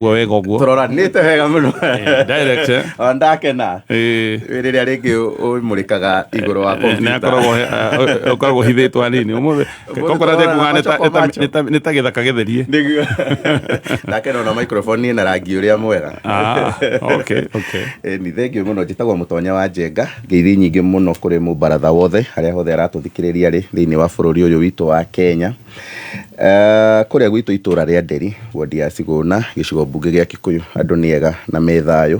Guo wega ũguo. Tũroranĩte wega mũno. Direct, eh? O ndakena. Ĩĩ. Rĩrĩa rĩngĩ ũmũrĩkaga igũrũ wa Nĩ kompiuta. akoragwo ũkoragwo hithĩtwo hanini ũmũthĩ. Kokorwo tũrorana kuga macho kwa macho. nĩ ta gĩthaka gĩtherie. Nĩguo. Ndakena ona microphone ĩna rangi ũrĩa mwega. Ah, okay, okay. Ĩni thengiũ mũno, njĩtagwo Mũtonya wa Njenga. Ngeithi nyingĩ mũno kũrĩ mũbaratha wothe harĩa hothe aratũthikĩrĩria rĩ thĩinĩ wa bũrũri ũyũ witũ wa Kenya. Kũrĩa gwitũ itũra rĩa Nderi, wodi ya Cigũna, gĩcigo mbunge gĩa Kikuyu, andũ nĩ ega na me thayũ.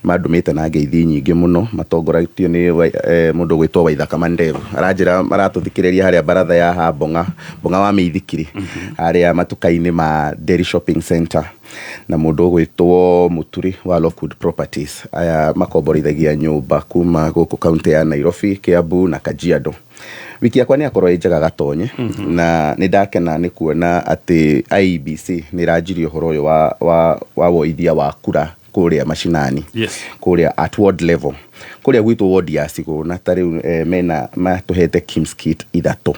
Mandũmĩte na ngeithi nyingĩ mũno matongoretio nĩ mũndũ ũgwĩtwo Waithaka Mandevu. Aranjĩra maratũthikĩrĩria harĩa baratha ya ha Mbong'a, Mbong'a wa mĩithikiri, harĩa matuka-inĩ ma Nderi Shopping Center. Na mũndũ ũgwĩtwo Mũturi wa Lockwood Properties. Aya makomborithagia nyũmba kuma gũkũ kaunti ya Nairobi, Kiambu na Kajiado. Wiki yakwa nĩ yakorwo ĩ njega gatonye, na nĩ ndakena nĩ kuona atĩ IEBC nĩ ĩranjirie ũhoro ũyũ wa woithia wa kura kũrĩa macinani. Kũrĩa at ward level. Kũrĩa gwitũ ward ya Cigũna ta rĩu mena matũhete KIMS kit 3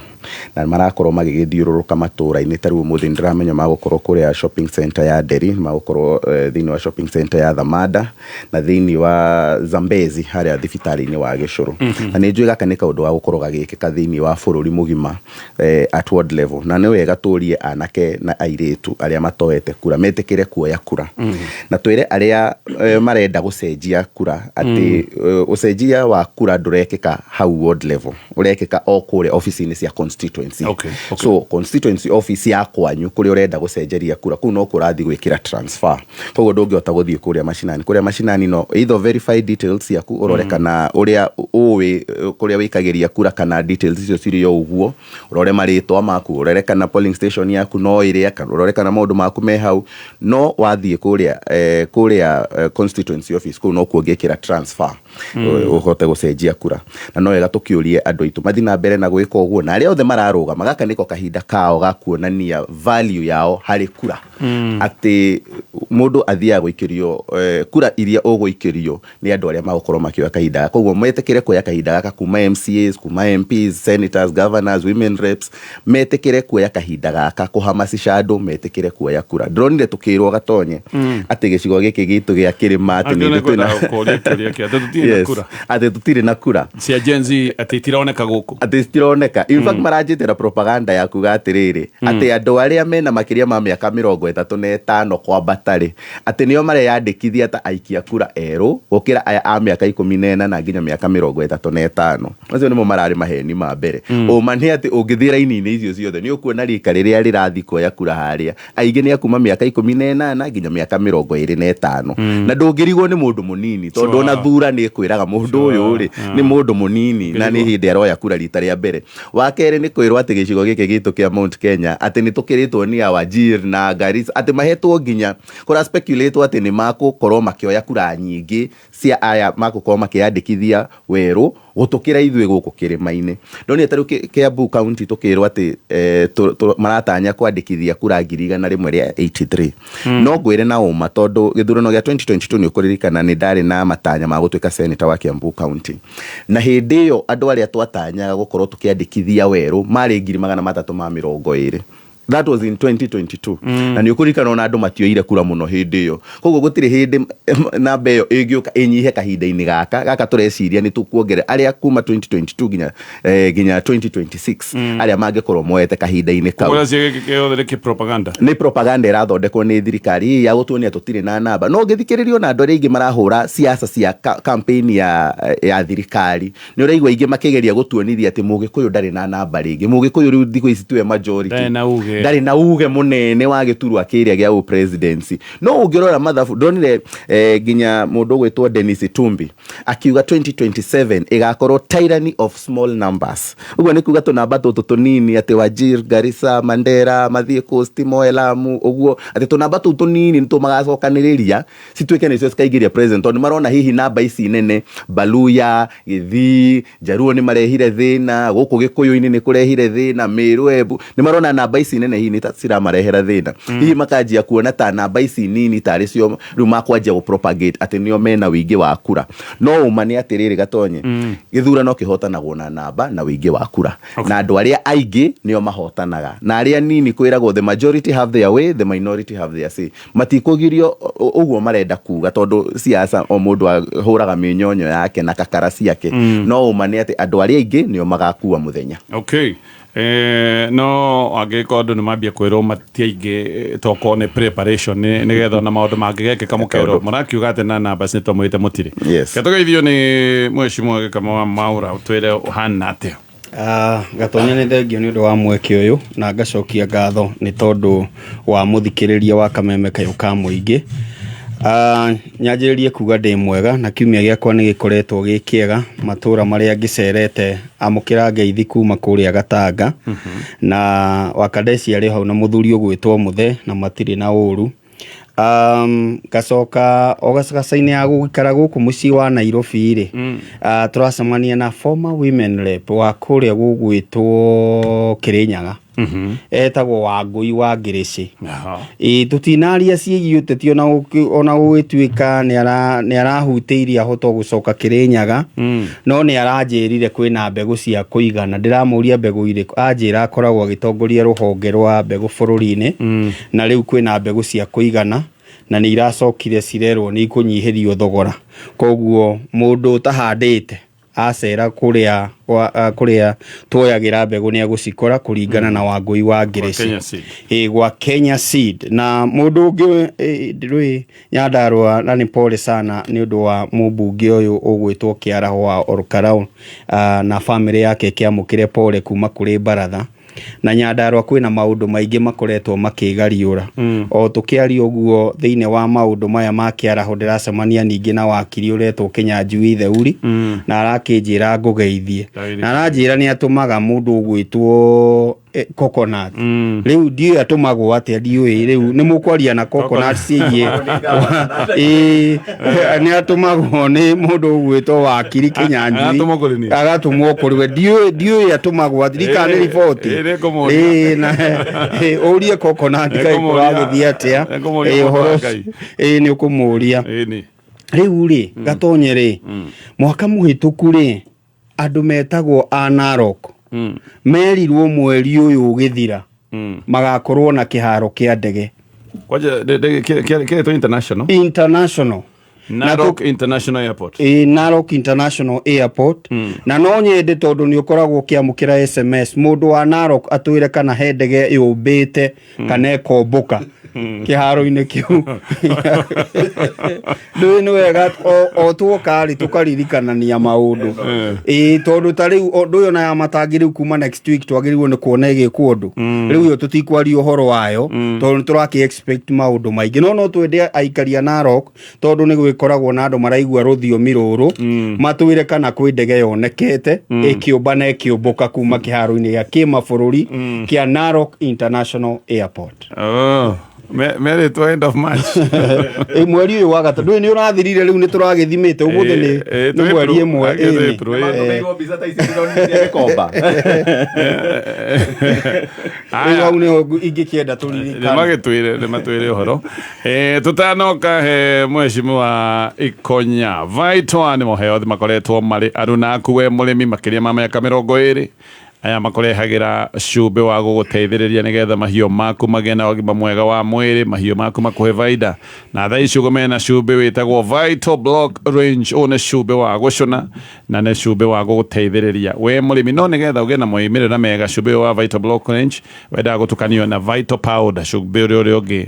na marakorwo magĩgĩthiũrũrũka matũra-inĩ. Ta rĩu ũmũthĩ nĩndĩramenya magũkorwo kũrĩa shopping center ya Nderi, magũkorwo thĩinĩ wa shopping center ya Thamanda na thĩinĩ wa Zambezi harĩa thibitarĩ-inĩ wa Gĩcũrũ. Na nĩ njũĩ gaka nĩ kaũndũ ga gũkorwo gagĩkĩka thĩinĩ wa bũrũri mũgima at ward level. Na nĩ wega tũrie anake na airĩtu arĩa matoete kura metĩkĩre kuoya kura. Na twĩre arĩa marenda gũcenjia kura atĩ ũcenjia wa kura ndũrekĩka hau ward level, ũrekĩka o kũrĩa ofici-inĩ cia constituency. So constituency office ya kwanyu kũrĩa ũrenda gũcenjeria kura, kũu no kũrathiĩ gwĩkĩra transfer. Koguo ndũngĩhota gũthiĩ kũrĩa macinani. Kũrĩa macinani no either verify details ciaku ũrore kana ũrĩa ũĩ kũrĩa wĩkagĩria kura kana details icio cirĩ o ũguo, ũrore marĩtwa maku, ũrore kana polling station yaku no ĩrĩa, kana ũrore kana maũndũ maku me hau. No wathiĩ kũrĩa constituency office kũu no kuo ũngĩkĩra transfer ũhote gũcenjia kura. Na no wega tũkĩũrie andũ aitũ mathiĩ na mbere na gwĩka ũguo, na arĩa othe mararũgama, gaka nĩko kahinda kao ga kuonania value yao harĩ kura. Atĩ mũndũ athiaga gũikĩrio kura iria ũgũikĩrio nĩ andũ arĩa magũkorwo makĩoya kahinda gaka. Koguo metĩkĩre kuoya kahinda gaka kuma MCAs, kuma MPs, senators, governors, women reps, metĩkĩre kuoya kahinda gaka kũhamasisha andũ metĩkĩre kuoya kura. Ndĩronire tũkĩrwo gatonye atĩ gĩcigo gĩkĩ gitũ gĩa kĩrĩma atĩ nĩ Angĩ ithuĩ twĩna nĩngwendaga kũũria kĩũria kĩa, atĩ tũtirĩ na Yes, kura. atĩ tũtirĩ na kura. Cia Gen Z atĩ itironeka gũkũ. Atĩ citironeka. In fact, maranjĩtĩra propaganda ya kuga atĩrĩrĩ, atĩ andũ arĩa mena makĩria ma mĩaka 35 kwambata rĩ, atĩ nĩo mareyandĩkithia ta aikia kura erũ gũkĩra aya a mĩaka 14 na nginya mĩaka 35. Macio nĩmo mararĩ maheni ma mbere. Ũma nĩ atĩ ũngĩthiĩ raini-inĩ icio ciothe nĩ ũkuona rika rĩrĩa rĩrathiĩ kuoya kura harĩa aingĩ nĩ a kuma mĩaka 18 nginya mĩaka 25. Na ndũngĩrigwo nĩ mũndũ mũnini tondũ ona thura nĩ ĩkwĩraga mũndũ ũyũ rĩ nĩ mũndũ mũnini na nĩ hĩndĩ aroya kura rita rĩa mbere. Wa kerĩ nĩ kwĩrwo atĩ gĩcigo gĩkĩ gitũ kĩa Mount Kenya atĩ nĩ tũkĩrĩtwo nĩ a Wajir na Garissa, atĩ mahetwo nginya kũra speculate atĩ nĩ makũkorwo makĩoya kura nyingĩ cia aya makũkorwo makĩyandĩkithia werũ gũtũkĩra ithuĩ gũkũ kĩrĩma-inĩ. Ndonire ta rĩu Kiambu County tũkĩrwo atĩ maratanya kwandĩkithia kura ngiri igana rĩmwe rĩa 83. No ngwĩre na ũma tondũ gĩthurano gĩa 2022 nĩ ũkũririkana nĩ ndarĩ na matanya ma gũtuĩka senator wa Kiambu County. Na hĩndĩ ĩyo andũ arĩa twatanyaga gũkorwo tũkĩandĩkithia werũ marĩ ngiri magana matatũ ma mĩrongo ĩrĩ. That was in 2022. Na nĩ ũkũririkana ona andũ matioire kura mũno hĩndĩ ĩyo. Koguo gũtirĩ hĩndĩ namba ĩyo ĩngĩũka ĩnyihe kahinda-inĩ gaka. Gaka tũreciria nĩ tũkuongerera arĩa kuma 2022 nginya 2026 arĩa mangĩkorwo moete kahinda-inĩ kau. Kũrĩa gĩkĩ gĩothe nĩ kĩ-propaganda. Nĩ propaganda ĩrathondekwo nĩ thirikari hii ya gũtuonia tũtirĩ na namba. No ũngĩthikĩrĩria ona andũ arĩa aingĩ marahũra siasa cia campaign ya thirikari, nĩ ũraigua aingĩ makĩgeria gũtuonithia atĩ Mũgĩkũyũ ndarĩ na namba rĩngĩ. Mũgĩkũyũ rĩu thikũ ici tiwe majority. Ndarĩ na uge. Ndarĩ na uge mũnene wa gĩturwa kĩrĩa gĩa ũ-presidency. No ũngĩrora mathabu, ndonire nginya mũndũ ũgwĩtwo Dennis Itumbi akiuga 2027 ĩgakorwo tyranny of small numbers. Ũguo nĩ kuga tũnamba tũtũ tũnini atĩ Wajir, Garissa, Mandera, mathiĩ Coast, Moe Lamu, ũguo atĩ tũnamba tũu tũnini nĩtwo magacokanĩrĩria cituĩke nĩcio cikaingĩria president, tondũ marona hihi namba ici nene Baluya, Gĩthii, Njaruo nĩ marehire thĩna, gũkũ Gĩkũyũ-inĩ nĩ kũrehire thĩna, Meru, Embu, nĩ marona namba ici nene nene hihi nĩ ta ciramarehera thĩna, hihi makanjia kuona ta namba ici nini tarĩ cio rĩu makwanjia gũ propagate atĩ nĩo mena wĩingĩ wa kura. No ũma nĩ atĩrĩrĩ, Gatonye, gĩthurano kĩhotanagwo na namba na wĩingĩ wa kura, na andũ arĩa aingĩ nĩo mahotanaga na arĩa nini kwĩragwo the majority have their way, the minority have their say. Matikũgirio ũguo marenda kuga, tondũ siasa o mũndũ ahũraga mĩnyonyo yake na kakara ciake, no ũma nĩ atĩ andũ arĩa aingĩ nĩo magakua mũthenya. Okay. No angĩkorwo andũ nĩ mambia kwĩrwo matiaingĩ, tokorwo nĩ preparation nĩgetha ona maũndũ mangĩgekĩka mũkerwo mũrakiuga atĩ na namba nĩ twamwĩte mũtirĩ. Ketũgeithio nĩ mheshimiwa Gĩkama wa Maura, ũtwĩre ũhana atĩa? Gatonya, nĩ thengio nĩ ũndũ wa mweke ũyũ na ngacokia ngatho nĩ tondũ wa mũthikĩrĩria wa Kameme Kayũ ka Mũingĩ. Nyanjĩrĩrie kuga ndĩ mwega na kiumia gĩakwa nĩ gĩkoretwo gĩ kĩega. Matũra marĩa ngĩcerete, amũkĩra ngeithi kuma kũrĩa Gatanga na Wakadeci arĩ hau na mũthuri ũgwĩtwo Mũthe na matirĩ na ũru. Ngacoka o gacagaca-inĩ ya gũikara gũkũ mũciĩ wa Nairobi rĩ, tũracemania na former women rep wa kũrĩa gũgwĩtwo Kĩrĩnyaga, etagwo Wangũi wa Ngĩrĩcĩ. Ĩ tũtinaria ciĩgiĩ ũteti, ona gũgĩtuĩka nĩ arahutĩirie ahota gũcoka Kĩrĩnyaga, no nĩ aranjĩrire kwĩna mbegũ cia kũigana. Ndĩramũria mbegũ irĩkũ, anjĩra akoragwo agĩtongoria rũhonge rwa mbegũ bũrũri-inĩ, na rĩu kwĩna mbegũ cia kũigana na nĩ iracokire cirerwo nĩ ikũnyihĩrio thogora. Koguo mũndũ ũtahandĩte acera kũrĩa kũrĩa tuoyagĩra mbegũ nĩ agũcikora kũringana na Wangũi wa Ngĩrĩci. Kenya Seed. Ĩ, gwa Kenya Seed. Na mũndũ ũngĩ rĩ Nyandarua, na nĩ pole sana nĩ ũndũ wa mũmbunge ũyũ ũgwĩtwo Kĩaraho wa Olkalou, na bamĩrĩ yake ĩkĩamũkĩre pole kuma kũrĩ baratha. Na Nyandarua kwĩna maũndũ maingĩ makoretwo makĩgariũra o tũkĩaria ũguo. Thĩinĩ wa maũndũ maya ma Kĩaraho, ndĩracemania ningĩ na wakiri ũretwo Kĩnyanjui Theuri, na arakĩnjĩra ngũgeithie, na aranjĩra nĩ atũmaga mũndũ ũgwĩtwo Coconut. Rĩu ndiũĩ atũmagwo atĩa, ndiũĩ rĩu nĩ mũkwaria na Coconut ciĩgiĩ. Ĩĩ, nĩ atũmagwo nĩ mũndũ ũgwĩtwo wakiri Kĩnyanjui. Agatũmwo kũrĩ niĩ? Agatũmwo kũrĩ we. Ndiũĩ atũmagwo atĩa, ndikana nĩ riboti. Ĩĩ, nĩngũmũria. Ĩĩ, na ũrie Coconut kaĩ Nĩngũmũria. kũragĩthiĩ atĩa. Nĩngũmũria Ĩĩ, mũndũ wa ũhoro Ngai. Ĩĩ, nĩ ũkũmũria. Ĩni. Rĩu rĩ, Gatonye rĩ, mwaka mũhĩtũku rĩ, andũ metagwo a Narok merirwo mweri ũyũ ũgĩthira magakorwo na kĩharo kĩa ndege. Kwanja kĩretwo international International. Narok International Airport. Ĩ, Narok International Airport. Na no nyende, tondũ nĩ ũkoragwo ũkĩamũkĩra SMS, mũndũ wa Narok atwĩre kana he ndege yũmbĩte kana ĩkombũka kĩharo-inĩ kĩu. Ndũĩ nĩ wega o tuoka rĩ tũkaririkanania maũndũ. Ĩĩ, tondũ ta rĩu ũndũ ũyũ na ya matangi rĩu kuma next week twagĩrĩirwo nĩ kuona ĩgĩkwo ũndũ. Rĩu ĩyo tũtikwaria ũhoro wayo tondũ nĩ tũrakĩ expect maũndũ maingĩ, no twende aikari a Narok, tondũ nĩ gwĩkoragwo na andũ maraigua rũthiomi rũrũ, matwĩre kana kwĩ ndege yonekete ĩkĩũmba na ĩkĩũmbũka kuma kĩharo-inĩ gĩa kĩmabũrũri kĩa Narok International Airport. Oh, merĩtwo end of March. Ĩ, mweri ũyũ wa gatatũ ndũĩ nĩ ũrathirire, rĩu nĩ tũragĩthimĩte ũmũthĩ nĩ Ĩ, ĩ, nĩ mweri April. 1. Agĩtwo Ĩni. April, ĩ. Matũmĩirwo mbica ta ici ndĩronire cia gĩkomba. Rĩu hau nĩho ingĩkĩenda tũririkane. Nĩmagĩtwĩre, nĩmatwĩre ũhoro. Tũtanoka he mheshimiwa Ikonya Vaitwa, nĩ moheo makoretwo marĩ arunaku we mũrĩmi makĩria ma mĩaka 20 aya makũrehagĩra cumbĩ wa gũgũteithĩrĩria nĩgetha mahiũ maku magĩe na ũgima mwega wa mwĩrĩ, mahiũ maku makũhe baida. Na thaa ici ũguo mena cumbĩ wĩtagwo Vital Block Range. Ũyũ nĩ cumbĩ wa gũcũna na nĩ cumbĩ wa gũgũteithĩrĩria we mũrĩmi, no nĩgetha ũgĩe na moimĩrĩra mega, cumbĩ ũyũ wa Vital Block Range wendaga gũtukanio na Vital Powder, cumbĩ ũrĩa ũngĩ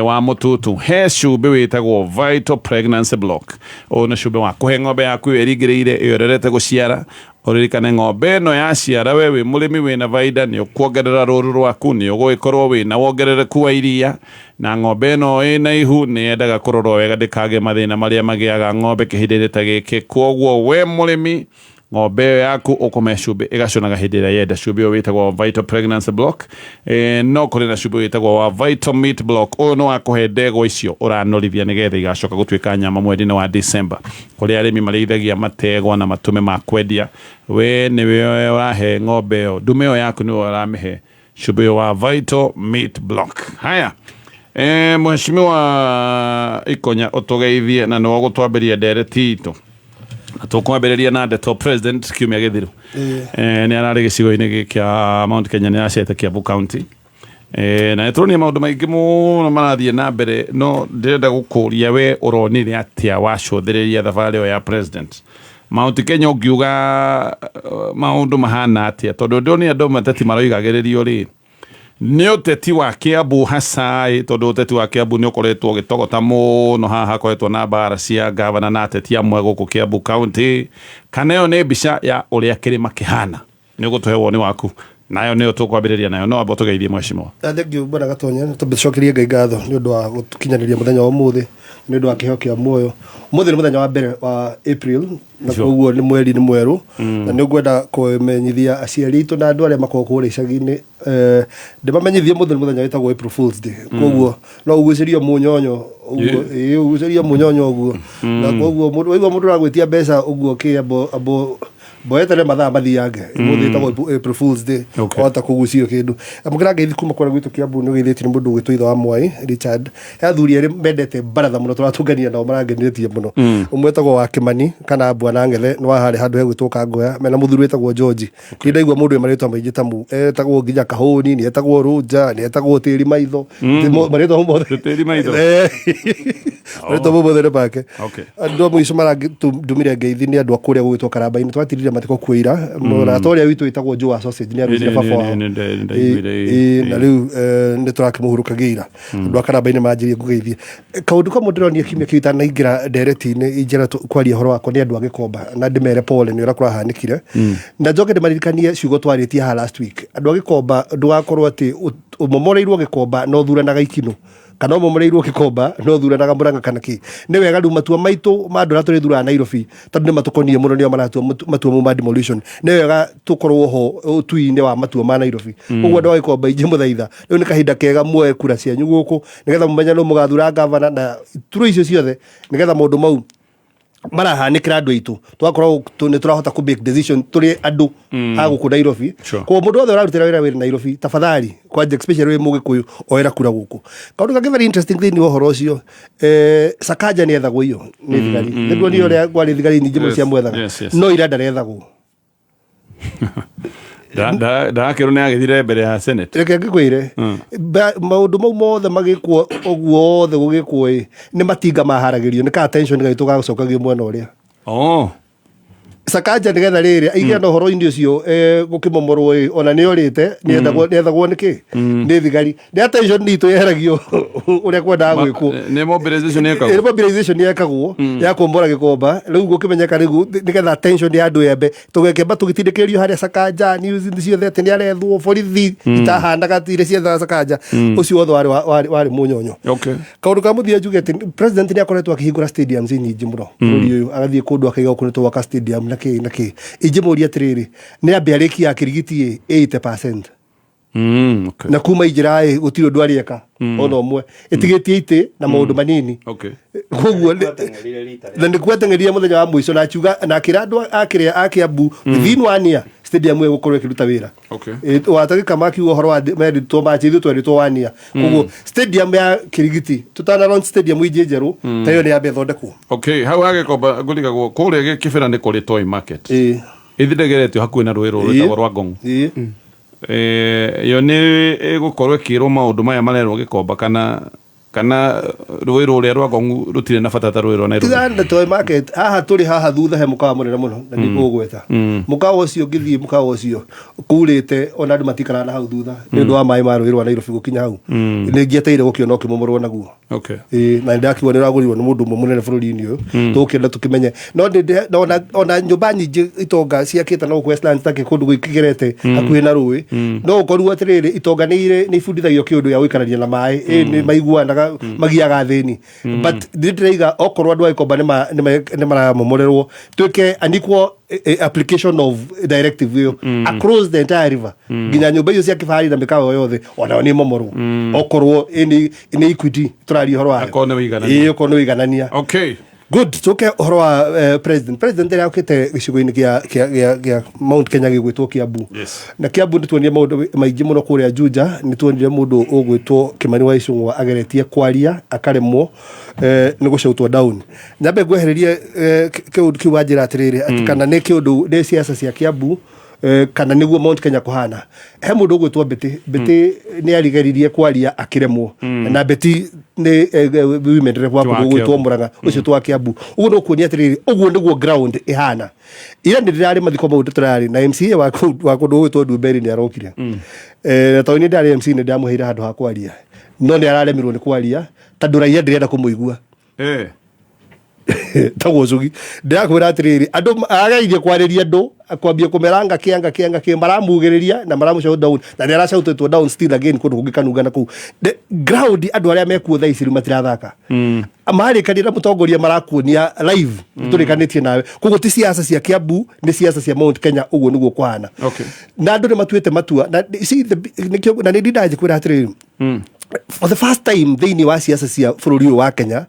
wa mũtutu. He cumbĩ wĩtagwo Vital Pregnancy Block. Ũyũ nĩ cumbĩ wa kũhe ng'ombe yaku ĩyo ĩringĩrĩire, ĩyo ĩrerete gũciara. Ũririkane ng'ombe ĩno yaciara, we wĩ mũrĩmi wĩna baida, nĩ ũkuongerera rũru rwaku, nĩ ũgũgĩkorwo wĩna wongerereku wa iria. Na ng'ombe ĩno ĩna ihu nĩ yendaga kũrorwo wega ndĩkagĩe mathĩna marĩa magĩaga ng'ombe kĩhinda-inĩ ta gĩkĩ. Kwoguo we mũrĩmi, ng'ombe ĩyo yaku ũkũme cumbĩ ĩgacunaga hĩndĩ ĩrĩa yenda. Cumbĩ ũyũ wĩtagwo Vital Pregnancy Block. No kũrĩ na cumbĩ wĩtagwo wa Vital Meat Block. Ũyũ nĩ wa kũhe ndegwa icio ũranorithia nĩgetha igacoka gũtuĩka nyama mweri-inĩ wa December. Kũrĩ arĩmi marĩithagia mategwa na matume ma kwendia, we nĩwe ũrahe ng'ombe ĩyo, ndume ĩyo yaku nĩwe ũramĩhe. Cumbĩ ũyũ wa Vital Meat Block. Haya, Mheshimiwa Ikonya, ũtũgeithie na nĩwe ũgũtwambĩria ndereti itũ. Na tũkwambĩrĩria na ndeto president kiumia gĩthiru. Nĩ ararĩ gĩcigo-inĩ gĩkĩ kĩa Mount Kenya, nĩ acete Kiambu County. Na nĩ tũronire maũndũ maingĩ mũno marathiĩ na mbere, no ndĩrenda gũkũria we ũronire atĩa wacũthĩrĩria thabarĩ ĩyo ya president Mount Kenya, ũngiuga maũndũ mahana atĩa? Tondũ ndĩronire andũ mateti maroigagĩrĩrio rĩ nĩ ũteti wa Kiambu hasa, tondũ ũteti wa Kiambu nĩ ũkoretwo ũgĩtogota mũno. Haha hakoretwo na mbara cia gavana na ateti amwe gũkũ Kiambu County. Kana ĩyo nĩ mbica ya ũrĩa kĩrĩma kĩhana? Nĩ ũgũtũhe woni waku, nayo nĩyo tũkwambĩrĩria nayo. No amba tũgeithie mheshimiwa. Thank you, bwana Gatonya. Nĩ tũcokerie Ngai ngatho nĩ ũndũ wa gũtũkinyanĩria mũthenya wa ũmũthĩ, nĩ ũndũ wa kĩheo kĩa muoyo. Ũmũthĩ nĩ mũthenya wa mbere wa April, na koguo nĩ mweri nĩ mwerũ, na nĩ ũngwenda kũmenyithia aciari aitũ na andũ arĩa makoragwo kũrĩa icagi-inĩ, ndĩmamenyithie ũmũthĩ nĩ mũthenya wĩtagwo April Fools Day. Koguo no ũgucĩrio mũnyonyo ũguo, ĩĩ, ũgucĩrio mũnyonyo ũguo, na koguo mũndũ waigua mũndũ ũragwĩtia mbeca ũguo kĩ ambo ambo mboetere mathaa mathiange. Ũmũthĩ ĩtagwo April Fools Day. Wahota kũgucio kĩndũ. Amũkĩra ngeithi kuma kũrĩa gwitũ Kiambu. Nĩ ũgeithĩtio nĩ mũndũ ũgwĩtwo ithe wa Mwai Richard. He athuri erĩ mendete baratha mũno tũratũngania nao, marangenĩtie mũno. Ũmwe etagwo wa Kĩmani kana Bwana Ng'ethe, nĩ wa harĩa handũ hegwĩtwo Kangoya, mena mũthuri wĩtagwo George. Nĩ ndaigua mũndũ wĩ marĩtwa maingĩ ta mu etagwo nginya Kahũni, nĩ etagwo Rũnja, nĩ etagwo Tĩri Maitho. Marĩtwa mau mothe. Tĩri Maitho. Marĩtwa mau mothe nĩ make. Andũ a mũico marandũmire ngeithi nĩ andũ a kũrĩa gũgĩtwo Karamba-inĩ. Twatirire mathiko kuo ira. Mũrata ũrĩa witũ wĩtagwo Joe wa Sausage nĩ arutire baba wao. Nĩ ndaiguire. Ĩĩ, na rĩu nĩ tũrakĩmũhurũkagia ira. Andũ a Karamba-inĩ manjĩrie ngũgeithie. Kaũndũ kamwe ndĩronire kiumia kĩu itanaingĩra ndereti-inĩ injĩra kwaria ũhoro wakwa nĩ andũ a Gĩkomba, na ndĩmere pole nĩ ũrĩa kũrahanĩkire, na njoke ndĩmaririkanie ciugo twarĩtie haha last week. Andũ a Gĩkomba, ndũgakorwo atĩ ũmomoreirwo Gĩkomba no ũthuranaga Ikinũ, kana ũmomoreirwo Gĩkomba no ũthuranaga Mũrang'a kana kĩ. Nĩ wega rĩu matua maitũ ma andũ arĩa tũrĩthuraga Nairobi, tondũ nĩ matũkoniĩ mũno, nĩo maratua matua mau ma demolition. Nĩ wega tũkorwo ho ũtui-inĩ wa matua ma Nairobi. Ũguo andũ a Gĩkomba, ingĩmũthaitha, rĩu nĩ kahinda kega muoe kura cianyu gũkũ, nĩgetha mũmenye nũ mũgathura gavana na iturwa icio ciothe, nĩgetha maũndũ mau marahanĩkĩra andũ aitũ twakorwo nĩ tũrahota kũ make decision tũrĩ andũ a gũkũ Nairobi. Koguo mũndũ wothe ũrarutĩra wĩra wĩra Nairobi, tafadhali, kwanja especially wĩ Mũgĩkũyũ, oera kura gũkũ. Kaũndũ kangĩ very interesting thĩinĩ wa ũhoro ũcio, Sakaja nĩ ethagwo iyo nĩ thigari. Nĩ nduonire ũrĩa kwarĩ thigari nyingĩ mũno ciamwethaga. No ira ndarethagwo. Ndakĩrwo nĩ agĩthire mbere ya Senate. Reke ngĩkwĩre, maũndũ mau mothe magĩkwo ũguo othe gũgĩkwo ĩ nĩ matinga maharagĩrio nĩ ka attention gaitũ gagũcokagio mwena ũrĩa Sakaja nĩgetha rĩrĩ aigĩa na ũhoro-inĩ ũcio, gũkĩmomorwo ĩ ona nĩ orĩte, nĩ ethagwo nĩkĩ nĩ thigari. Nĩ attention itũ yeheragio ũrĩa kwendaga gwĩkwo. Nĩ mobilization yekagwo. Ĩ, mobilization yekagwo ya kuombora Gĩkomba. Rĩu gũkĩmenyeka rĩu nĩgetha attention ya andũ yembe tũgekemba tũgĩtindĩkĩrĩrio harĩa Sakaja news ciothe atĩ nĩ arethwo borithi itahanaga iria ciethaga Sakaja. Ũcio wothe warĩ mũnyonyo. Kaũndũ ka mũthia njuge atĩ president nĩ akoretwo akĩhingũra stadiums nyingĩ mũno bũrũri ũyũ, agathiĩ kũndũ akaiga gũkũ nĩ twaka stadium na kĩ na kĩ. Ingĩmũria atĩrĩrĩ, nĩ ambe arĩkie ya Kĩrigiti ĩ 80%. Na kuma injĩra ĩ gũtirĩ ũndũ arĩeka ona ũmwe, ĩtigĩtie itĩ na maũndũ manini. Koguo na nĩ kwateng'erire mũthenya wa mũico na akiuga na akĩra andũ a kĩrĩa a Kiambu within one year stadium ĩyo ĩgũkorwo ĩkĩruta wĩra. Watagĩka makiuga ũhoro wa merĩtwo machi, ithuĩ twerĩtwo one year. Koguo stadium ya Kĩrigiti, tũtana launch stadium ingĩ njerũ ta ĩyo, nĩ yambe ĩthondekwo. Okay, hau hagĩkomba ngũrigagwo kũrĩa Kĩbĩra nĩ kũrĩ toy market. Ĩthindegeretio hakuhĩ na rũĩ rũrũ rwĩtagwo rwa Ngong. Yo nĩ ĩgũkorwo ĩkĩrwo maũndũ maya marerwo Gĩkomba, kana rũĩ rũrĩa rwa Ngong rũtirĩ na bata ta rũĩ rwa Nairobi? Tiga na toy market, haha tũrĩ haha thutha he mũkawa mũnene mũno na nĩ ngũgweta mũkawa ũcio. Ngĩthiĩ mũkawa ũcio kurĩte, ona andũ matikaraga na hau thutha nĩ ũndũ wa maĩ ma rũĩ rwa Nairobi gũkinya hau. Nĩ ngĩeteire gũkĩona ũkĩmomorwo naguo. Ĩĩ, na nĩndakiuga nĩ ũragũrirwo nĩ mũndũ ũmwe mũnene bũrũri-inĩ ũyũ, tũgũkĩenda tũkĩmenye. No ona nyũmba nyingĩ itonga ciakĩte na gũkũ Westlands take kũndũ gũikĩgerete hakuhĩ na rũĩ, no ũkorwo atĩrĩrĩ, itonga nĩ irĩ nĩ ibundithagio kĩũndũ gĩa gũikarania na maĩ. Ĩ nĩ maiguanaga magiaga thĩni, but nĩ ndĩraiga okorwo andũ a Gĩkomba nĩ maramomorerwo, twĩke an equal application of directive ĩyo across the entire river, nginya nyũmba icio cia kĩbahari na mĩkawa yothe onayo nĩ momorwo, okorwo ĩ nĩ equity tũraria ũhoro wayo. Akorwo nĩ ũiganania. Ĩĩ, okorwo nĩ ũiganania. Okay. Good, tuke ũhoro wa president ĩrĩa okĩte gĩcigo-inĩ gĩa Mount Kenya gĩgwĩtwo Kiambu. Na Kiambu nĩ tuonire maũndũ maingĩ mũno kũrĩa Juja, nĩ tuonire mũndũ ũgwĩtwo Kimani wa Ichung'wa ageretie kwaria akaremwo nĩ gũcautwo down. Nyambe ngwehererie kĩũndũ kĩu wanjĩra atĩrĩrĩ atĩ kana nĩ kĩũndũ nĩ siasa cia Kiambu kana nĩguo Mount Kenya kũhana. He mũndũ ũgwĩtwo Betty. Betty nĩ arigeririe kwaria akĩremwo, na Betty nĩ women rep wa Ti wa kũndũ gũgwĩtwo Kiambu. Murang'a, ũcio twa Kiambu. Ũguo no kuonia atĩrĩrĩ, ũguo nĩguo ground ĩhana. Ira nĩ ndĩrarĩ mathiko mau tũrarĩ na MCA wa kũndũ gũgwĩtwo Ndumberi nĩ arokire. Na tondũ niĩ ndarĩ MC nĩ ndamũheire handũ ha kwaria, no nĩ araremirwo nĩ kwaria tondũ raia ndĩrenda kũmũigua. Tagwo Ncugi, ndĩrakwĩra atĩrĩrĩ, andũ ageririe kwarĩria andũ kwambia kũmera ngakĩa ngakĩa ngakĩa, maramugĩrĩria na maramũ down, na nĩ aracautĩtwo down still again kũndũ kũngĩ kanunga na kũu. The ground, andũ arĩa mekuo thaa ici rĩu matirathaka, marĩkanĩra mũtongoria marakuonia live, tũrĩkanĩtie nawe. Koguo ti siasa cia Kiambu, nĩ siasa cia Mount Kenya, ũguo nĩguo kũhana. Na andũ nĩ matuĩte matua na see nĩkĩo na nĩ ndindaga njĩkwĩra atĩrĩrĩ, for the first time thĩinĩ wa siasa cia bũrũri ũyũ wa Kenya,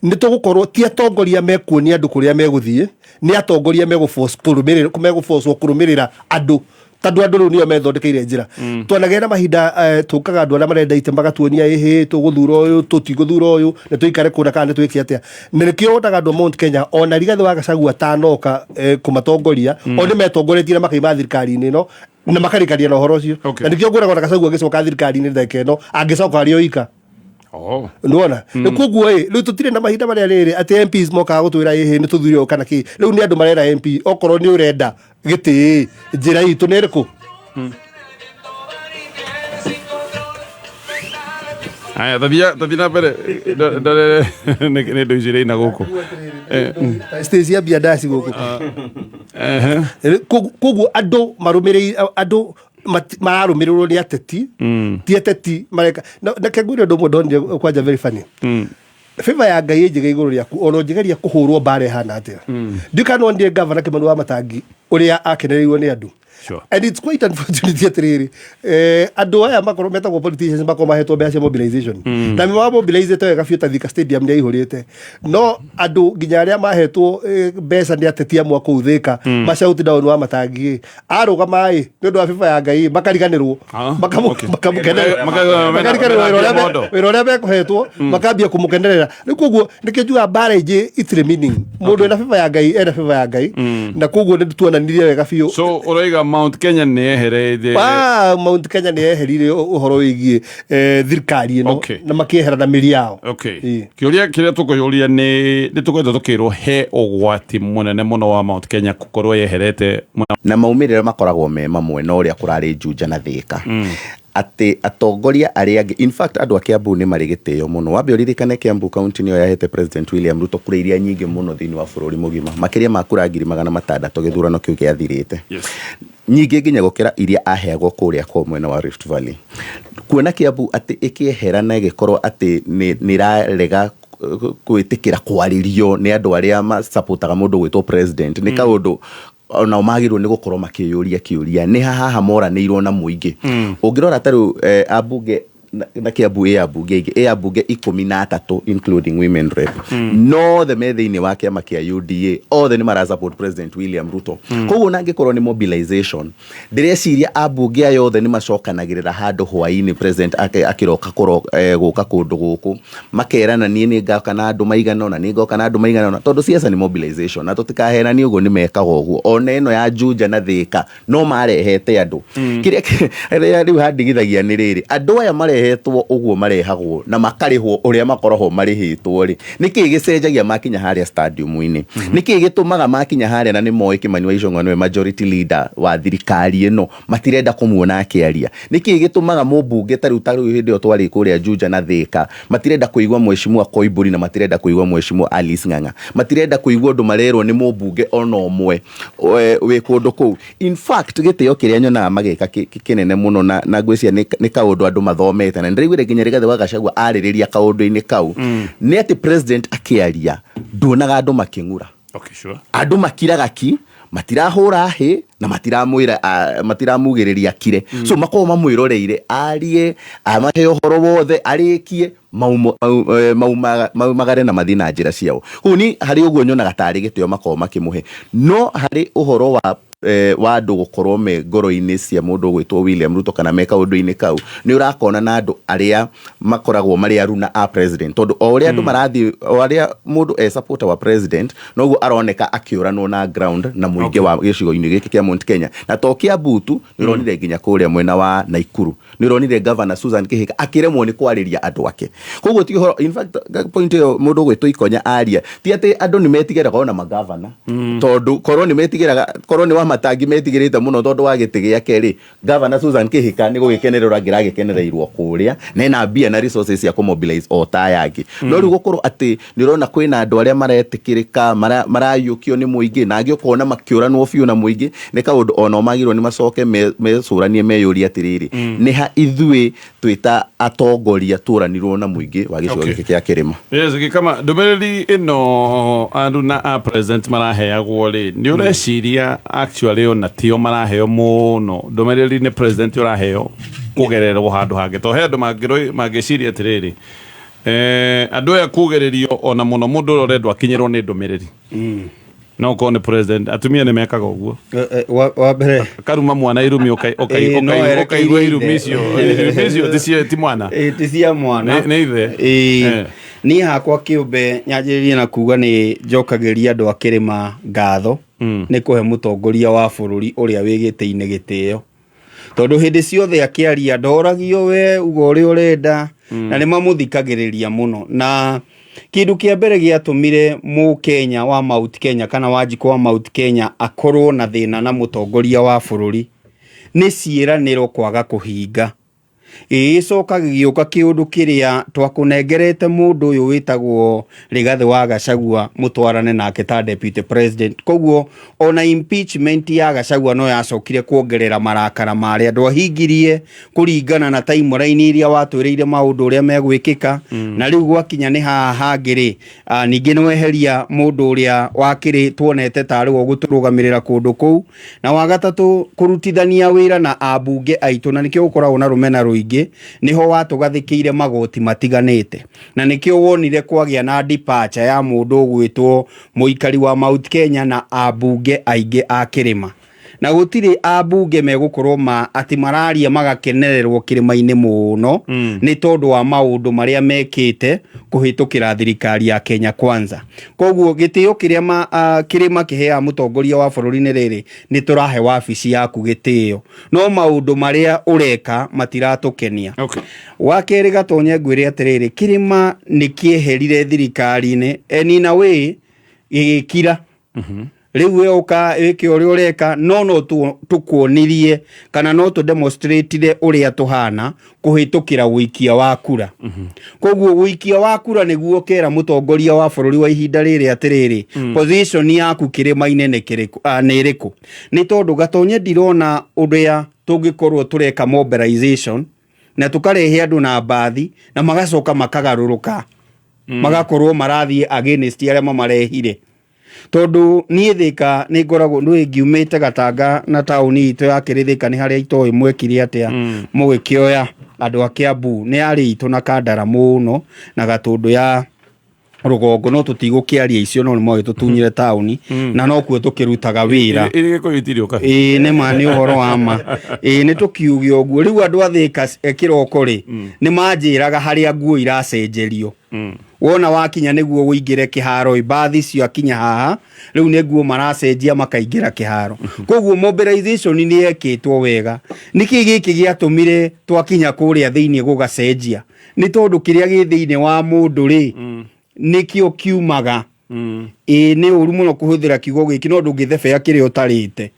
nĩ tũgũkorwo ti atongoria mekuonia andũ kũrĩa megũthiĩ, nĩ atongoria megũforce kũrũmĩrĩra, megũforcwo kũrũmĩrĩra andũ, tondũ andũ rĩu nĩo methondekeire njĩra. Twanagĩa na mahinda tũkaga andũ arĩa marenda itĩ magatuonia, ĩhĩ tũgũthura ũyũ, tũtigũthura ũyũ, nĩ tũikare kũna kana nĩ twĩke atĩa. Na nĩkĩo wonaga andũ a Mount Kenya ona Rigathĩ wa Gachagua atanoka kũmatongoria, o nĩ metongoretie na makaima thirikari-inĩ ĩno na makarĩkania na ũhoro ũcio. Na nĩkĩo ngwĩraga ona Gachagua agĩcoka thirikari-inĩ ndagĩka ĩno angĩcoka arĩ o ika. Nĩwona nĩ koguo ĩ rĩu tũtirĩ na mahinda marĩa rĩrĩ atĩ MPs mokaga gũtwĩra ĩhĩ nĩ tũthure ũyũ kana kĩ. Rĩu nĩ andũ marera MP, okorwo nĩ ũrenda gĩtĩ ĩ, njĩra itũ nĩ ĩrĩkũ? Aya, tathia na mbere ndorere nĩ indo ici iraina gũkũ. Stage ya biandaci gũkũ. Koguo andũ marũmĩrĩire, andũ mararũmĩrĩrwo nĩ ateti, ti ateti mareka. Na kengwĩre ũndũ ũmwe ndonire kwanja very funny. Favor ya Ngai ĩnjĩge igũrũ rĩaku ona ũngĩgeria kũhũrwo mbara ĩhana atĩa. Ndiũĩ kana nonire gavana Kimani wa Matangi ũrĩa akenereirwo nĩ andũ. And it's quite unfortunate atĩrĩrĩ, andũ aya makorwo metagwo politicians makorwo mahetwo mbeca cia mobilization na nĩ mamobilizĩte wega biũ ta Thika Stadium nĩ yaihũrĩte, no andũ nginya arĩa mahetwo mbeca nĩ ateti amwe kũu Thika macaut down wa Matangi arũgama ĩ nĩ ũndũ wa favor ya Ngai makariganĩrwo. Makamũkenerera. Makariganĩrwo wĩra ũrĩa mekũhetwo, makambia kũmũkenerera. Rĩu koguo nĩkĩo njugaga mbara ingĩ itirĩ meaning. Mũndũ ena favor ya Ngai, ena favor ya Ngai, na koguo nĩ tuonanirie wega biũ. So ũroiga Mount Kenya nĩ yehereire? Ah, Mount Kenya nĩ yeherire ũhoro wĩgiĩ thirikari ĩno na makĩehera na mĩri yao. Kĩũria kĩrĩa tũkũyũria nĩ tũkoretwo tũkĩrwo he ũgwati mũnene mũno wa Mount Kenya gũkorwo yeherete mwena Na maumĩrĩra makoragwo me mamwe na ũrĩa kũrarĩ Juja na Thĩka, atĩ atongoria arĩa angĩ, in fact andũ a Kiambu nĩ marĩ gĩtĩo mũno. Wambe ũririkane Kiambu County nĩyo yahete President William Ruto kura iria nyingĩ mũno thĩinĩ wa bũrũri mũgima, makĩria ma kura 600,000 gĩthurano kĩu gĩathirĩte, nyingĩ nginya gũkĩra iria aheagwo kũrĩa kwao mwena wa Rift Valley. Kuona Kiambu atĩ ĩkĩehera na ĩgĩkorwo atĩ nĩ ĩrarega gwĩtĩkĩra kwarĩrio nĩ andũ arĩa macapotaga mũndũ gwĩtwo president nĩ kaũndũ onao magĩrĩirwo nĩ gũkorwo makĩyũria kĩũria nĩ haha moranĩirwo na mũingĩ. Ũngĩrora ta rĩu ambunge na Kiambu ĩ ambunge aingĩ, ĩ ambunge 13 including women rep, no othe me thĩinĩ wa kĩama kĩa UDA, othe nĩ mara support President William Ruto. Koguo na angĩkorwo nĩ mobilization, ndĩreciria ambunge aya othe nĩ macokanagĩrĩra handũ hwaĩ-inĩ president akĩroka gũka kũndũ gũkũ, makerana niĩ nĩ ngoka na andũ maigana ũna, nĩ ngoka na andũ maigana ũna, tondũ siasa nĩ mobilization na tũtikahenanie ũguo nĩ mekaga ũguo. Ona ĩno ya Juja na Thĩka no marehete andũ. Kĩrĩa rĩu handigithagia nĩ rĩrĩ, andũ aya marehetwo ũguo marehagwo na makarĩhwo ũrĩa makoragwo marĩhĩtwo rĩ, nĩkĩ gĩcenjagia makinya harĩa stadium-inĩ? Nĩkĩ gĩtũmaga makinya harĩa na nĩ moĩ Kimani wa Ichung'wa nĩwe majority leader wa thirikari ĩno, matirenda kũmuona akĩaria? Nĩkĩ gĩtũmaga mũmbunge ta rĩu hĩndĩ ĩyo twarĩ kũrĩa Juja na Thĩka, matirenda kũigua Mheshimiwa Koimburi na matirenda kũigua Mheshimiwa Alice Ng'ang'a, matirenda kũigua ũndũ marerwo nĩ mũmbunge ona ũmwe wĩ kũndũ kũu? In fact gĩtĩo kĩrĩa nyonaga magĩka kĩnene mũno na ngwĩciria nĩ kaũndũ andũ mathomete na ndĩraiguire nginya Rigathĩ wa Gachagua arĩrĩria kaũndũ-inĩ kau, nĩ atĩ president akĩaria nduonaga andũ makĩng'ura. Andũ makiraga ki, matirahũra hĩ na matiramwĩra, matiramugĩrĩria kire. So makoragwo mamwĩroreire arie, amahe ũhoro wothe, arĩkie. Maumagare na mathiĩ na njĩra ciao. Koguo ni harĩ ũguo nyonaga tarĩ gĩtĩo makoragwo makĩmũhe, no harĩ ũhoro wa andũ gũkorwo me ngoro-inĩ cia mũndũ ũgwĩtwo William Ruto kana me kaũndũ-inĩ kau, nĩ ũrakona na andũ arĩa makoragwo marĩ aruna a president, tondũ o ũrĩa andũ marathiĩ, o ũrĩa mũndũ e supporter wa president, noguo aroneka akĩũranwo na ground na mũingĩ wa gĩcigo-inĩ gĩkĩ kĩa Mount Kenya. Na to Kiambu tu, nĩ ũronire nginya kũrĩa mwena wa Naikuru nĩ ũronire Governor Susan Kihika akĩremwo nĩ kwarĩria andũ ake. Koguo ti ũhoro, in fact, point ĩyo mũndũ ũgwĩtwo Ikonya aria, ti atĩ andũ nĩ metigĩraga ona magavana, tondũ korwo nĩ metigĩraga, korwo nĩ wa Matangi metigĩrĩte mũno tondũ wa gĩtĩ gĩake rĩ, Governor Susan Kihika nĩ gũgĩkenererwo angĩragĩkenereirwo kũrĩa, na ena mbia na resources cia kũmobilize o ta aya angĩ. No rĩu gũkorwo atĩ nĩ ũrona kwĩna andũ arĩa maretĩkĩrĩka, marayũkio nĩ mũingĩ, na angĩ ũkona makĩũranwo biũ na mũingĩ, nĩ kaũndũ onao magĩrĩirwo nĩ macoke mecũranie, meyũrie atĩrĩrĩ, nĩ ha ithuĩ twĩ ta atongoria tũranirwo na mũingĩ wa gĩcigo gĩkĩ kĩa kĩrĩma? Yes, gĩkama ndũmĩrĩri ĩno aruna a president maraheagwo rĩ, nĩ ũreciria actually ona tio maraheo mũno ndũmĩrĩri, nĩ president ũraheo kũgererwo handũ hangĩ? To he andũ mangĩciria atĩrĩrĩ, andũ aya kugĩrĩrio ona mũno mũndũ ũrĩa ũrendwo akinyĩrwo nĩ ndũmĩrĩri no korwo nĩ president. Atumia nĩ mekaga ũguo. Wa mbere, akaruma mwana irumi, no ũkaigua erekeire irumi ithe. Icio, irumi icio ti ti mwana. Ti cia mwana. Nĩ ithe. Niĩ hakwa kĩũmbe nyanjĩrĩrie na kuga nĩ njokagĩria andũ a kĩrĩma ngatho nĩ kũhe mũtongoria wa bũrũri ũrĩa wĩ gĩtĩ-inĩ gĩtĩo, tondũ hĩndĩ ciothe akĩaria ndoragio we uga ũrĩa ũrenda, na nĩ mamũthikagĩrĩria mũno. Na kĩndũ kĩa mbere gĩatũmire mũkenya wa Mount Kenya kana Wanjikũ wa Mount Kenya akorwo na thĩna na mũtongoria wa bũrũri nĩ ciĩranĩro kwaga kũhinga. Gĩgĩcoka gĩgĩũka kĩũndũ kĩrĩa twakũnengerete mũndũ ũyũ wĩtagwo Rigathĩ wa Gachagua mũtwarane nake ta deputy president. Koguo ona impeachment ya Gachagua no yacokire kuongerera marakara marĩa ndwahingirie kũringana na timeline iria watwĩrĩire maũndũ ũrĩa megwĩkĩka. Na rĩu gwakinya nĩ haha hangĩ rĩ, ningĩ nĩ weheria mũndũ ũrĩa wakĩrĩ tuonete tarĩ we ũgũtũrũgamĩrĩra kũndũ kũu. Na wa gatatũ, kũrutithania wĩra na ambunge aitũ, na nĩkĩo gũkoragwo na rũmena rũingĩ, nĩho watũgathĩkĩire magoti matiganĩte, na nĩkĩo wonire kwagĩa na departure ya mũndũ ũgwĩtwo mũikari wa Mount Kenya na ambunge aingĩ a kĩrĩma. Na gũtirĩ ambunge megũkorwo ma atĩ mararia magakenererwo kĩrĩma-inĩ mũno, nĩ tondũ wa maũndũ marĩa mekĩte kũhĩtũkĩra thirikari ya Kenya Kwanza. Koguo gĩtĩo kĩrĩa kĩrĩma kĩheaga mũtongoria wa bũrũri nĩ rĩrĩ, nĩ tũrahe wabici yaku gĩtĩo, no maũndũ marĩa ũreka matiratũkenia. Wa kerĩ, Gatonye, ngwĩre atĩrĩrĩ, kĩrĩma nĩ kĩeherire thirikari-inĩ and in a way gĩgĩkira. Rĩu we ũka wĩke ũrĩa ũreka, no tũkuonirie kana no tũ demonstrate ũrĩa tũhana kũhĩtũkĩra ũikia wa kura. Koguo ũikia wa kura nĩguo ũkera mũtongoria wa bũrũri wa ihinda rĩrĩ atĩrĩrĩ, position yaku kĩrĩma-inĩ nĩ kĩrĩkũ, nĩ ĩrĩkũ? Nĩ tondũ, Gatonye, ndirona ũrĩa tũngĩkorwo tũreka mobilization na tũkarehe andũ na mbathi na magacoka makagarũrũka, magakorwo marathiĩ against arĩa mamarehire. Tondũ niĩ Thĩka nĩ ngoragwo nĩ ngiumĩte Gatanga na taũni itũ ya Kĩrĩthĩka, nĩ harĩa itoĩ mwekire atĩa mũgĩkĩoya andũ a Kiambu, nĩ yarĩ itũ na Kandara mũno na Gatũndũ ya rũgongo, no tũtigũkĩaria icio, no nĩ mwagĩtũtunyire taũni na nokuo tũkĩrutaga wĩra. Ĩrĩ gĩkũyũ itirĩ ũkabi. Ĩĩ, nĩ ma, nĩ ũhoro wa ma. Ĩĩ, nĩ tũkiuge ũguo. Rĩu andũ a Thĩka kĩroko rĩ, nĩ manjĩraga harĩa nguo iracenjerio. Wona wakinya nĩguo ũingĩre kĩharo ĩ, mbathi ciakinya haha rĩu nĩ nguo maracenjia makaingĩra kĩharo. Koguo mobilization nĩ yekĩtwo wega. Nĩkĩ gĩkĩ gĩatũmire twakinya kũrĩa thĩinĩ gũgacenjia? Nĩ tondũ kĩrĩa gĩ thĩinĩ wa mũndũ rĩ, nĩkĩo kiumaga. Ĩĩ, nĩ ũru mũno kũhũthĩra kiugo gĩkĩ, no ndũngĩthebea kĩrĩa ũtarĩte.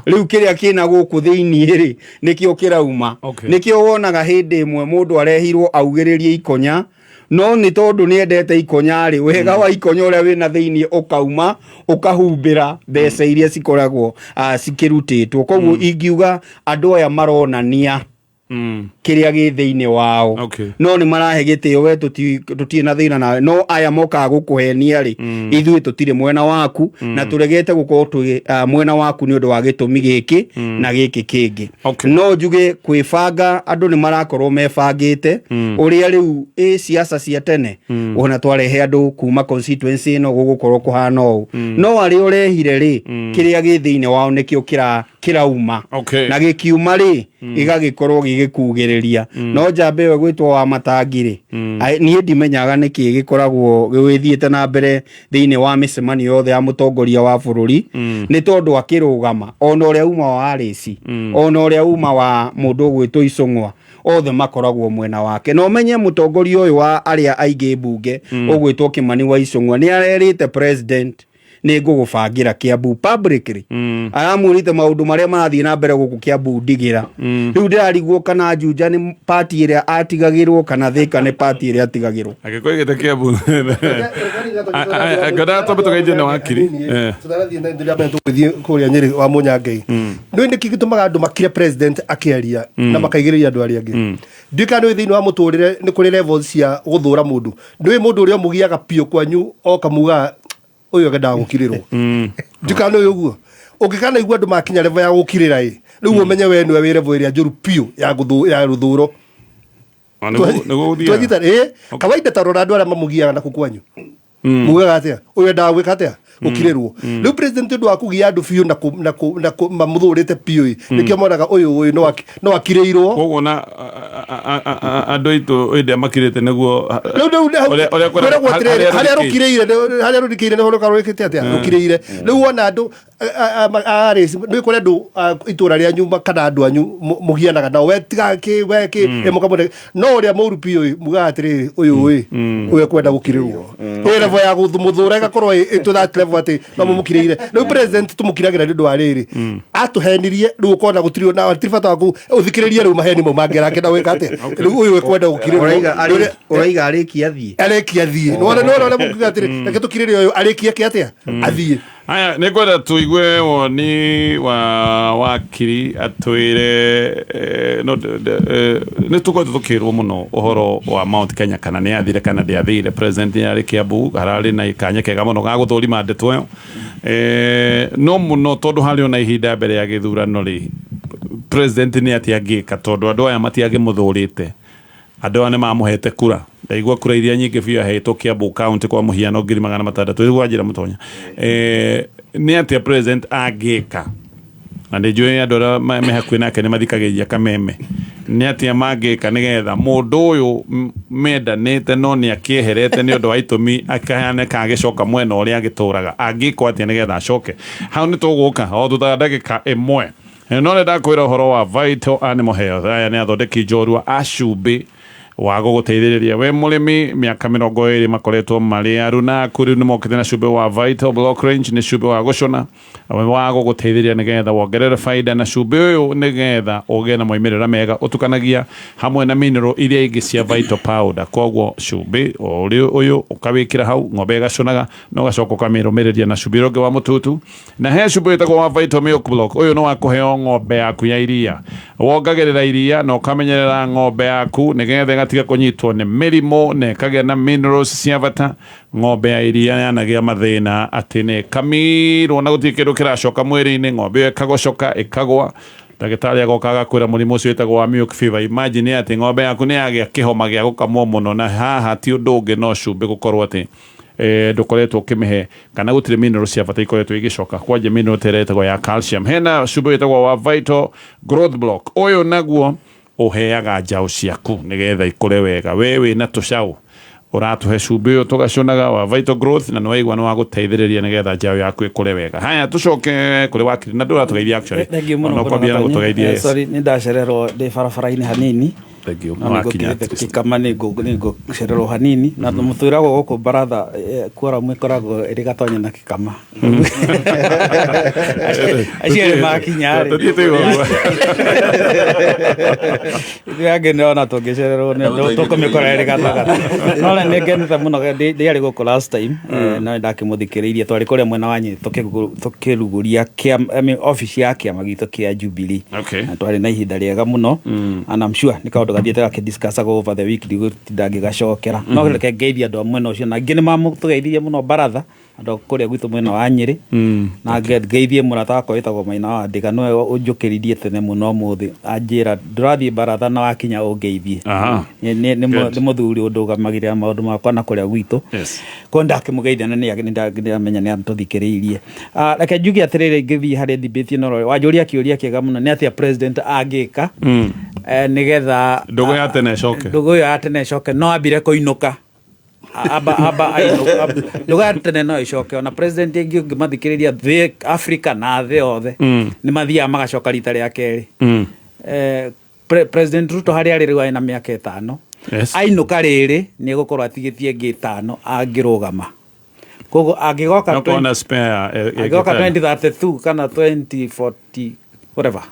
Rĩu kĩrĩa kĩna gũkũ thĩinĩ rĩ, nĩkĩo kĩrauma. Nĩkĩo wonaga hĩndĩ ĩmwe mũndũ arehirwo augĩrĩrie Ikonya, no nĩ tondũ nĩ endete Ikonya rĩ, wega wa Ikonya ũrĩa wĩna thĩinĩ ũkauma ũkahumbĩra mbeca iria cikoragwo cikĩrutĩtwo. Koguo ingiuga andũ aya maronania Kĩrĩa gĩ thĩinĩ wao. No nĩ marahe gĩtĩo we, tũtirĩ na thĩna nawe, no aya mokaga gũkũhenia rĩ, ithuĩ tũtirĩ mwena waku na tũregete gũkorwo twĩ mwena waku nĩ ũndũ wa gĩtũmi gĩkĩ na gĩkĩ kĩngĩ. No njuge kwĩbanga, andũ nĩ marakorwo mebangĩte ũrĩa rĩu ĩ siasa cia tene, ona twarehe andũ kuma constituency ĩno gũgũkorwo kũhana ũũ, no arĩa ũrehire rĩ, kĩrĩa gĩ thĩinĩ wao nĩkĩo kĩrauma. Na gĩkiuma rĩ, gĩgagĩkorwo gĩgĩkugĩrĩria. No njamba ĩyo ĩgwĩtwo wa matangi rĩ, niĩ ndimenyaga nĩkĩ gĩkoragwo gĩthiĩte na mbere thĩinĩ wa mĩcemanio yothe ya mũtongoria wa bũrũri, nĩ tondũ akĩrũgama, ona ũrĩa uma wa Arĩci, ona ũrĩa uma wa mũndũ ũgwĩtwo Icũng'wa, othe makoragwo mwena wake. Na ũmenye mũtongoria ũyũ wa arĩa aingĩ mbunge ũgwĩtwo Kĩmani wa Icũng'wa nĩ arerĩte president, "Nĩ ngũgũbangĩra Kiambu," publicly. Aramwĩrĩte maũndũ marĩa marathiĩ na mbere gũkũ Kiambu ndigĩra. Rĩu ndĩrarigwo kana Juja nĩ party ĩrĩa atigagĩrwo kana Thika nĩ party ĩrĩa atigagĩrwo. Agĩkorwo Kiambu ngwendaga twambe tũgeithie nĩ wakiri. Tũtarathiĩ na ndĩrĩa mbere tũgũthiĩ kũrĩa Nyĩrĩ wa Mũnyangei, nĩ nĩkĩ gĩtũmaga andũ makire president akĩaria na makaigĩrĩria andũ arĩa angĩ? Ndiũĩ kana nĩ thĩinĩ wa mũtũrĩre nĩ kũrĩ levels cia gũthũra mũndũ. Nĩ mũndũ ũrĩa ũmũgiaga biũ kwanyu oka mugaga ũyũ agendaga gũkirĩrwo. Ndiũĩ kana nĩ ũguo ũngĩkana igua andũ makinya level ya gũkirĩra ĩ, rĩu ũmenye we nĩwe wĩ level ĩrĩa njũru biũ ya rũthũro. Nĩguo gũthiaga. Twanyita ĩ kawaida, ta rora andũ arĩa mamũgiaga naku kwanyu, mugaga atĩa? Ũyũ endaga gwĩka atĩa? Gũkirĩrwo. Rĩu president ũndũ wa kũgia andũ biũ na mamũthũrĩte biũ ĩ, nĩkĩo monaga ũyũ no akirĩirwo. Koguo na andũ aitũ hĩndĩ ĩrĩa makirĩte nĩguo Rĩu ũrĩa kwĩragwo atĩrĩrĩ, harĩa harĩa rũrikĩire. rũkirĩire harĩa rũrikĩire nĩho rũkarũrĩkĩte atĩa rũkirĩire. Rĩu wona andũ nĩ kũrĩ andũ a itũra rĩanyu kana andũ anyu mũgianaga nao, we tiga kĩ we kĩ ĩ, mũkamũne no ũrĩa mũru biũ ĩ, mugaga atĩrĩrĩ, ũyũ ĩ, ũyũ ekwenda gũkirĩrwo. Ĩ level ya gũmũthũra ĩgakorwo ĩ to that level atĩ no mũmũkirĩire. Rĩu president tũmũkiragĩra nĩ ũndũ wa rĩrĩ atũhenirie. Rĩu ũkona gũtirĩ na hatirĩ bata wa ũthikĩrĩrie rĩu maheni mau mangĩ arakĩenda gwĩka atĩa. Rĩu ũyũ ekwenda gũkirĩrwo. Ũraiga arĩkia athiĩ. Arĩkia athiĩ. Nĩwona ũrĩa mũngiuga atĩrĩ, reke tũkirĩre ũyũ arĩkie ke atĩa athiĩ. Aya, nĩ ngwenda tũigue woni wa wakiri atwĩre no nĩ tũkoretwo tũkĩrwo mũno ũhoro wa Mount Kenya, kana nĩ yathire kana ndĩathire. President nĩ arĩ Kiambu, hararĩ na kanya kega mũno ga gũthũrima ndeto ĩyo. No mũno tondũ harĩ ona ihinda mbere ya gĩthurano rĩ, president nĩ atĩa angĩka tondũ andũ aya matiangĩmũthũrĩte? Andũ aya nĩ mamũhete kura, ndaigua kura iria nyingĩ biũ ahetwo Kiambu County, kwa mũhiano 600,000. Rĩu wanjĩra mũtonya nĩ atĩa president angĩka, na nĩ njũĩ andũ arĩa me hakuhĩ nake nĩ mathikagĩrĩria kameme, nĩ atĩa mangĩka nĩgetha mũndũ ũyũ mendanĩte no nĩ akĩeherete nĩ ũndũ wa itũmi akahane kagĩcoka mwena ũrĩa agĩtũraga, angĩkwo atĩa nĩgetha acoke hau? Nĩ tũgũka o thutha wa ndagĩka ĩmwe. No nĩ ndakwĩra ũhoro wa Vital Animal Health. Aya nĩ athondeki njorua a cumbĩ wa gũgũteithĩrĩria we mũrĩmi. Mĩaka 20 makoretwo marĩ arunaku. Rĩu nĩ mokĩte na cumbĩ wa Vital Block Range. Nĩ cumbĩ wa gũcũna wa gũgũteithĩrĩria nĩgetha wongerere baida, na cumbĩ ũyũ nĩgetha ũgĩe na moimĩrĩra mega ũtukanagia hamwe na mineral iria ingĩ cia Vital Powder. Koguo cumbĩ ũrĩ ũyũ ũkawĩkĩra hau, ng'ombe ĩgacũnaga, na ũgacoka ũkamĩrũmĩrĩria na cumbĩ ũrĩa ũngĩ wa mũtutu. Na he cumbĩ wĩtagwo wa Vital Milk Block. Ũyũ nĩ wa kũheo ng'ombe yaku ya iria, wongagĩrĩra iria na ũkamenyerera ng'ombe yaku nĩgetha ĩgatiga kũnyitwo nĩ mĩrimũ na ĩkagĩa na minerals cia bata. Ng'ombe ya iria yanagĩa mathĩna atĩ nĩ ĩkamirwo na gũtirĩ kĩndũ kĩracoka mwĩrĩ-inĩ, ng'ombe ĩyo ĩkagocoka ĩkagwa, ndagĩtarĩ agoka agakwĩra mũrimũ ũcio wĩtagwo wa milk fever. Imagine atĩ ng'ombe yaku nĩ yagĩa kĩhoma gĩa gũkamwo mũno, na haha ti ũndũ ũngĩ no cumbĩ gũkorwo atĩ ndũkoretwo ũkĩmĩhe kana gũtirĩ mineral cia bata ikoretwo igĩcoka, kwanja mineral ta ĩrĩa ĩtagwo ya calcium. Hena cumbĩ wĩtagwo wa Vital Growth Block. Ũyũ naguo ũheaga njaũ ciaku nĩgetha ikũre wega. We wĩna tũcaũ, ũratũhe cumbĩ ũyũ tũgacunaga wa Vital Growth, na nĩwaigua nĩ wa gũteithĩrĩria nĩgetha njaũ yaku ĩkũre wega. Haya, tũcoke kũrĩ wakiri na ndũratũgeithia actually. Thank you mũno. Ona ũkwambia na Bwana gũtũgeithia. Gatonye. Yes. Sorry, nĩ ndacererwo ndĩ barabara-inĩ hanini. Thank you. No nĩ Wakinya ngũkĩrĩte at least. gĩkama nĩ ngũcererwo hanini na mũtwĩragwo gũkũ baratha quorum ĩkoragwo ĩrĩ gatonya na kĩkama acio erĩ makinya rĩ Tũthiĩte igũrũ. ithuĩ angĩ nĩona tũngĩcererwo tũkũmĩkora ĩrĩ gatagatĩ no nĩ ngenete mũno ndiarĩ gũkũ last time no ndakĩmũthikĩrĩirie twarĩ kũrĩa mwena wa Nyĩrĩ tũkĩrugũria kĩama, I mean, office ya kĩama gitũ kĩa Jubilee. Okay. Na twarĩ na ihinda rĩega mũno and I'm sure nĩ kaũndũ gathiĩte gakĩdiscussagwo over the week ndigũtinda ngĩgacokera no reke ngeithie andũ a mwena ũcio na angĩ nĩ mamũtũgeithirie mũno baratha andũ a kũrĩa gwitũ mwena wa Nyĩrĩ na ngeithie mũrata wakwa wĩtagwo Maina wa Ndĩga nĩwe ũnjũkĩririe tene mũno ũmũthĩ anjĩra ndũrathiĩ baratha na wakinya ũngeithie. Aha. Nĩ mũthuri ũndũgamagĩrĩra maũndũ makwa na kũrĩa gwitũ. Yes. Koguo ndakĩmũgeithia na nĩndamenya nĩ atũthikĩrĩirie. Reke njuge atĩrĩrĩ ngĩthiĩ harĩ debate ĩno rĩ, wanjũria kĩũria kĩega mũno nĩ atĩa president angĩka nĩgetha Ndũgũ ya tene ĩcoke. Ndũgũ ĩyo ya tene ĩcoke no ambire kũinũka. Amba amba ainũka. Ndũgũ ya tene no ĩcoke ona president ĩngĩ ũngĩmathikĩrĩria thĩ Africa na thĩ yothe nĩ mathiaga magacoka rita rĩa kerĩ. President Ruto harĩa arĩ rĩu arĩ na mĩaka 5. Yes. Ainũka rĩrĩ nĩ egũkorwo atigĩtie ĩngĩ 5 angĩrũgama. Koguo angĩgoka No kuona spare angĩgoka 2032 kana 2040 whatever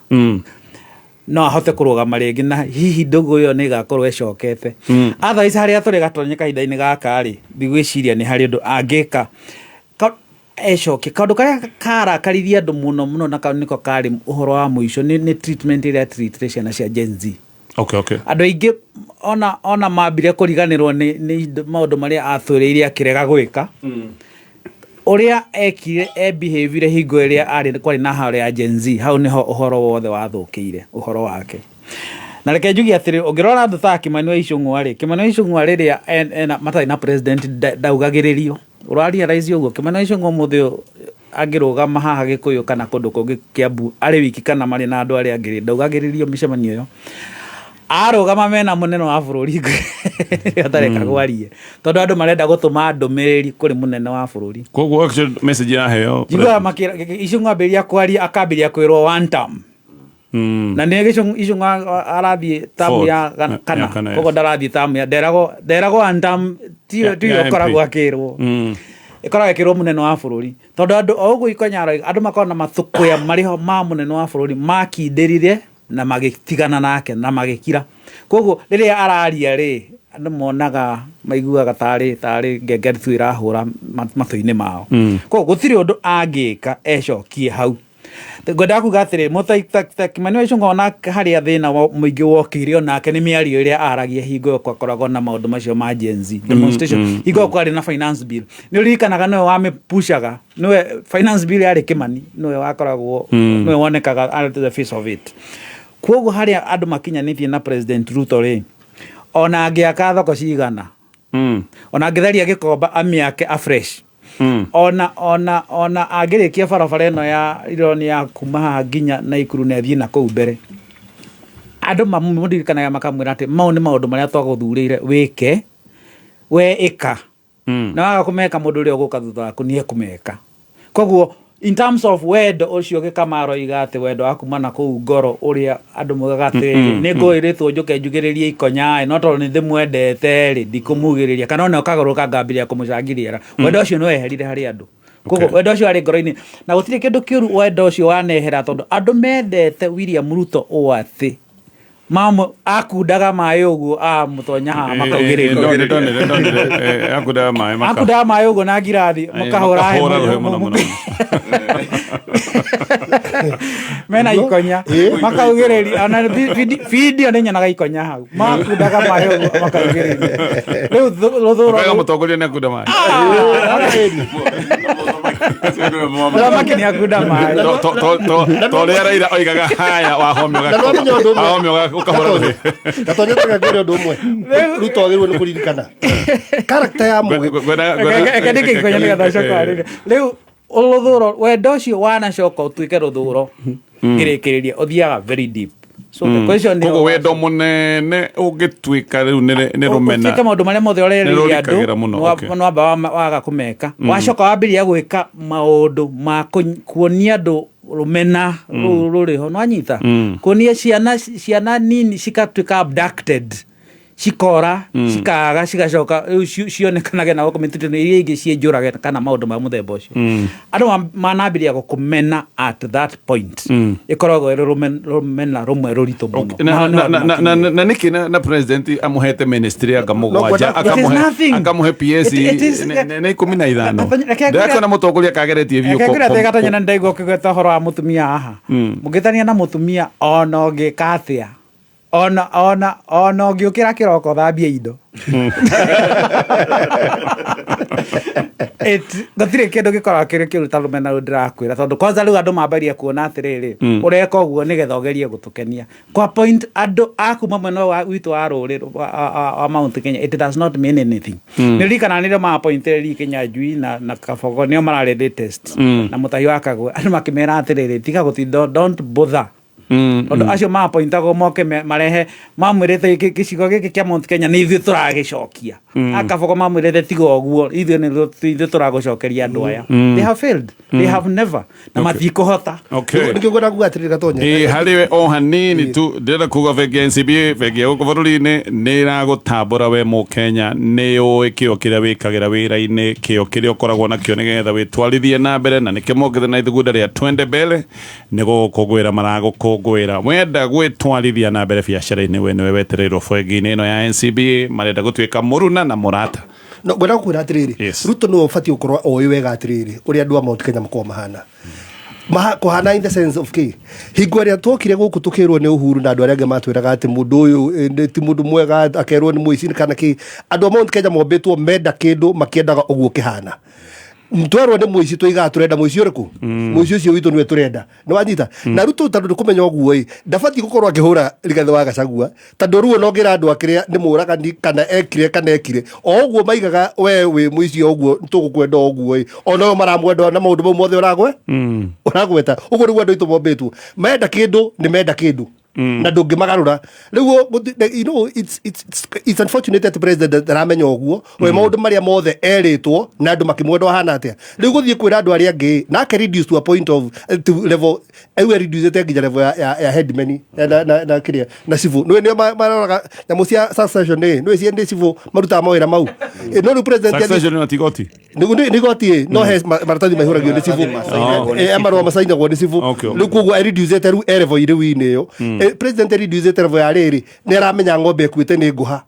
no ahote kũrũgama rĩngĩ na hihi ndũgũ ĩyo nĩ ĩgakorwo ĩcokete. Otherwise harĩa tũrĩ gatonye kahinda-inĩ gaka rĩ, ndigwĩciria nĩ harĩ ũndũ angĩka ecokie. Kaũndũ karĩa karakaririe andũ mũno mũno na kau nĩko karĩ ũhoro wa mũico nĩ treatment ĩrĩa treatire ciana cia Gen Z. Okay, okay. Andũ aingĩ ona mambire kũriganĩrwo nĩ maũndũ marĩa atwĩrĩire akĩrega gwĩka. Ũrĩa ekire e behavior hingo ĩrĩa arĩ kwarĩ na haro ya Gen Z, hau nĩho ũhoro wothe wathũkĩire ũhoro wake. Na reke njuge atĩrĩ, ũngĩrora andũ ta Kimani wa Ichung'wa rĩ, Kimani wa Ichung'wa rĩrĩa ena matarĩ na president ndaugagĩrĩrio. Ũrarealize ũguo Kimani wa Ichung'wa ũmũthĩ ũyũ angĩrũgama haha Gĩkũyũ kana kũndũ kũngĩ Kiambu arĩ wiki kana marĩ na andũ arĩa angĩ rĩ, ndaugagĩrĩrio mĩcemanio ĩyo. Arũgama mena mũnene wa bũrũri atareka gwarie tondũ andũ marenda gũtũma ndũmĩrĩri kũrĩ mũnene wa bũrũri. Koguo actually message yaheo Njiguaga makĩra Ichung'wa ambĩrĩria kwaria akambĩrĩria kwĩrwo one term. Na nĩ Ichung'wa arathiĩ tamu ya kana koguo ndarathiĩ tamu ya nderagwo one term tiyo ĩkoragwo akĩrwo ĩkoragwo ĩkĩrwo mũnene wa bũrũri tondũ andũ o ũguo Ikonya andũ makoragwo na matũkũya marĩho ma mũnene wa bũrũri makindĩrire na magĩtigana nake na magĩkira. Koguo rĩrĩa araria rĩ andũ monaga maiguaga tarĩ ngengere tu ĩrahũra matũ-inĩ mao. Koguo gũtirĩ ũndũ angĩka ecokie hau. Ngwendaga kuga atĩrĩ Kimani wa Ichung'wa ona harĩa thĩna mũingĩ wokire onake nĩ mĩario ĩrĩa aragia hingo ĩyo gwakoragwo na maũndũ macio ma Gen Z demonstration hingo ĩyo kwarĩ na finance bill. Nĩ ũririkanaga nĩwe wamĩpushaga, nĩwe finance bill yarĩ Kimani, nĩwe wakoragwo nĩwe wonekaga at the face of it. Koguo harĩa andũ makinyanĩtie na President Ruto rĩ, ona angĩaka thoko cigana, ona angĩtheria Gĩkomba amĩake afresh, ona angĩrĩkia barabara ĩno ya ironi ya kuma haha nginya Naikuru na ĩthiĩ na kũu mbere, andũ mamũririkanaga makamwĩra atĩ mau nĩ maũndũ marĩa twagũthurĩire wĩke, we ĩka. Na waga kũmeka mũndũ ũrĩa ũgũka thutha waku nĩ ekũmeka. Koguo in terms of wendo ũcio Gĩkama aroiga atĩ wendo wa kuma na kũu ngoro ũrĩa andũ moigaga atĩrĩrĩ nĩ ngũĩrĩtwo njũke njugĩrĩrie Ikonya ĩ no tondũ nĩ ndĩmwendete rĩ ndikũmugĩrĩria kana ona ũkagarũrũka ngambĩrĩria kũmũcangĩrĩra. Wendo ũcio nĩ weherire harĩ andũ. Koguo wendo ũcio warĩ ngoro-inĩ na gũtirĩ kĩndũ kĩũru wendo ũcio wanehera tondũ andũ mendete William Ruto ũũ atĩ mamwe akundaga maĩ ũguo amũtonya haha makaugĩrĩria. Akundaga maĩ maka akundaga maĩ ũguo na ngirathi makahũra makahũra rũhĩ mũno mũno. Mena Ikonya makaugĩrĩria ona video nĩ nyonaga Ikonya hau makundaga maĩ ũguo makaugĩrĩria rĩu rũthũro Ũkaiga mũtongoria nĩ akunda maĩ. Mũthamaki nĩ akunda maĩ. To ũrĩa Raila oigaga haya wahomio Na nĩwamenya ũndũ ũmwe? wahomio ũkahũra rũhĩ. Gatonya tega ngwĩre ũndũ ũmwe Ruto agĩrĩirwo nĩ kũririkana character ya Mũgĩ Reke ndĩke Ikonya nĩgetha ũcoke warĩrie. Rĩu rũthũro wendo ũcio wanacoka ũtuĩke rũthũro ngĩrĩkĩrĩria ũthiaga very deep. So the question nĩ Koguo wendo mũnene ũngĩtuĩka rĩu nĩ rũmena. Ũtuĩke maũndũ marĩa mothe ũrerĩire andũ Nĩrũrikagĩra mũno, okay. nĩwamba waga kũmeka wacoka wambĩrĩria gwĩka maũndũ ma kuonia andũ Rũmena rũu rũrĩ ho nwanyita kuonia ciana ciana nini cigatuĩka abducted, cikora, cikaga, cigacoka rĩu cionekanage na gũkũ mĩtitũ-inĩ, iria ingĩ ciĩnjũrage kana maũndũ ma mũthemba ũcio. Andũ manambĩrĩria gũkũmena at that point, ĩkoragwo ĩrĩ rũmena rũmwe rũritũ mũno. Na Na na no na andũ na na makinyĩre. na nĩkĩ na president amuhete ministry anga mũgwanja, No, It is akamuhe nothing. akamuhe PS nĩ 15. Reke ngwĩre- Ndĩrakĩona mũtongoria kageretie biũ Reke ngwĩre atĩ Gatonya, na nĩndaigua ũkĩgweta ũhoro wa mũtumia haha. Mũngĩtania na mũtumia ona ũngĩka atĩa, ona ũngĩũkĩra kĩroko thambie indo, gũtirĩ kĩndũ gĩkoragwo kĩrĩ kĩũru ta rũmena rũu. Ndĩrakwĩra, tondũ kwanza rĩu andũ mambaria kuona atĩrĩrĩ, ũreka ũguo nĩgetha ũgerie gũtũkenia kwa point andũ a kuma mwena wa witũ wa rũrĩrĩ wa Mount Kenya. It does not mean anything. Nĩ ririkana nĩrĩo ma-appointire Kenya Njui na Kabogo, nĩo mararĩ latest, na Mũtahi wa Kagwe. Andũ makĩmera atĩrĩrĩ, tiga gũtinda, don't bother, tondũ acio mapointagwo moke marehe, mamwĩrĩte gĩcigo gĩkĩ kĩa Mount Kenya nĩ ithuĩ tũragĩcokia. Akabogo mamwĩrĩte tiga ũguo, ithuĩ nĩ ithuĩ tũragũcokeria andũ aya. They have failed, they have never, na matikũhota. Nĩkĩo ngwenda kuga atĩrĩrĩ, Gatonya. Ĩ harĩ we o hanini tu, ndĩrenda kuga bengi ya NCBA, bengi ya gũkũ bũrũri-inĩ, nĩ ĩragũtambũra we mũkenya. Nĩ ũĩ kĩo kĩrĩa wĩkagĩra wĩra-inĩ, kĩo kĩrĩa ũkoragwo nakĩo nĩgetha wĩtwarithie na mbere, na nĩkĩo mokĩte na ithugunda rĩa Twende Mbele nĩ gũgũkũngũĩra. Maragũkũngũĩra wenda gwĩtwarithia na mbere biacara-inĩ, we nĩwe wetereirwo bengi-inĩ ĩno ya NCBA. Marenda gũtuĩka mũruna na mũrata. No ngwenda gũkwĩra atĩrĩrĩ, Ruto nĩwe ũbatiĩ gũkorwo oĩ wega atĩrĩrĩ ũrĩa andũ a Mount Kenya makoragwo mahana. Kũhana in the sense of kĩ hingo ĩrĩa twokire gũkũ tũkĩrwo nĩ Uhuru na andũ arĩa angĩ matwĩraga atĩ mũndũ ũyũ ti mũndũ mwega, akerwo nĩ mũici kana kĩ. Andũ a Mount Kenya mombĩtwo menda kĩndũ makĩendaga ũguo kĩhana. Twerwo nĩ mũici, tũigaga tũrenda mũici ũrĩkũ? Mũici ũcio witũ nĩwe tũrenda. Nĩ wanyita? Na Ruto, tondũ nĩ kũmenya ũguo ĩ, ndabatiĩ gũkorwo akĩhũra Rigathĩ wa Gachagua, tondũ rĩu ona ũngĩra andũ akĩrĩa nĩ mũragani kana ekire kana ekire o ũguo, maigaga we wĩ mũici o ũguo, tũgũkwenda o ũguo ĩ, ona ũyũ maramwenda na maũndũ mau mothe ũragwe ũragweta ũguo. Nĩguo andũ aitũ mombĩtwo, menda kĩndũ nĩ menda kĩndũ na ndũngĩmagarũra. Rĩu it's unfortunate that president ndaramenya ũguo we maũndũ marĩa mothe erĩtwo na andũ makĩmwenda ahana atĩa. Rĩu gũthiĩ kwĩra andũ arĩa angĩ nake reduce to a point of to level rĩu reduce nginya level ya headman na kĩrĩa na civil nĩwe nĩo maroraga nyamũ cia succession nĩ nĩwe nĩ civil marutaga mawĩra mau. No rĩu president Succession na tigoti. Nĩ igoti ĩ, no he maratathi maihũragio nĩ civil. Marũa macainagwo nĩ civil. Rĩu koguo reducete rĩu e level rĩu-inĩ ĩyo. President reducete level ya rĩrĩ, nĩ aramenya ng'ombe ĩkuĩte nĩ ngũha.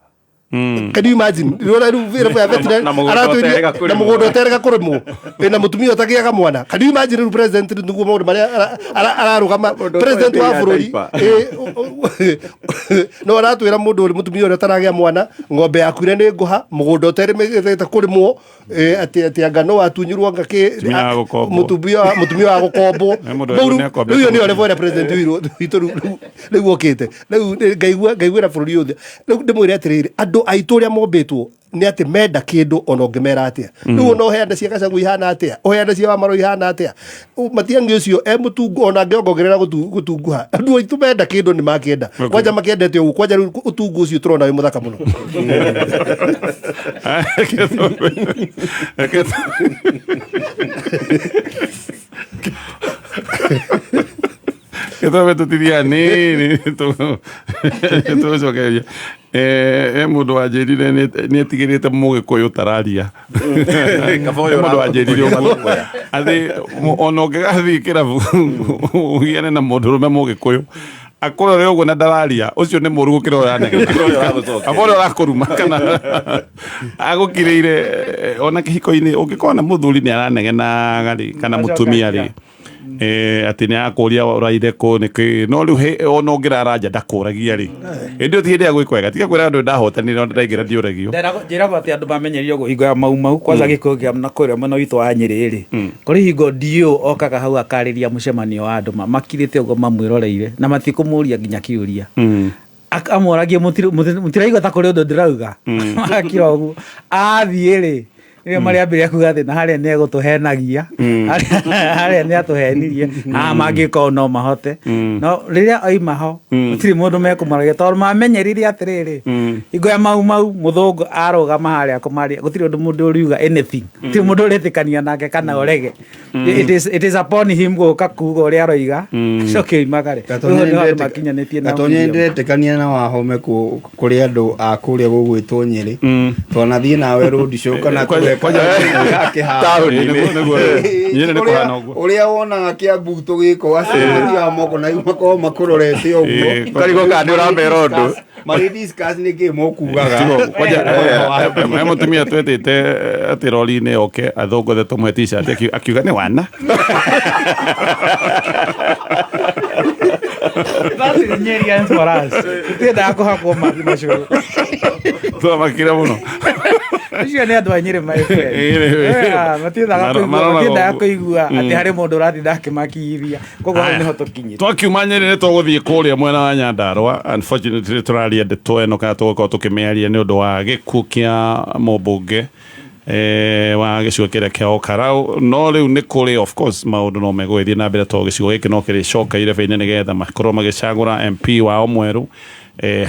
Can you imagine? Rĩu rĩu level ya veterinary Na mũgũnda aratwĩria ũterega kũrĩmwo. Na mũgũnda ũterega kũrĩmwo na mũtumia ũtagĩaga mwana. Can you imagine rĩu president rĩu nĩguo maũndũ marĩa ararũgama Mũndũ president wa ũtoĩ bũrũri diaper. No aratwĩra mũndũ ũrĩ mũtumia ũrĩa ũtaragĩa mwana, ng'ombe yakuire nĩ ngũha, mũgũnda ũterĩmĩte kũrĩmwo, atĩ anga no watunyirwo anga kĩ Mũtumia wa gũkombwo. Mũtumia wa gũkombwo. Mũndũ Rĩu nĩ akombete rĩu ĩyo nĩyo mũtumia. level ĩrĩa president witũ rĩu okĩte rĩu ngaiguĩra bũrũri ũyũ. Rĩu ndĩmwĩre atĩrĩrĩ, andũ aitũ ũrĩa mombĩtwo nĩ atĩ menda kĩndũ ona ũngĩmera atĩa. Rĩu ona ũheane cia Gachagua ihana atĩa, ũheane cia Wamaro ihana atĩa, Matiang'i ũcio e mũtungu, ona angĩongongerera gũtunguha, andũ aitũ menda kĩndũ nĩ makĩenda. Kwanja makĩendete ũguo, kwanja rĩu ũtungu ũcio tũrona wĩ mũthaka mũno. Gĩthome tũtithia nini tũcokeria e mũndũ wanjĩrire nĩ etigĩrĩte mũgĩkũyũ tararia. Kaba ũyũ He mũndũ wanjĩrire ũguo ũragũkũya. atĩ ona ũngĩgathiĩ kĩrabu ũgiane na mũndũrũme mũgĩkũyũ akũrore ũguo na ndararia, ũcio nĩ mũru gũkĩra ũrĩa ũranegena. Ũrĩa ũragũcokeria. Aba ũrĩa ũrakũruma kana agũkirĩire. Ona kĩhiko-inĩ ũngĩkorwo na mũthuri nĩ aranegenaga rĩ, kana mũtumia rĩ, atĩ nĩ akũria ũraire kũ nĩkĩ, no rĩu ona ũngĩrara nja ndakũragia rĩ, ĩndĩ ĩyo ti hĩndĩ ya gwĩka wega. Tiga kwĩra andũ ndahotanire, ona ndaingĩra ndiũragio. Njĩragwo atĩ andũ mamenyerio hingo ya Mau Mau kwanza, gĩkũyũ kĩa na kũrĩa mwena witũ wa Nyĩrĩ rĩ, kũrĩ hingo DO okaga hau akarĩria mũcemanio wa andũ makirĩte ũguo mamwĩroreire na matikũmũria nginya kĩũria. Amoragie, "Mũtiraigua ta kũrĩ ũndũ ndĩrauga?" Akira ũguo athiĩ rĩ. Nĩrĩo marĩambĩrĩria kuga atĩ na harĩa nĩ egũtũhenagia, harĩa nĩ atũhenirie, haha mangĩkorwo no mahote. No rĩrĩa oima ho, gũtirĩ mũndũ mekũmaragia, tondũ mamenyerire atĩrĩrĩ, hingo ya Mau Mau mũthũngũ arũgama harĩa kũmaria, gũtirĩ ũndũ mũndũ ũriuga anything, gũtirĩ mũndũ ũretĩkania nake kana ũrege. It is upon him gũka kuga ũrĩa aroiga, acoke oimagare. Rĩu nĩho andũ makinyanĩtie na Gatonye, William. Ndĩretĩkania na Wahome kũrĩ andũ a kũrĩa gũgwĩtwo Nyĩrĩ. Twanathiĩ nawe road show kana kĩharo. Nĩguo, Nyĩrĩ nĩ kũhana ũguo. Ũrĩa wonaga Kĩambu tũgĩkwo, acio mathiaga moko na makorwo makũrorete ũguo. Ũkarigwo kana nĩ ũramera ũndũ. Marĩ discuss nĩ kĩ mokugaga. Tigo, kwanja he mũtumia twetĩte atĩ rori-inĩ oke athũngũthe tũmwe t-shirt, akiuga nĩ wana. That is Nyerians for us. Tũtiendaga kũhakwo mathi macio. Twamakire mũno. Acio nĩ andũ a Nyĩrĩ, my friend. Yeah, matiendaga kũigua, Maronaga matiendaga ũguo. kũigua atĩ harĩ mũndũ ũratinda akĩmakithia. Koguo hau nĩho tũkinyĩte. Twakiuma Nyĩrĩ nĩ tũgũthiĩ kũrĩa mwena wa Nyandarũa. Unfortunately tũraria ndeto ĩno kana tũgũkorwo tũkĩmĩaria nĩ ũndũ wa gĩkuũ kĩa mũmbunge wa gĩcigo kĩrĩa kĩa Olkalou. No rĩu nĩ kũrĩ, of course, maũndũ no megũgĩthiĩ na mbere, tondũ gĩcigo gĩkĩ no kĩrĩcoka irebe-inĩ nĩgetha makorwo magĩcagũra MP wao mwerũ.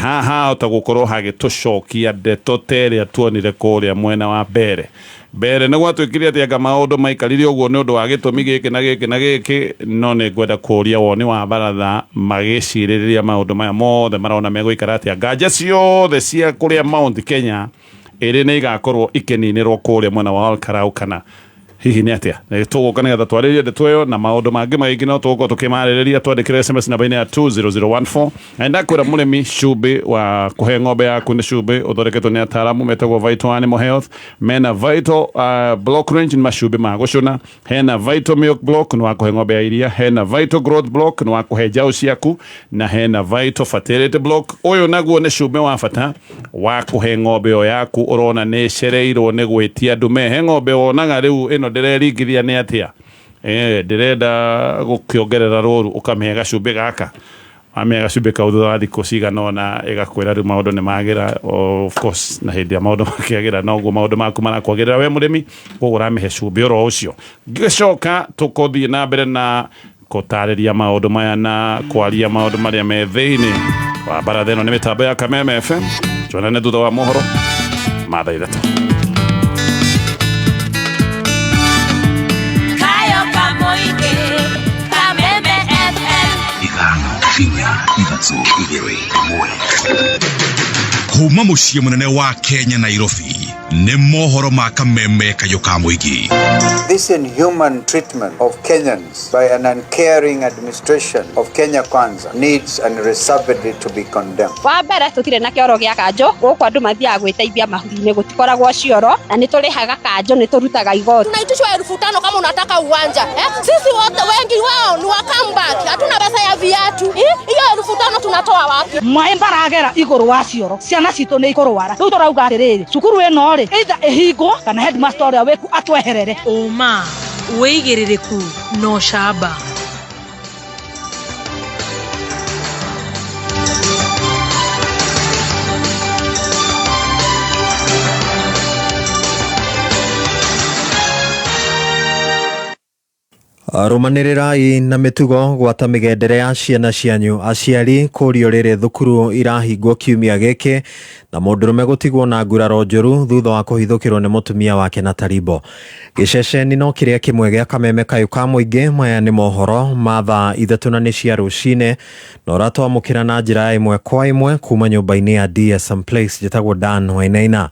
Haha hota gũkorwo hagĩtũcokia ndeto ta ĩrĩa tuonire kũrĩa mwena wa mbere mbere. Nĩ gwatuĩkire atĩ anga maũndũ maikarire ũguo nĩ ũndũ wa gĩtũmi gĩkĩ na gĩkĩ na gĩkĩ. No nĩ ngwenda kũria woni wa baratha magĩcirĩrĩria maũndũ maya mothe, marona megũikara atĩa? Nganja ciothe cia kũrĩa Mount Kenya ĩrĩ nĩ igakorwo ikĩninĩrwo kũrĩa mwena wa Olkalou, kana hihi nĩ atĩa? Nĩ tũgũka nĩgetha twarĩrie ndeto ĩyo na maũndũ mangĩ maingĩ no tũgũkorwo tũkĩmarĩrĩria. Twandĩkĩre SMS namba-inĩ ya 20014. Na ndakwĩra mũrĩmi, cumbĩ wa kũhe ng'ombe yaku nĩ cumbĩ ũthondeketwo nĩ ataaramu metagwo Vital Animal Health. Mena Vital Block Range, nĩ macumbĩ ma gũcũna. Hena Vital Milk Block, nĩ wa kũhe ng'ombe ya iria. Hena Vital Growth Block, nĩ wa kũhe njaũ ciaku, na hena Vital Fertility Block. Ũyũ naguo nĩ cumbĩ wa bata wa kũhe ng'ombe ĩyo yaku ũrona nĩ ĩcereirwo nĩ gwĩtia ndume. He ng'ombe wonaga rĩu ĩno ndĩreringithia nĩ atĩa, ndĩrenda gũkĩongerera rũru, ũkamĩhe gacumbĩ gaka. Wamĩhe gacumbĩ kau, thutha wa thikũ cigana ũna ĩgakwĩra rĩu maũndũ nĩ magĩra. Of course, na hĩndĩ ya maũndũ makĩagĩra, noguo maũndũ maku marakwagĩrĩra we mũrĩmi. Koguo ũramĩhe cumbĩ oro ũcio. Ngĩcoka tũkũthiĩ na mbere na gũtarĩria maũndũ maya na kwaria maũndũ marĩa me thĩinĩ wa baratha ĩno. Nĩ mĩtambo ya Kameme FM. Tuonane thutha wa mohoro ma thaa 3. Kayo Kamoige, Kameme FM. 5, 4, 3, 2, 1. Kuma mũciĩ mũnene wa Kenya, Nairobi, nĩ mohoro ma Kameme Kayũ ka Mũingĩ. This inhuman treatment of Kenyans by an uncaring administration of Kenya Kwanza needs unreservedly to be condemned. Wa mbere, tũtirĩ na kĩoro gĩa kanjũ gũkũ. Andũ mathiaga gwĩteithia mahuti-inĩ, gũtikoragwo cioro, na nĩ tũrĩhaga kanjũ, nĩ tũrutaga igoti. Tunaitishwa 5,000 kama unataka uwanja, eh? Sisi wote wengi wao ni wa comeback, hatuna pesa ya viatu. Eh? Hiyo 5,000 tunatoa wapi? Maĩ maragera igũrũ wa cioro, ciana citũ nĩ ikũrwara. Rĩu tũrauga atĩrĩrĩ, cukuru ĩno rĩ, either ĩhingwo kana headmaster ũrĩa wĩku atweherere. Ũma, wĩigĩrĩrĩku na ũcamba. Rũmanĩrĩrai na mĩtugo gwata mĩgendere ya ciana cianyu. Aciari kũrio rĩrĩ thukuru irahingwo kiumia gĩkĩ, na mũndũrũme gũtigwo na nguraro njũru thutha wa kũhithũkĩrwo nĩ mũtumia wake na tarimbo. Gĩceceni no kĩrĩa kĩmwe gĩa Kameme Kayũ ka Mũingĩ. Maya nĩ mohoro ma thaa 3 na nĩ cia rũcinĩ, na ũratwamũkĩra na njĩra ya ĩmwe kwa ĩmwe kuma nyũmba-inĩ ya DSM Place. Njĩtagwo Dan Wainaina.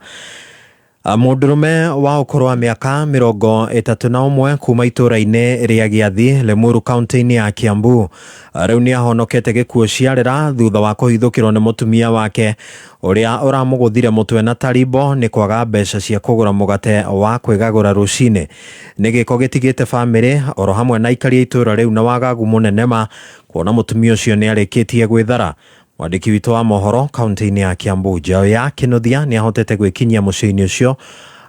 Mũndũrũme wa ũkũrũ wa mĩaka 31 kuma itũũra-inĩ rĩa Gĩathi, Limuru, kaunti-inĩ ya Kiambu, rĩu nĩ ahonokete gĩkuũ ciarĩra thutha wa kũhithũkĩrwo nĩ mũtumia wake ũrĩa ũramũgũthire mũtwe na tarimbo nĩ kwaga mbeca cia kũgũra mũgate wa kwĩgagũra rũcinĩ. Nĩ gĩko gĩtigĩte bamĩrĩ oro hamwe na aikari a itũũra rĩu na wagagu mũnene ma kuona mũtumia ũcio nĩ arĩkĩtie gwĩthara. Mwandĩki witũ wa mohoro kaunti-inĩ ya Kiambu, Njaũ ya Kĩnuthia, nĩ ahotete gwĩkinyia mũciĩ-inĩ ũcio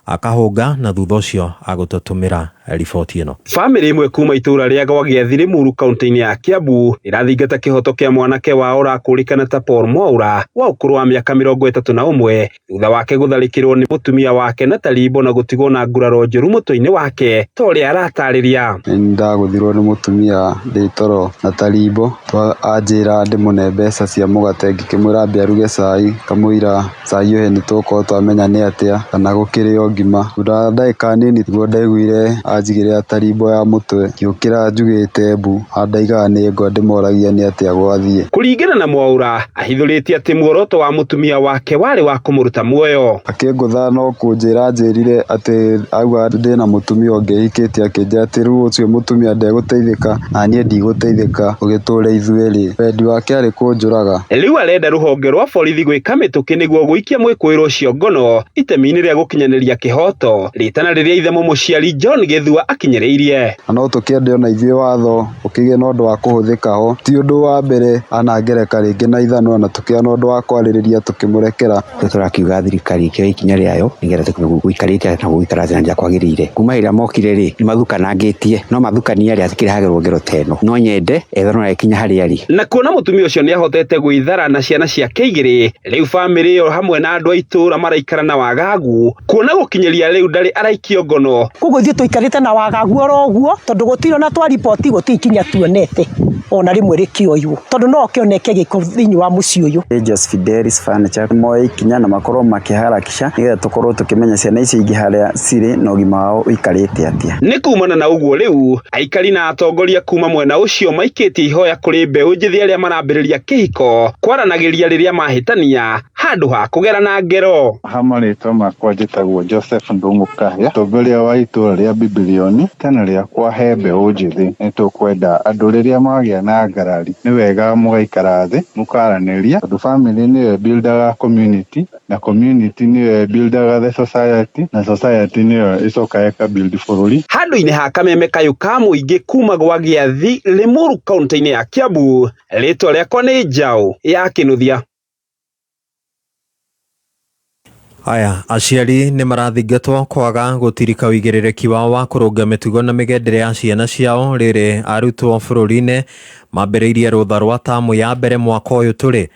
akahũnga, na thutha ũcio agũtũtũmĩra Riboti ĩno. Bamĩrĩ ĩmwe kuma itũra rĩa Gwagĩathi Rĩmuru kaunti-inĩ ya Kiambu ĩrathingata kĩhoto kĩa mwanake wao ũrakũrĩkana ta Paul Mwaura wa ũkũrũ wa mĩaka 31 thutha wake gũtharĩkĩrwo nĩ mũtumia wake na tarimbo na gũtigwo na nguraro njũru mũtwe-inĩ wake ta ũrĩa aratarĩria. Nĩ ndagũthirwo nĩ mũtumia ndĩ toro na tarimbo, anjĩra ndĩmũne mbeca cia mũgate ngĩkĩmwĩra ambe aruge cai, kamũira cai ũhe nĩ tũgũkorwo twamenya nĩ atĩa kana gũkĩrĩo ngima. Thutha wa ndagĩka nini nĩguo ndaiguire anjigĩrĩra tarimbo ya mũtwe, ngĩũkĩra njugĩte mbu, andaigaga nĩ ngwa ndĩmoragia nĩ atĩa gwathiĩ. Kũringana na Mwaura, ahithũrĩtie atĩ muoroto wa mũtumia wake warĩ wa kũmũruta muoyo. Akĩngũtha no kũnjĩra anjĩrire atĩ auga ndĩna mũtumia ũngĩ hikĩtie, akĩnjĩra atĩ rĩu ũcio mũtumia ndegũteithĩka na niĩ ndigũteithĩka tũgĩtũre ithuerĩ. Wendi wake arĩ kũnjũraga. Rĩu arenda rũhonge rwa borithi gwĩka mĩtũkĩ nĩguo gũikia mwĩkũĩrwo ũcio ngono itemi-inĩ rĩa gũkinyanĩria kĩhoto, rĩtana rĩrĩa ithe mũmũciari John Gĩthua akinyĩrĩirie. Na no tũkĩende ona ithuĩ watho ũkĩgĩe na ũndũ wa kũhũthĩka ho, ti ũndũ wa mbere anangereka rĩngĩ na ithanwa na tũkĩgĩa na ũndũ wa kwarĩrĩria tũkĩmũrekera. Nĩkĩo tũrakiuga thirikari ĩkĩoe ikinya rĩayo nĩgetha tũkĩmenye gũikarĩte atĩa na gũgũikara atĩa na njĩra kwagĩrĩire. Kuma hĩndĩ ĩrĩa mokire rĩ, nĩ mathukanangĩtie, no mathukania rĩ, hatikĩrehagĩrwo ngero ta ĩno. No nyende ethanwo na rĩkinya harĩa arĩ. Na kuona mũtumia ũcio nĩahotete gwĩthara na ciana ciake igĩrĩ, rĩu bamĩrĩ ĩyo hamwe na andũ a itũũra maraikara na wagagu, kuona gũkinyĩria rĩu ndarĩ araikio ngono. Koguo ithuĩ tũikarĩte na wagagu oro ũguo, tondũ gũtirĩ ona twa riboti gũtirĩ ikinya tuonete ona rĩmwe rĩkĩoywo, tondũ no kĩoneke gĩko thĩinĩ wa mũciĩ ũyũ. Angels Fidelis Furniture moe ikinya na makorwo makĩharakisha nĩgetha tũkorwo tũkĩmenya ciana icio ingĩ harĩa cirĩ na ũgima wao ũikarĩte atĩa. Nĩ kumana na ũguo rĩu aikari na atongoria kuma mwena ũcio maikĩtie ihoya kũrĩ mbeũ njĩthĩ arĩa marambĩrĩria kĩhiko kwaranagĩria rĩrĩa mahĩtania handũ ha kũgerana ngero. Ha marĩtwa makwa njĩtagwo Joseph Ndung'u Kahia, mũtongoria wa itũra rĩa Bibilioni. Itana rĩakwa he mbeũ njĩthĩ, nĩ tũkwenda andũ rĩrĩa magĩa na ngarari nĩ wega mũgaikara thĩ mũkaranĩria, tondũ family nĩyo ĩbuildaga community, na community nĩyo ĩbuildaga the society, na society nĩyo ĩcokaga ĩkabuild bũrũri. Handũ-inĩ ha kameme kayũ ka mũingĩ kuma gwa Gĩathi Limuru kaunti-inĩ ya Kiambu, rĩtwa rĩakwa nĩ Njaũ ya Kĩnuthia. Aya, aciari nĩ marathingatwo kwaga gũtirika ũigĩrĩrĩki wao wa kũrũnga mĩtugo na mĩgendere ya ciana ciao rĩrĩ arutwo bũrũri-inĩ mambĩrĩirie rũtha rwa tamu ya mbere mwaka ũyũ tũrĩ.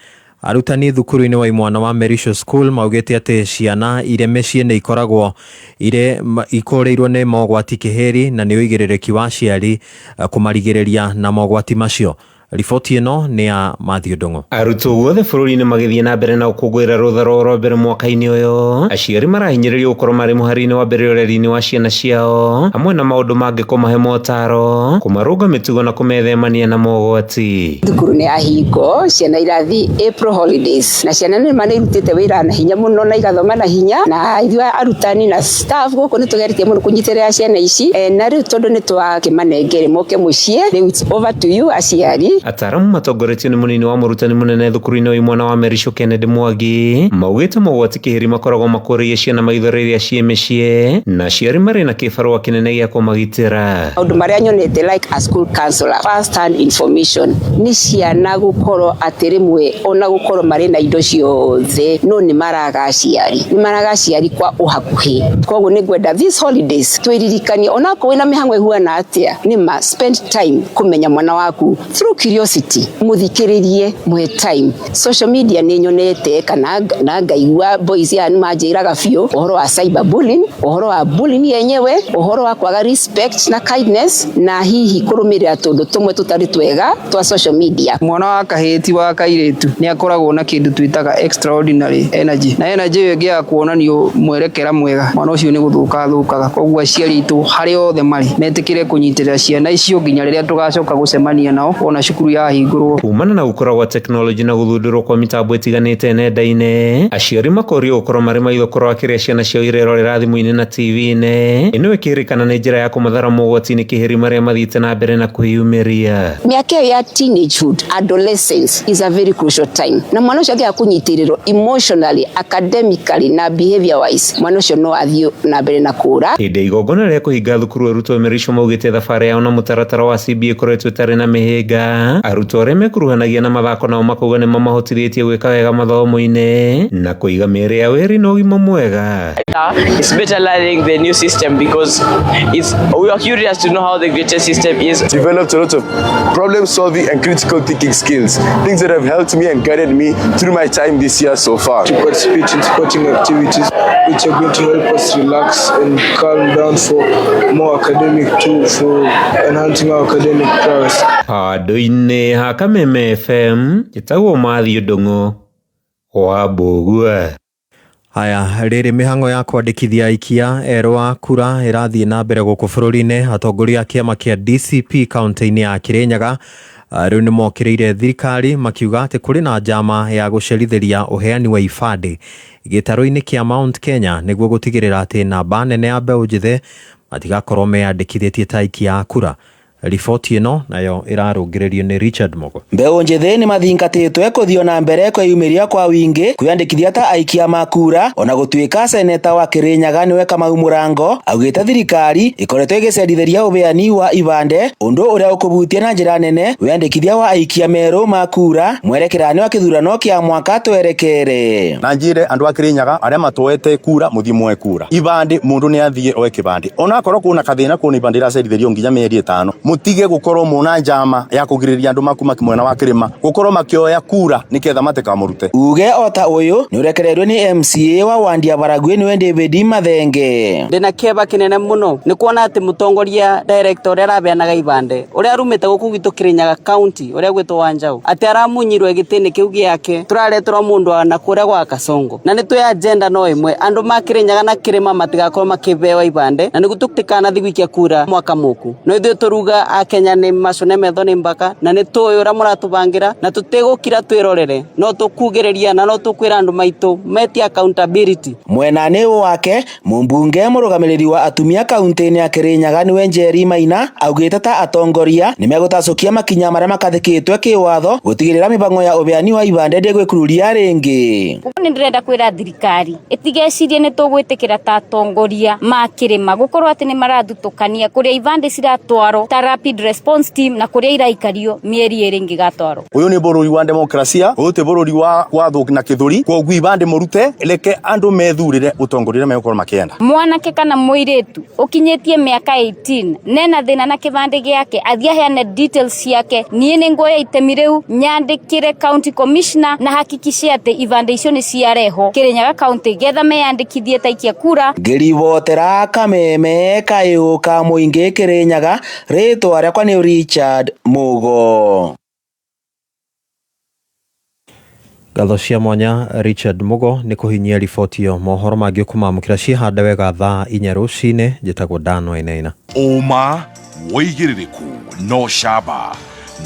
Arutani thukuru-inĩ wa imwana wa Merisho School maugĩte atĩ ciana irĩ mĩciĩ nĩ ikoragwo irĩ ikũrĩirwo nĩ mogwati kĩhĩri na nĩ ũigĩrĩrĩki wa aciari kũmarigĩrĩria na mogwati macio. Riboti ĩno nĩ ya Matthew Ndung'u. Arutwo guothe bũrũri-inĩ magĩthiĩ na mbere na gũkũngũĩra rũtha rwao rwa mbere mwaka-inĩ ũyũ, aciari marahinyĩrĩrio gũkorwo marĩ mũhari-inĩ wa mbere ũreri-inĩ wa ciana ciao, hamwe na maũndũ mangĩ kũmahe motaro, kũmarũnga mĩtugo na kũmethemania na mogwati. Thukuru nĩ yahingo, ciana irathiĩ April holidays, na ciana nĩ ma nĩ irutĩte wĩra na hinya mũno na igathoma na hinya, na ithuĩ arutani na staff gũkũ nĩ tũgeretie mũno kũnyitĩrĩra ciana ici, na rĩu tondũ nĩ twakĩmanengere moke mũciĩ, rĩu it's over to you aciari. Ataramu matongoretio nĩ mũnini wa mũrutani mũnene thukuru-inĩ wa imwana wa Merisho Kennedy Mwangi maugĩte mogwati kĩhĩri makoragwo makũrĩire ciana maitho rĩrĩa ciĩ mĩciĩ na aciari marĩ na kĩbarũa kĩnene gĩa kũmagitĩra. Maũndũ marĩa nyonete like a school counselor, first hand information nĩ ciana gũkorwo atĩ rĩmwe ona gũkorwo marĩ na indo ciothe no nĩ maraga aciari, nĩ maraga aciari kwa ũhakuhĩ. Koguo nĩ ngwenda these holidays twĩririkanie onakorwo wĩna mĩhang'o ĩhuana atĩa, nĩ ma spend time kũmenya mwana waku through curiosity, mũthikĩrĩrie, mũhe time. Social media nĩ nyonete kana na ngaigua boys aya nĩ manjĩraga biũ ũhoro wa cyber bullying, ũhoro wa bullying yenyewe, ũhoro wa kwaga respect na kindness, na hihi kũrũmĩrĩra tũndũ tũmwe tũtarĩ twega twa social media. Mwana wa kahĩĩ ti wa kairĩtu nĩ akoragwo na kĩndũ twĩtaga extraordinary energy, na energy ĩyo ĩngĩaga kuonanio mwerekera mwega, mwana ũcio nĩ gũthũka athũkaga. Koguo aciari aitũ harĩa othe marĩ metĩkĩre kũnyitĩrĩra ciana icio nginya rĩrĩa tũgacoka gũcemania nao ona cukuru yahingũrwo. Kumana na gũkũra gwa tekinoronjĩ na gũthundũrwo kwa mĩtambo ĩtiganĩte nenda-inĩ, aciari makorio gũkorwo marĩ maitho kũrora kĩrĩa ciana ciao irerorera thimũ-inĩ na TV-inĩ. Ĩno ĩkĩrĩkana nĩ njĩra ya kũmathara mogwati-inĩ kĩhĩri marĩa mathiĩte na mbere na kwĩyumĩria. Mĩaka ĩyo ya teenagehood, adolescence is a very crucial time, na mwana ũcio angĩaga kũnyitĩrĩrwo emotionally, academically na behavior wise, mwana ũcio no athiĩ na mbere na kũra. Hĩndĩ ya igongona rĩa kũhinga thukuru, arutwo Merisho maugĩte thabarĩ yao na mũtaratara wa CBA ĩkoretwo ĩtarĩ na mĩhĩnga, Arutwo arĩa mekuruhanagia na mathako nao makauga nĩ mamahotithĩtie gwĩka wega mathomo-inĩ na kũiga mĩĩrĩ yao ĩrĩ na ũgima mwega. It's better learning the new system because it's we are curious to know how the greatest system is. Developed a lot of problem solving and critical thinking skills, things that have helped me and guided me through my time this year so far. To participate in sporting activities which are going to help us relax and calm down for more academic too, for enhancing our academic prowess. Handũ-inĩ ha Kameme FM, njĩtagwo Matthew Ndung'u wa Mbũgua. Haya, rĩrĩ mĩhang'o ya kwandĩkithia aikia erũ a kura ĩrathiĩ na mbere gũkũ bũrũri-inĩ. Atongoria a kĩama kĩa DCP kaunti-inĩ ya Kĩrĩnyaga rĩu nĩ mokĩrĩire thirikari makiuga atĩ kũrĩ na njama ya gũcerithĩria ũheani wa ibandĩ gĩtarũ-inĩ kĩa Mount Kenya nĩguo gũtigĩrĩra atĩ namba nene ya mbeũ njĩthĩ matigakorwo meyandĩkithĩtie ta aikia a kura. Riboti ĩno nayo ĩrarũngĩrĩrio nĩ Richard Mogo. Mbeũ njĩthĩ nĩ mathingatĩtwe kũthio na mbere kwĩyumĩria kwa wingĩ kwĩyandĩkithia ta aikia makura ona gũtuĩka seneta wa Kĩrĩnyaga nĩwe Kamau Mũrango augĩte thirikari ĩkoretwo ĩgĩcerithĩria ũheani wa ibande ũndũ ũrĩa ũkũbutia na njĩra nene wĩyandĩkithia wa aikia merũ makura mwerekerani wa kĩthurano kĩa mwaka twerekere. Na njire andu a Kĩrĩnyaga arĩa matoete kura muthie muoe kura ibande mundu ni athie oe kibande onakorwo kuna kathina kuna ibande iracerithĩrio nginya mĩeri ĩtano mutige gukorwo muna njama ya kugirĩrĩria andu makuma mwena wa kirima gukorwo makioya kura niketha matikamurute. Uge ota uyu ni urekereirwe ni MCA wa Wandia Baragwi niwe David Mathenge. Ndina kieba kinene muno ni kuona ati mutongoria director uria arabeanaga ibande uria arumite guku gitu Kirinyaga county uria gwitwo Wanjau ati aramunyirwe gitini kiu giake turareterwo mundu na kuria gwa Kasongo na ni twi agenda no imwe andu ma Kirinyaga na kirima matigakorwo makibewa ibande na niguo tutikanathi gwikia kura mwaka muku no ithuĩ turuga akenya ni macune metho ni mbaka na ni tũĩ ũrĩa mũratũbangĩra na tũtigũkira twĩrorere no tũkugĩrĩria na no tũkwĩra andũ maitũ metie accountability. Mwenani wake mumbunge mũrũgamĩrĩri wa atumia kaunti-inĩ ya Kirinyaga niwe Njeri Maina augĩte ta atongoria nĩmegũtacũkia makinya marĩa makathĩkĩtwe kĩwatho gũtigĩrĩra mĩbango ya ũheani wa ibande ndĩgwĩkururia rĩngĩ. Nĩ ndĩrenda kwĩra thirikari ĩtigecirie nĩ tũgwĩtĩkĩra ta atongoria ma kĩrĩma gũkorwo atĩ nĩ marathutũkania kũrĩa ibande ciratwarwo ta rapid response team na kũrĩa iraikario mĩeri ĩrĩ ĩngĩgatwarwo. Ũyũ nĩ bũrũri wa demokrasia, ũyũ ti bũrũri wa gwathwo na kĩthũri, kwoguo ibande mũrute reke andũ methurĩre ũtongoria ũrĩa megũkorwo makĩenda. Mwanake kana mũirĩtu ũkinyĩtie mĩaka 18 nena thĩna na kĩbandĩ gĩake athiĩ aheane details ciake, niĩ nĩ nguoya itemi rĩu nyandĩkĩre county commissioner na hakikice atĩ ibandĩ icio nĩ ciarehwo Kirinyaga county getha meyandĩkithie ta aikia kura. Ngĩribotera Kameme kayũ ka mũingĩ Kirinyaga, rĩtwa rĩakwa nĩ Richard Mugo. Ngatho cia mwanya Richard Mugo nĩ kũhinyia riboti ĩyo. Mohoro mangĩ ũkũmamũkĩra ciĩhande wega thaa 4 rũcinĩ. Njĩtagwo Dan Wainaina. Ũma wĩigĩrĩrĩku no camba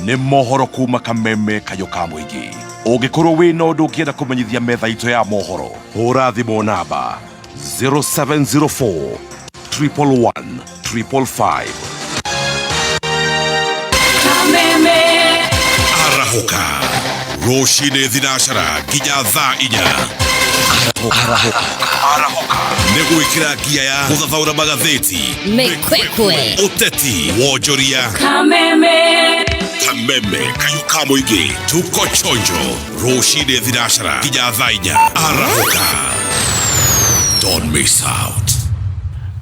nĩ mohoro kuma Kameme kayũ ka mũingĩ. Ũngĩkorwo wĩna ũndũ ũngĩenda kũmenyithia metha itũ ya mohoro, hũra thimũ namba 0704 111 555. Kameme. Arahũka rũcinĩ thinacara nginya thaa 4. Arahũka nĩ gwĩkĩra ngia ya gũthathaũra magathĩti, Mĩkwekwe, ũteti, wonjoria. Kameme. Kameme kayũ ka mũingĩ, tuko chonjo rũcinĩ thinacara nginya thaa 4. Arahũka, don't miss out.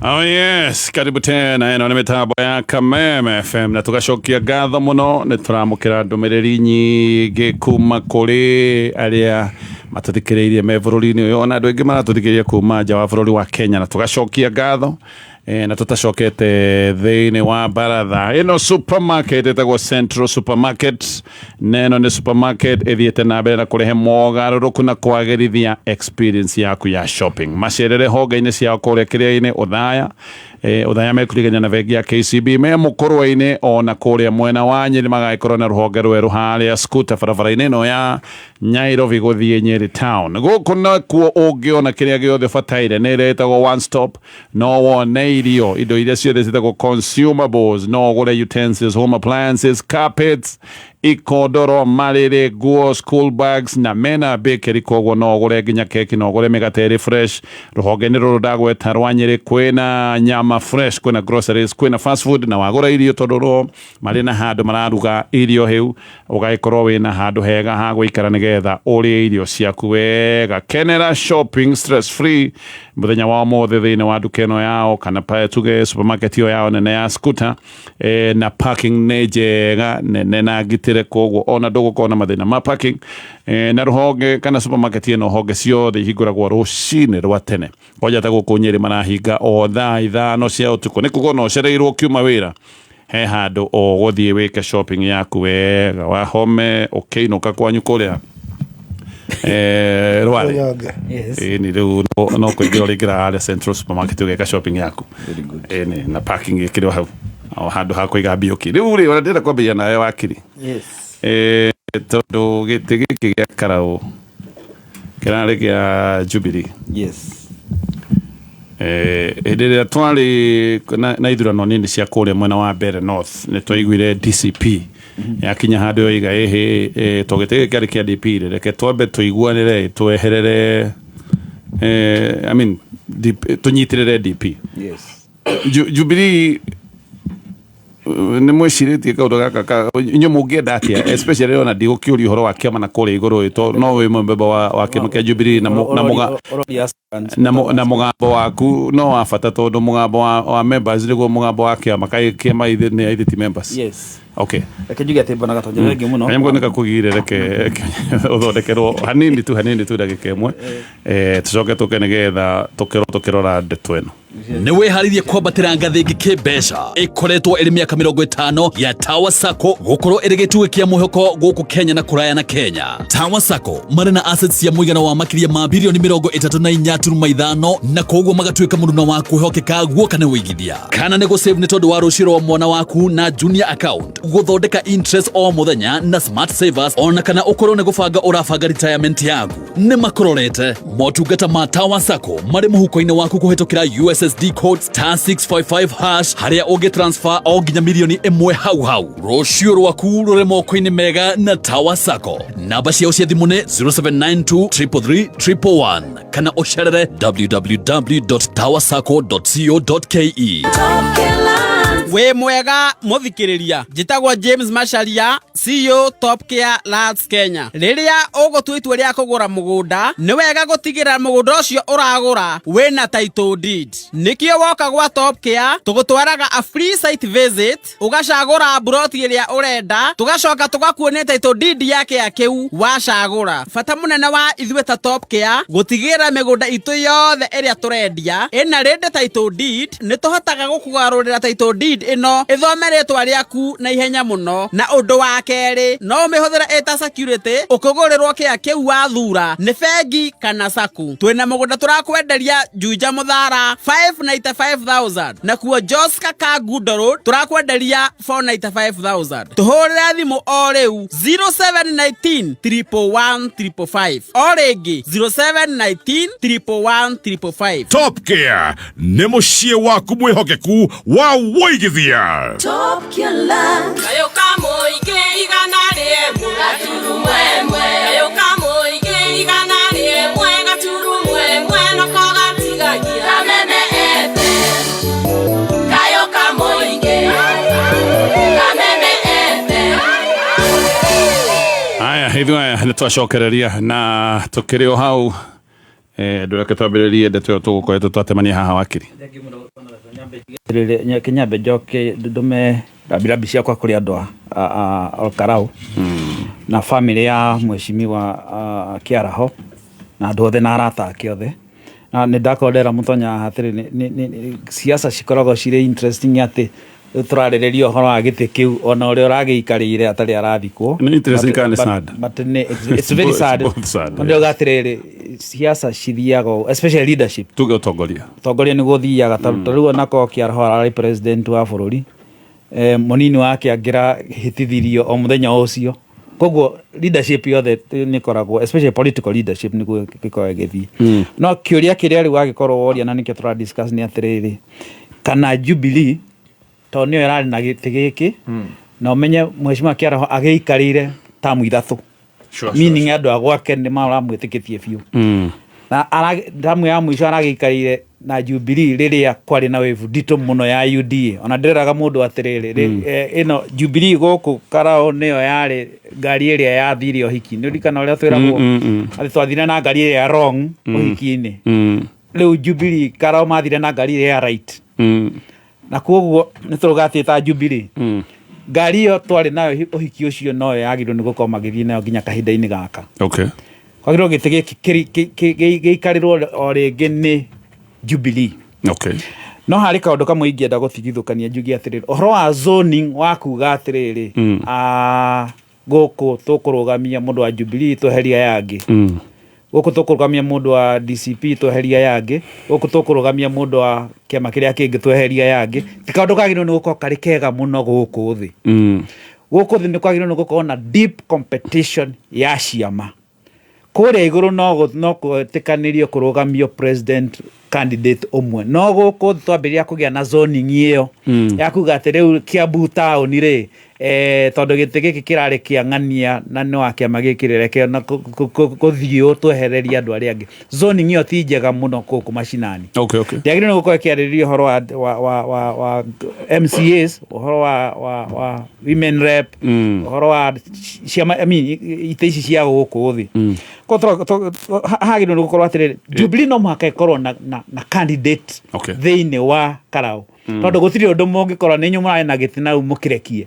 Oh yes, karibu tena ĩno nĩ mĩtambo ya Kameme FM na tũgacokia ngatho mũno nĩ tũramũkĩra ndũmĩrĩri nyingĩ kuma kũrĩ arĩa matũthikĩrĩirie me bũrũri-inĩ ũyũ ona andũ aingĩ maratũthikĩrĩria kuma nja wa bũrũri wa Kenya na tũgacokia ngatho na tũtacokete thĩinĩ wa baratha ĩno supermarket ĩtagwo Central Supermarket na ĩno nĩ supermarket ĩthiĩte na mbere na kũrehe mogarũrũku na kwagĩrithia experience yaku ya shopping. Macerere honge-inĩ ciao kũrĩa kĩrĩa-inĩ Othaya, Othaya mekurigania na bengi ya KCB me mũkũrwe-inĩ ona kũrĩa mwena wa Nyĩrĩ magagĩkorwo na rũhonge rwerũ harĩa Skuta barabara-inĩ ĩno ya Nairobi gũthiĩ Nyeri town. Gũkũ nakuo ũngĩona kĩrĩa gĩothe ũbataire nĩ ĩrĩa ĩtagwo one stop, no wone irio indo iria ciothe ciĩtagwo consumables, no ũgũre utensils, home appliances, carpets, Ikondoro, marĩrĩ, nguo, school bags na mena bakery, koguo no ũgũre nginya keki, no ũgũre mĩgate ĩrĩ fresh. Rũhonge-inĩ rũrũ ndagweta rwa Nyĩrĩ kwĩna nyama fresh, kwĩna groceries, kwĩna fast food, na wagũra irio tondũ ro marĩ na handũ mararuga irio hĩu, ũgagĩkorwo wĩna handũ hega ha gũikara nĩgetha ũrĩe irio ciaku wega. Kenera shopping stress free mũthenya wa ũmũthĩ thĩinĩ wa nduka ĩno yao kana tuge supermarket ĩyo yao nene ya Scooter. Na parking nĩ njega nene na ngitĩre, koguo ona ndũgũkorwo na mathĩna ma parking. Na rũhonge kana supermarket ĩno honge ciothe ihingũragwo rũcinĩ rwa tene kwanja ta gũkũ Nyĩrĩ marahinga o thaa 5 cia ũtukũ, nĩ kuga ona ũcereirwo ũkiuma wĩra he handũ ũgũthiĩ wĩke shopping yaku wega, wahome ũkĩinũka kwanyu kũrĩa Rware. Ĩni rĩu no kũingĩra ũrĩingĩra harĩa Central Supermarket ũgeka shopping yaku. Ĩni na parking ĩkĩrĩ o hau o handũ ha kũiga mbiũki. Rĩu rĩ, ona ndĩrenda kwambĩrĩria nawe wakiri. Tondũ gĩtĩ gĩkĩ gĩa Karaũ kĩrarĩ gĩa Jubilee. Hĩndĩ ĩrĩa twarĩ na ithurano nini cia kũrĩa mwena wa Mbeere North nĩ twaiguire DCP yakinya handũ yoiga ĩhĩ, to gĩtĩ gĩkĩ kĩarĩ kĩa DP rĩ, reke twambe tũiguanĩre tweherere, I mean DP, tũnyitĩrĩre DP. Jubilee nĩ mwĩcirĩtie kaũndũ gaka inyuĩ mũngĩenda atĩa, especially ona ndigũkĩũria ũhoro wa kĩama na kũrĩa igũrũ ĩ, no wĩ mũmemba wa kĩama kĩa Jubilee na mũgambo waku no wa bata tondũ mũgambo wa members nĩguo mũgambo wa kĩama, kaĩ kĩama ithe nĩ aithĩ ti members. Yes. Okay. Reke njuge atĩ mbona Gatonyo thengiũ mũno. Kanyamũ nĩ gakũgire, reke ũthondekerwo hanini tu ndagĩka ĩmwe, tũcoke tũke nĩgetha tũkĩrwo tũkĩrora ndeto ĩno. Nĩ wĩharĩirie kwambatĩra ngathĩ ĩngĩ kĩmbeca ĩkoretwo ĩrĩ mĩaka 50 ya Tower Sacco gũkorwo ĩrĩ gĩtugĩ kĩa mwĩhoko gũkũ Kenya na kũraya na Kenya. Tower Sacco marĩ na assets cia mũigana wa makĩria ma birioni 34.5 na koguo magatuĩka mũruna wa kwĩhokeka guoka nĩ ũigithia kana nĩ gũsave nĩ tondũ wa rũciũ rwa mwana waku na junior account, gũthondeka interest o mũthenya na smart savers, ona kana ũkorwo nĩ gũbanga ũrabanga retirement yaku, nĩ makũrorete. Motungata ma Tower Sacco marĩ mũhuko-inĩ waku kũhĩtũkĩra USSD code *655# harĩa ũngĩ transfer o nginya milioni 1 hau hau. Rũciũ rwaku rũrĩ moko-inĩ mega na Tower Sacco. Namba ciao cia thimũ nĩ 0792 333 111 kana ũcerere www.towersacco.co.ke. Wĩ mwega mũthikĩrĩria, njĩtagwo James Macharia, CEO Top Care Lands Kenya. Rĩrĩa ũgũtua itua rĩa kũgũra mũgũnda, nĩ wega gũtigĩrĩra mũgũnda ũcio ũragũra wĩna title deed. Nĩkĩo woka gwa Top Care tũgũtwaraga a free site visit, ũgacagũra mburoti ĩrĩa ũrenda, tũgacoka tũgakuonia title deed ya kĩa kĩu wacagũra. Bata mũnene wa ithuĩ ta Top Care gũtigĩrĩra mĩgũnda itũ yothe ĩrĩa tũrendia ĩna ready title deed, nĩ tũhotaga gũkũgarũrĩra title deed ĩno ĩthome rĩtwa rĩaku na ihenya mũno. Na ũndũ wa kerĩ, no ũmĩhũthĩre ĩta security ũkĩgũrĩrwo kĩa kĩu wathura nĩ bengi kana sacco. Twĩna mũgũnda tũrakwenderia Juja Mũthara 595,000, nakuo Joska Kangundo Road tũrakwenderia 495,000. Tũhũrĩre thimũ o rĩu 0719 111 555, o rĩngĩ 0719 111 555. Top Care nĩ mũciĩ waku mwĩhokeku wa wũigithia. Top Killer. Kayo kamũingĩ 101.1. Kayo kamũingĩ 101.1 noko gatigagia. Kameme FM. Kayo kamũingĩ. Kameme FM. Aya, ithuĩ aya nĩ twacokereria na tũkĩrĩ o hau, ndũreke twambĩrĩrie ndeto ĩyo tũgũkoretwo twatemania haha wakiri. Kinyambe njoke ndume rambirambi ciakwa kũrĩ andũ a Olkarau na family ya mheshimiwa Kĩaraho na andũ othe na arata ake othe. Na nĩ ndakorwo ndera mũtonya haha atĩrĩ, siasa cikoragwo cirĩ interesting atĩ rĩu tũrarĩrĩria ũhoro wa gĩtĩ kĩu ona ũrĩa ũragĩikarĩire atarĩ arathikwo. Nĩ interesting kana nĩ sad? But it's very sad. It's both sad. Ndĩrauga atĩrĩrĩ, siasa cithiaga ũũ, especially leadership. Tuge ũtongoria. Ũtongoria nĩguo ũthiaga, ta rĩu ona korwo Kĩaraho ararĩ president wa bũrũri, mũnini wake angĩrahĩtithirio o mũthenya ũcio. Koguo leadership yothe nĩ ĩkoragwo, especially political leadership nĩguo ĩkoragwo ĩgĩthiĩ. No kĩũria kĩrĩa rĩu wagĩkorwo woria na nĩkĩo tũra discuss nĩ atĩrĩrĩ, kana Jubilee tondũ nĩyo ĩrarĩ na gĩtĩ gĩkĩ Na ũmenye mheshimiwa Kĩaraho agĩikarĩire tamu 3. Meaning andũ a gwake nĩ maramwĩtĩkĩtie biũ. Na tamu ya mũico aragĩikarĩire na Jubilee rĩrĩa kwarĩ na wave nditũ mũno ya UDA. Ona ndĩreraga mũndũ atĩrĩrĩ, ĩno Jubilee gũkũ Karao nĩyo yarĩ ngari ĩrĩa yathire ũhiki. Nĩ ũririkana ũrĩa twĩragwo atĩ twathire na ngari ĩrĩa wrong ũhiki-inĩ. Rĩu Jubilee Karao mathire na ngari ĩrĩa ya right. Na koguo nĩ tũrũgatĩte ta Jubilee. Ngari ĩyo twarĩ nayo ũhiki ũcio noyo yagĩrĩirwo nĩ gũkorwo magĩthiĩ nayo nginya kahinda-inĩ gaka. Kwagĩrĩirwo gĩtĩ gĩkĩ gĩikarĩrwo o rĩngĩ nĩ Jubilee. No harĩ kaũndũ kamwe ingĩenda gũtigithũkania njuge atĩrĩrĩ, ũhoro wa zoning wa kuga atĩrĩrĩ, gũkũ tũkũrũgamia mũndũ wa Jubilee tweheria aya angĩ, gũkũ tũkũrũgamia mũndũ wa DCP tweheria aya angĩ, gũkũ tũkũrũgamia mũndũ wa kĩama kĩrĩa kĩngĩ tweheria aya angĩ, ti kaũndũ kagĩrĩirwo nĩ gũkorwo karĩ kega mũno gũkũ thĩ. Gũkũ thĩ nĩ kwagĩrĩirwo nĩ gũkorwo na deep competition ya ciama. Kũrĩa igũrũ no gwĩtĩkanĩrio kũrũgamio president candidate ũmwe, no gũkũ twambĩrĩria kũgĩa na zoning ĩyo ya kuga atĩ rĩu Kiambu town rĩ, tondũ gĩtĩ gĩkĩ kĩrarĩ kĩa ng'ania na nĩ wa kĩama gĩkĩ rĩ, reke na gũthiĩ ũũ twehererie andũ arĩa angĩ. Zoning ĩyo ti njega mũno gũkũ macinani. Ndĩagĩrĩirwo nĩ gũkorwo ĩkĩarĩrĩria ũhoro wa MCAs, ũhoro wa women rep, ũhoro wa ciama, I mean, itĩ ici cia gũkũ thĩ. Hagĩrĩirwo nĩ gũkorwo atĩrĩrĩ, Jubilee no mũhaka ĩkorwo na candidate thĩinĩ wa Karau. Tondũ gũtirĩ ũndũ mũngĩkorwo nĩ inyuĩ mũrarĩ na gĩtĩ na rĩu mũkĩrekie.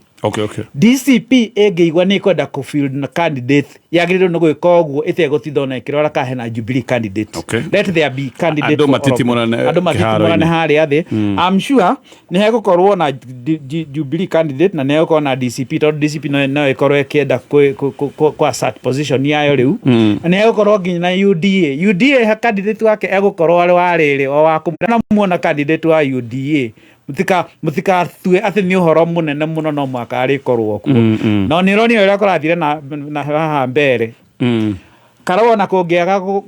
DCP ĩngĩigua nĩ ĩkwenda kũ field na candidate, yagĩrĩirwo nĩ gwĩka ũguo ĩtegũtinda ona ĩkĩrora kana hena Jubilee candidate. Let there be candidate Andũ for all of them. matitimũrane Andũ matitimũrane kĩharo-inĩ. harĩa thĩ. I'm sure nĩ hegũkorwo na Jubilee candidate na nĩ hegũkorwo na DCP, tondũ DCP no ĩkorwo ĩkĩenda kũ assert position yayo rĩu. Na nĩ hegũkorwo nginya na UDA. UDA he candidate wake egũkorwo arĩ wa rĩrĩ o wa kũmũ- na muona candidate wa UDA mũtikatue atĩ nĩ ũhoro mũnene mũno, no mũhaka arĩkorwo kuo. No nĩ ũronire ũrĩa kũrathire na haha mbere. Karau ona kũngĩaga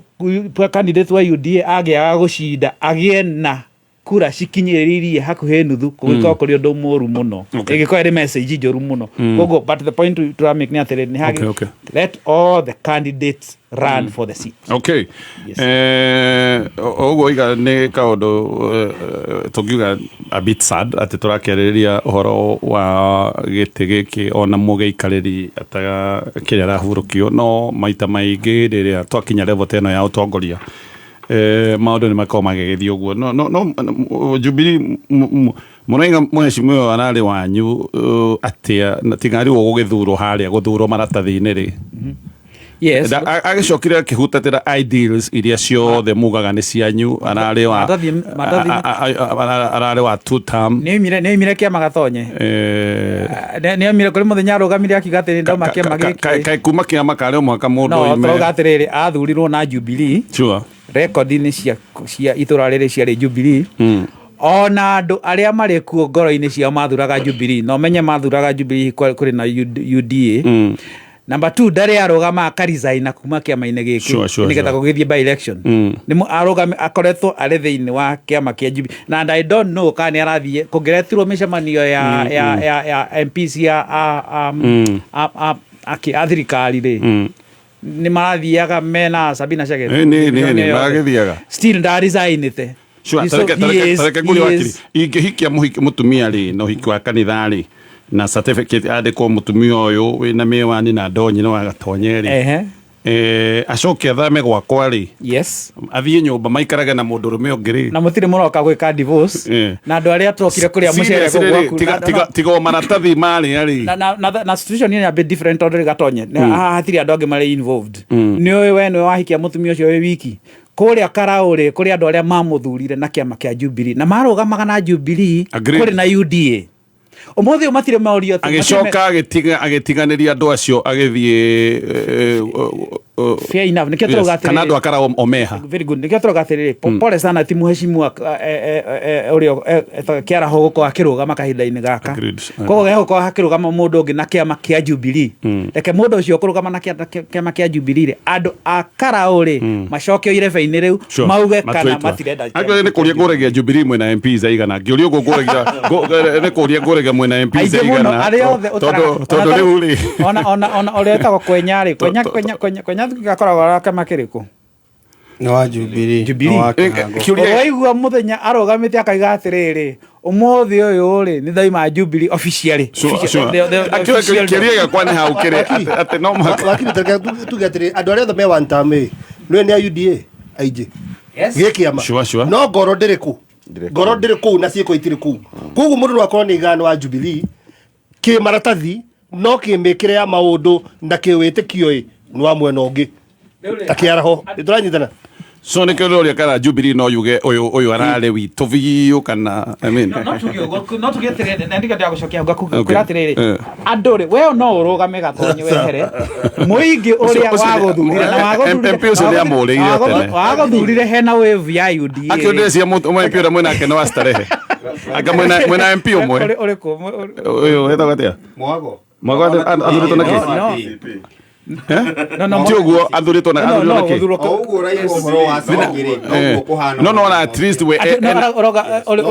candidate wa UDA angĩaga gũcinda agĩe na kura cikinyĩrĩirie hakuhĩ nuthu, kũngĩkorwo kũrĩ ũndũ mũru mũno. Ĩngĩkorwo ĩrĩ message njũru mũno. Koguo, but the point to make nĩ atĩrĩrĩ, nĩ let all the candidates run for the seat. Okay. Ũguo iga nĩ kaũndũ tũngiuga a bit sad atĩ tũrakĩarĩrĩria ũhoro wa gĩtĩ gĩkĩ ona mũgĩikarĩri kĩrĩa arahurũkio, no maita maingĩ rĩrĩa twakinya level ta ĩno ya ũtongoria, maũndũ nĩ makoragwo magĩgĩthiĩ ũguo. No Jubilee mũraiga mheshimiwa ararĩ wanyu atĩa na tiga rĩu gũgĩthurwo harĩa gũthurwo maratathi-inĩ rĩ? Yes. Agĩcokire akĩhutatĩra ideals iria ciothe mugaga nĩ cianyu, ararĩ wa ararĩ wa two term. Nĩ oimire kĩama gatonye. Nĩ oimire kũrĩ mũthenya arũgamire akiuga atĩ ndauma kĩama gĩkĩ. Kaĩ kuma kĩama karĩ o mũhaka mũndũ No oime? Tũrauga atĩrĩrĩ, athurirwo na Jubilee. Rekondi-inĩ cia itũra rĩrĩ ciarĩ Jubilee. Ona andũ arĩa marĩ kuo ngoro-inĩ ciao mathuraga Jubilee, na ũmenye mathuraga Jubilee kũrĩ na UDA. Number 2, ndarĩ arũgama akaresign kuma kĩama-inĩ gĩkĩ nĩgetha gũgĩthiĩ by election. Nĩ arũgame akoretwo arĩ thĩinĩ wa kĩama kĩa Jubilee, na and I don't know kana nĩ arathiĩ kũngĩretirwo mĩcemanio ya ya MPs ya a thirikari rĩ, nĩ marathiaga mena Sabina Chege. Nĩ magĩthiaga. Still ndaresignĩte. Tareke ngũrie wakiri, ingĩhikia mũtumia rĩ, na ũhiki wa kanitha rĩ, na certificate andĩkwo mũtumia ũyũ wĩna mĩwani na ndonyi nĩ wagatonye rĩ, acoke athame gwakwa rĩ, athiĩ nyũmba maikarage na mũndũrũme ũngĩ rĩ, Na mũtirĩ mũroka gwĩka divorce na andũ arĩa twokire kũrĩa mũcere Seriously kũu rĩ, gwaku tiga o maratathi marĩa rĩ. Na situation ĩyo nĩ a bit different tondũ rĩ gatonye haha hatirĩ andũ angĩ marĩ involved. Nĩ ũĩ we nĩwe wahikia mũtumia ũcio wĩ wiki. Kũrĩa Karau rĩ, kũrĩ andũ arĩa mamũthurire na kĩama kĩa Jubilee na marũgamaga na Jubilee. Agreed. Kũrĩ na UDA ũmũthĩ ũyũ matirĩ morio atĩ Agĩcoka agĩtiganĩria andũ acio agĩthiĩ Fair enough. Nĩkĩo tũrauga Yes, kana atĩrĩrĩ. andũ a Karau omeha. Very good. Nĩkĩo tũrauga atĩrĩrĩ, pole sana ti mheshimiwa ũrĩa etagwo Kĩaraho gũkorwo akĩrũgama kahinda-inĩ gaka. Agreed. Koguo gegũkorwo hakĩrũgama mũndũ ũngĩ na kĩama kĩa Jubilee. Reke mũndũ ũcio ũkũrũgama na kĩama kĩa Jubilee rĩ, andũ a Karau rĩ, macokio irebe-inĩ rĩu Sure. mauge Matue kana itua. matirenda. Actually, nĩ kũria ngũragia Jubilee mwĩna MPs aigana. Ngĩũria ũguo ngũragia nĩ kũria ngũragia mwĩna MPs Aingĩ mũno, aigana. arĩa othe Tondũ ũtaraga- tondũ ona rĩu rĩ ona ũrĩa etagwo Kwenya rĩ, Kwenya Kwenya Kwenya Kwenya gakoragwo kama kĩrĩkũ? Nĩ wa Jubilee. Jubilee. Nĩ wa Kĩhango. Ũraigua mũthenya arũgamĩte akaiga atĩrĩrĩ, ũmũthĩ ũyũ rĩ, nĩ ndaima Jubilee officially. Sure, Official- sure. the Actually, official- kĩũria gĩakwa nĩ hau kĩrĩ atĩ no mũhaka Wakiri tareke tuge atĩrĩ andũ arĩa othe me one term ĩ nĩwe nĩ a UDA aingĩ gĩ kĩama. Sure, sure. No ngoro ndĩrĩ kũ, ngoro ndĩrĩ kũu na ciĩko itirĩ kũu. Koguo mũndũ no akorwo nĩ igana wa Jubilee kĩ maratathi no kĩmĩkĩre ya maũndũ na kĩwĩtĩkio ĩ nĩ wa mwena ũngĩ ta kĩaraho. Nĩtũranyitana. So nĩ kĩũria ũrĩa kana Jubilee no yuge ũyũ ũyũ ararĩ witũ biũ kana, I mean. No tuge ũguo, no tuge atĩrĩrĩ, na ndikenda gũcokia hau Okay. ngakwĩra atĩrĩrĩ, Eh. andũ rĩ, we no ũrũgame gatonyi wehere mũingĩ ũrĩa Ũcio- ũcio- wagũthurire na wagũthurire MP ũcio nĩ amũrĩire tene. wagũthurire hena wave ya UDA. Akĩũria ndĩreciria MP ũrĩa mwĩnake nĩ wa Starehe. Anga mwĩna MP ũmwe. Ũrĩkũ? Ũyũ wetagwo atĩa? Mwago. Mwago athurĩtwo na kĩ? No. Eh? No, no, Ti ũguo athurĩtwo na No, no, athurĩtwo na kĩ? gũthurwo- O ũguo ũraigua ũhoro wa Congĩ rĩ, noguo kũhana. No no, at least we Atĩ- no,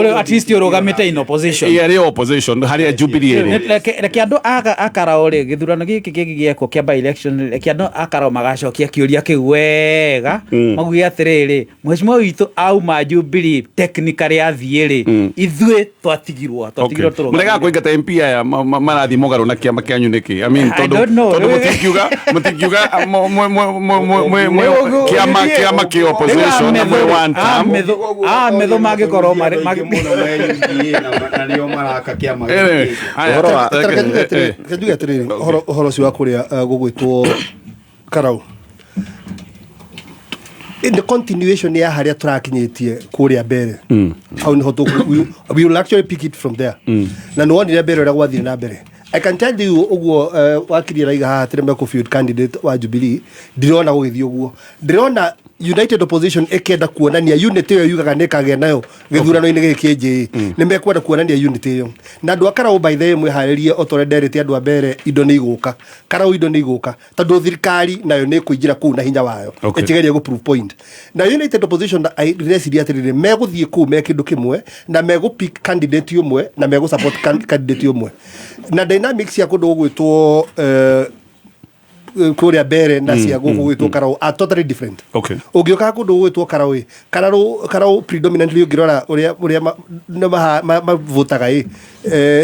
ũrĩa at least ũrũgamĩte in opposition. Yeah, arĩ opposition harĩa Jubilee ĩrĩ. Reke andũ a Karau rĩ, gĩthurano gĩkĩ kĩngĩ gĩekwo kĩa by election, reke andũ a Karau magacokia kĩũria kĩu wega, mauge atĩrĩrĩ, mheshimiwa witũ auma Jubilee technically athiĩ rĩ, ithuĩ twatigirwo Okay. tũrũgamĩte. Mũregaga kũingata MP aya marathiĩ mũgarũ na kĩama kĩanyu nĩkĩ? I mean, I tondũ don't know. tondũ mũtingiuga kĩama kĩ opposition na mwĩ one term. A metho mangĩkorwo marĩ Na nĩo maraka kĩama Eh, gĩkĩ. haya, Ũhoro wa- reke- Reke njuge atĩrĩ- eh, reke njuge atĩrĩrĩ, ũhoro ũcio wa kũrĩa gũgwĩtwo Karau in the continuation ya harĩa tũrakinyĩtie kũrĩa mbere, hau nĩho we will actually pick it from there. Na nĩ wonire mbere ũrĩa gwathire na mbere. I can tell you ũguo, wakiri araiga haha atĩ nĩmekũ field candidate wa Jubilee, ndirona gũgĩthiĩ ũguo. Ndĩrona united opposition ĩkĩenda kuonania unity ĩyo yugaga nĩ ĩkagĩa nayo gĩthurano-inĩ gĩkĩ kĩnjĩ. Nĩ mekwenda kuonania unity ĩyo na andũ a Karau. By the way, mwĩharĩrie o ta ũrĩa nderĩte andũ a mbere, indo nĩ igũka Karau, indo nĩ igũka tondũ thirikari nayo nĩ ĩkũingĩra kũu na hinya wayo ĩkĩgeria gũ prove point. Na united opposition ndĩreciria atĩrĩrĩ, megũthiĩ kũu me kĩndũ kĩmwe na megũ pick candidate ũmwe na megũ support candidate ũmwe. Na dynamics cia kũndũ gũgwĩtwo kũrĩa mbere na cia gũkũ gwĩtwo Karau are totally different. Ũngĩũka kũndũ gũgwĩtwo Karau ĩ, Karau predominantly ũngĩrora ũrĩa nĩ mavotaga ĩ,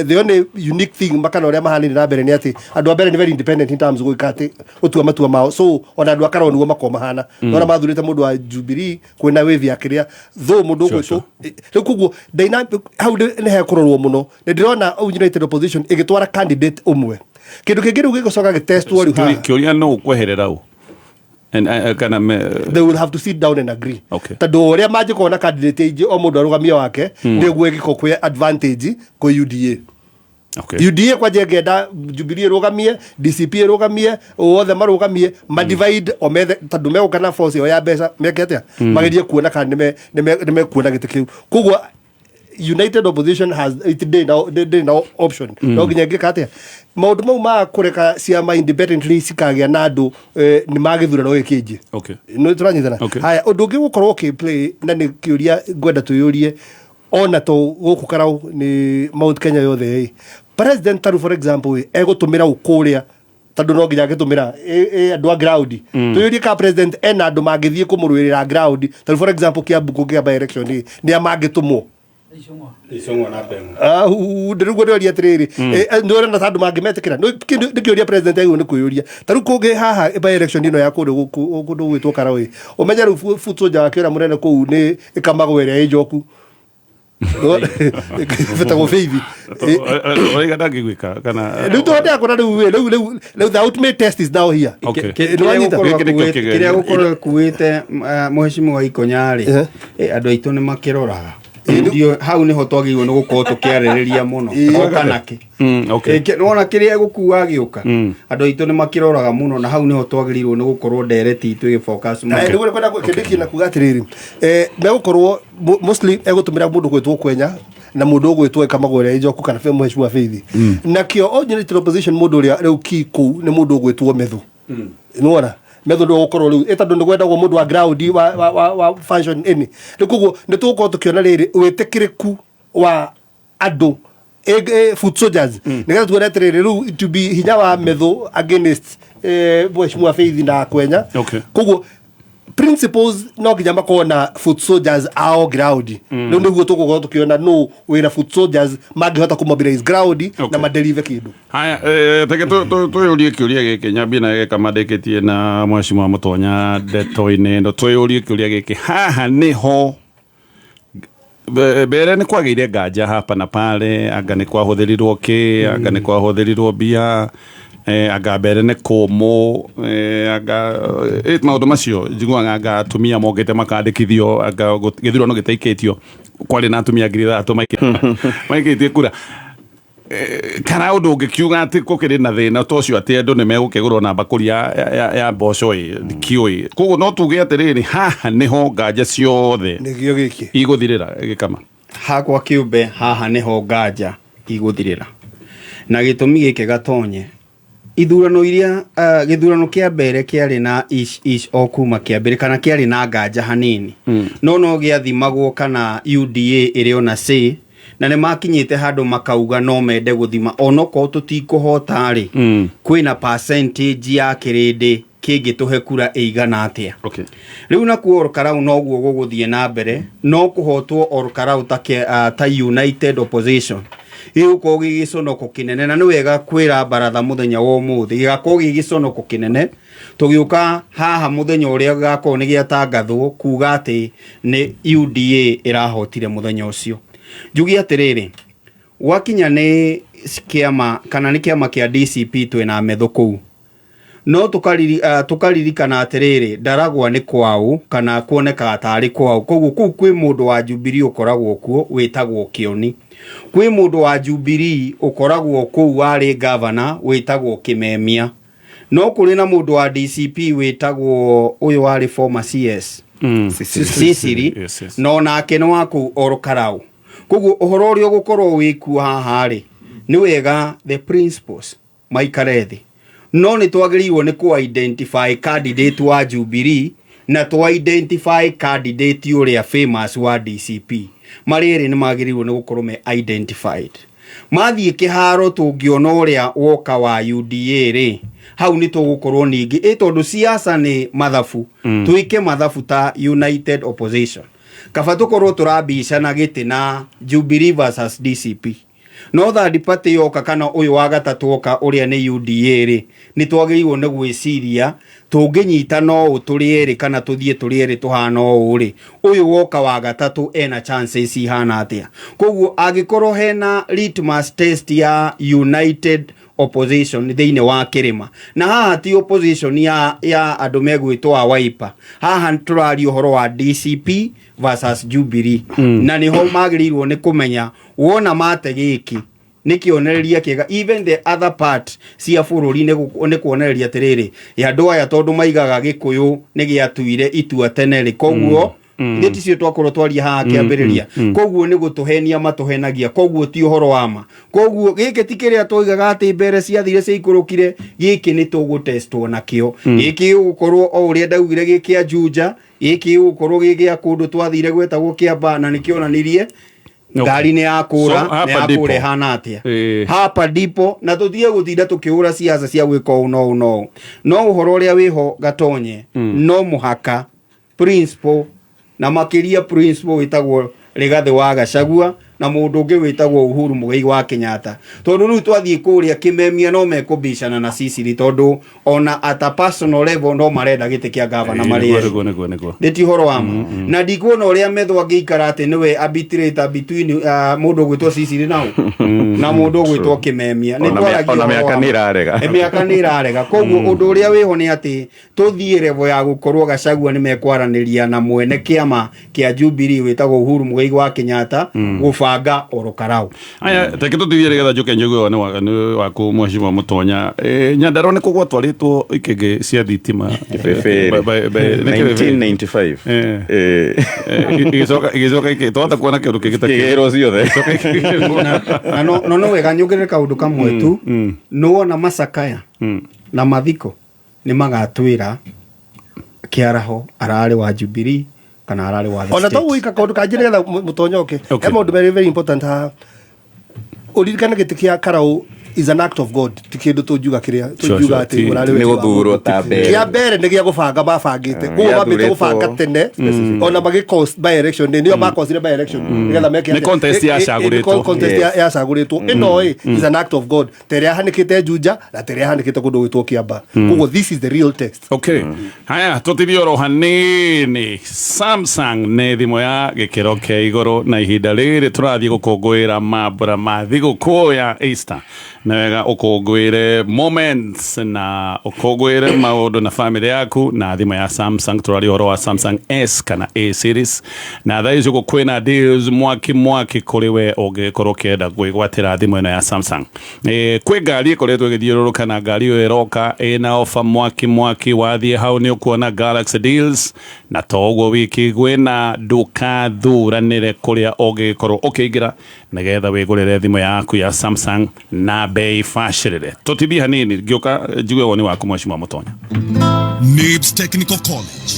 the only unique thing makana ũrĩa mahanire na mbere nĩ atĩ andũ a mbere nĩ very independent in terms gwĩka atĩ gũtua matua mao. So ona andũ a Karau nĩguo makorwo mahana nona mathurĩte mũndũ wa Jubilee kwĩna wave ya kĩrĩa though mũndũ ũgwĩtwo rĩu. Koguo dynamic hau nĩ hekũrorwo mũno. Nĩ ndĩrona united opposition ĩgĩtwara candidate ũmwe. Kĩndũ kĩngĩ rĩu gĩgũcoka gĩtestwo rĩu haha. Kĩũria no ũkweherera ũ? And, kana me, They will have to sit down and agree, Okay. tondũ ũrĩa mangĩkorwo na candidate aingĩ, o mũndũ arũgamia wake, nĩguo ĩgĩkorwo kwĩ advantage kwĩ UDA. UDA kwanja ĩngĩenda Jubilee ĩrũgamie, DCP ĩrũgamie, othe marũgamie, madivide o methe, tondũ megũka na force ĩyo ya mbeca meke atĩa, magerie kuona kana nĩmekuona gĩtĩ kĩu. Koguo united opposition has it ndĩ na option. No nginya ngĩka atĩa, maũndũ mau ma kũreka ciama independently cikagĩa na andũ nĩ ma gĩthurano gĩkĩ kĩngĩ. Nĩ tũranyitana? Okay. Haya, ũndũ ũngĩ gũkorwo ũkĩplay na nĩ kĩũria ngwenda twĩyũrie ona to gũkũ Karau, nĩ Mount Kenya yothe ĩ, president taru for example ĩ, egũtũmĩra ũ kũrĩa? Tondũ no nginya angĩtũmĩra andũ a ground. Twĩyũrie ka president ena andũ mangĩthiĩ kũmũrũĩrĩra ground. Tondũ for example Kiambu kũngĩa by election ĩ, nĩ a mangĩtũmwo? Icũng'wa na Ndeng'wa. Ndĩrĩguo ndĩroria atĩrĩrĩ, nĩ ũrona ta andũ mangĩmetĩkĩra? Nĩ kĩũria president agĩrĩirwo nĩ kwĩyũria. Ta rĩu kũngĩ haha by election ĩno ya kũndũ gũkũ kũndũ gwĩtwo Karau ĩ, ũmenye rĩu foot soldier wake ũrĩa mũnene kũu nĩ ĩkamagwo ĩrĩa ĩ njoku betagwo Faith. Ũraiga ndangĩgwĩka kana? Rĩu tũhotea kuona rĩu the ultimate test is now here. Nĩ wanyita? Gĩkĩ nĩkĩo kĩgerio. Kĩrĩa gũkorwo ĩkuĩte mheshimiwa Ikonya rĩ, andũ aitũ nĩ makĩroraga. Studio hau niho twagĩrĩirwo nĩ gũkorwo tũkĩarĩrĩria mũno oka nakĩ. Okay. Nĩwona kĩrĩa egũkua agĩũka, andũ aitũ nĩ makĩroraga mũno, na hau niho twagĩrĩirwo nĩ gũkorwo ndereti itũ ĩgĩfocus mũno. Nĩguo kwenda kĩndũ kĩna kuga atĩrĩrĩ, megũkorwo mostly egũtũmĩra mũndũ gwĩtwo Kwenya na mũndũ ũgwĩtwo Kamagũ ũrĩa Njoku kana Mheshimiwa Faith. Nakĩo original opposition, mũndũ ũrĩa rĩu ki kũu nĩ mũndũ ũgwĩtwo Methu. Nĩwona Methu nĩwe ũgũkorwo rĩu ĩ tondũ nĩ gwendagwo mũndũ wa ground wa function ĩni. Rĩu koguo nĩ tũgũkorwo tũkĩona rĩrĩ wĩtĩkĩrĩku wa andũ, foot soldiers, nĩgetha tuone atĩrĩrĩ rĩu to be hinya wa Methu against Mheshimiwa Faith na Kwenya. Koguo principles no nginya makorwo na foot soldiers ao ground. Rĩu nĩguo tũgũkorwo tũkĩona no wĩna foot soldiers mangĩhota kũmobilize ground na madeliver kĩndũ. Haya, teke twĩyũrie kĩũria gĩkĩ, nyambie na gĩka mandĩkĩtie na Mheshimiwa Mũtonya ndeto-inĩ ĩno. Twĩyũrie kĩũria gĩkĩ, haha nĩho mbere nĩ kwagĩire nganja hapa na pale, anga nĩ kwahũthĩrirwo kĩ, anga nĩ kwahũthĩrirwo mbia, anga mbere nĩ kũmũ, anga maũndũ macio njiguaga, anga atumia mokĩte makandĩkithio, anga gĩthurano gĩtaikĩtio kwarĩ na atumia 6,000 maikĩtie kura. Kana ũndũ ũngĩkiuga atĩ gũkĩrĩ na thĩna ta ũcio, atĩ andũ nĩ megũkĩgũrwo na mbakũri ya mboco ĩ ndikiũĩ. Koguo no tuge atĩrĩrĩ, haha nĩho nganja ciothe nĩgĩo gĩkĩ igũthirĩra, gĩkama? Hakwa kĩũmbe, haha nĩho nganja igũthirĩra, na gĩtũmi gĩkĩ, gatonye ithurano iria, gĩthurano kĩa mbere kĩarĩ na ish ish o kuma kĩambĩrĩ, kana kĩarĩ na nganja hanini, no gĩathimagwo kana UDA ĩrĩ ona C, na nĩ makinyĩte handũ makauga no mende gũthima onokorwo tũtikũhota rĩ, kwĩna percentage ya kĩrĩndĩ kĩngĩtũhe kura ĩigana atĩa. Rĩu nakuo Olkarau noguo gũgũthiĩ na mbere, no kũhotwo Olkarau ta united opposition gĩgũkorwo gĩ gĩconoko kĩnene, na nĩ wega kwĩra baratha mũthenya wa ũmũthĩ gĩgakorwo gĩ gĩconoko kĩnene tũgĩũka haha mũthenya ũrĩa gĩgakorwo nĩ gĩatangathwo kuga atĩ nĩ UDA ĩrahotire mũthenya ũcio. Njuge atĩrĩrĩ, gwakinya nĩ kĩama kana nĩ kĩama kĩa DCP, twĩna Methu kũu, no tũkaririkana atĩrĩrĩ, Ndaragwa nĩ kwao kana kuonekaga tarĩ kwao, koguo kũu kwĩ mũndũ wa Jubilee ũkoragwo kuo wĩtagwo Kĩoni, kwĩ mũndũ wa Jubilee ũkoragwo kũu warĩ gavana wĩtagwo Kĩmemia, no kũrĩ na mũndũ wa DCP wĩtagwo ũyũ warĩ former CS Sisiri. Yes. No nake nĩ wa kũu Olkarau. Koguo ũhoro ũrĩa ũgũkorwo wĩkuo haha rĩ, nĩ wega the principles maikare thĩ, no nĩ twagĩrĩirwo nĩ kũ identify candidate wa Jubilee na tũ identify candidate ũrĩa famous wa DCP. Marĩ erĩ nĩ magĩrĩirwo nĩ gũkorwo me identified mathiĩ kĩharo. Tũngĩona ũrĩa woka wa UDA rĩ, hau nĩ tũgũkorwo ningĩ ĩ tondũ siasa nĩ mathabu. Twĩke mathabu ta united opposition, kaba tũkorwo tũrambicana gĩtĩ na Jubilee versus DCP, no third party yoka kana ũyũ wa gatatũ oka ũrĩa nĩ UDA rĩ, nĩ twagĩrĩirwo nĩ gwĩciria tũngĩnyita no ũũ tũrĩ erĩ kana tũthiĩ tũrĩ erĩ tũhana ũũ rĩ, ũyũ woka wa gatatũ ena chances ihana atĩa? Koguo angĩkorwo hena litmus test ya united opposition thĩinĩ wa kĩrĩma, na haha ti opposition ya andũ megwĩtwo a Wiper, haha tũraria ũhoro wa DCP versus Jubilee. Na nĩho magĩrĩirwo nĩ kũmenya wona mate gĩkĩ nĩ kĩonereria kĩega even the other part cia bũrũri, nĩ kuonereria atĩrĩrĩ ya andũ aya, tondũ maigaga Gĩkũyũ nĩ gĩatuire itua tene rĩ, koguo ithuĩ ticio twakorwo twaria haha kĩambĩrĩria. Koguo nĩ gũtũhenia matũhenagia, koguo ti ũhoro wa ma. Koguo gĩkĩ ti kĩrĩa twoigaga atĩ mbere ciathire ciaikũrũkire, gĩkĩ nĩ tũgũtestwo nakĩo. Gĩkĩ gĩgũkorwo o ũrĩa ndaugire gĩ kĩa Juja, gĩkĩ gĩgũkorwo gĩ gĩa kũndũ twathire gwetagwo Kĩamba, na nĩkĩonanirie ngari nĩ yakũra. So, hapa nĩ yakũra ndipo. ĩhana atĩa hapa ndipo, na tũtige gũtinda tũkĩhũra ciaca cia gwĩka ũũ no ũũ no ũũ. No ũhoro ũrĩa wĩho gatonye, no mũhaka principal, na makĩria principal wĩtagwo Rigathĩ wa Gachagua Na mũndũ ũngĩ wĩtagwo Uhuru Muigai wa Kenyatta, tondũ rĩu twathiĩ kũrĩa Kĩmemia no mekũbicana na Sicily, tondũ ona at a personal level no marenda gĩtĩ kĩa gavana marĩ erĩ. Nĩguo, nĩguo, nĩguo. Nĩ ti ũhoro wa ma, na ndikuona ũrĩa Methu angĩikara atĩ nĩwe arbitrator between mũndũ ũgwĩtwo Sicily nau na mũndũ ũgwĩtwo Kĩmemia. Nĩ Ona twaragia ona ũhoro mĩaka wa nĩ ma. ĩrarega. Mĩaka nĩ ĩrarega, koguo ũndũ ũrĩa wĩho nĩ atĩ tũthiĩ level ya gũkorwo Gachagua nĩ mekwaranĩria na mwene kĩama kĩa Jubilee wĩtagwo Uhuru Muigai wa Kenyatta gũbanga oro karau. Aya, reke tũtithie nĩgetha njũke njigue woni nĩ waku, mheshimiwa Mũtonya. Nyandarua nĩ kũgwa twarĩtwo ikĩngĩ cia thitima. Kĩbĩbĩrĩ. Nĩ kĩbĩbĩrĩ. 1995. Igĩcoka twahota kuona kĩndũ kĩngĩ ta kĩu. Ikĩgĩrwo ciothe. Na no wega nyongerere kaũndũ kamwe tu. Nĩwona macakaya na mathiko nĩ magatwĩra Kĩaraho ararĩ wa Jubilee kana ararĩ wa the Ona state. to gwika kaundu kanjä nä getha må tonyoke. Okay. He maå very very important haha, ũririkane gĩtĩ kĩa karau is an act of God, ti kĩndũ tũngiuga kĩrĩa Sure, tũngiuga sure, atĩ ũrarĩ Nĩ wĩki wa gũthurwo mũndũ. ta mbere. Kĩa mbere nĩ gĩa gũbanga mabangĩte, koguo mambĩte Gĩathurĩtwo gũbanga tene ona magĩ cause by election, nĩo makosire by election nĩgetha meke Nĩ atĩa? contest yacagũrĩtwo. Contest Yes. yacagũrĩtwo ĩno ĩ is an act of God, ta ĩrĩa yahanĩkĩte Juja na ta ĩrĩa yahanĩkĩte kũndũ gwĩtwo Kiambaa. Koguo this is the real test. Okay, haya, tũtithie oro hanini. Samsung nĩ thimũ ya gĩkĩro kĩa igũrũ, na ihinda rĩrĩ tũrathiĩ gũkũngũĩra mambũra ma thigũkũ ya Easter, nĩ wega ũkũngũĩre moments na ũkũngũĩre maũndũ na famĩlĩ yaku na thimũ ya Samsung. Tũraria ũhoro wa Samsung S kana A series, na thaa ici ũguo kwĩna deals mwaki mwaki kũrĩ we ũngĩkorwo ũkĩenda gwĩgwatĩra thimũ ĩno ya Samsung. Kwĩ ngari ĩkoretwo ĩgĩthiũrũrũka, na ngari ĩyo ĩroka ĩna ofa mwaki mwaki. Wathiĩ hau nĩ ũkuona Galaxy deals, na to ũguo wiki kwĩna nduka thuranĩre kũrĩa ũngĩkorwo ũkĩingĩra nĩgetha wĩgũrĩre thimũ yaku ya Samsung na bei bacĩrĩre. Tũtithie hanini, ngĩũka njigue woni waku, mheshimiwa Mũtonya. NIBS Technical College.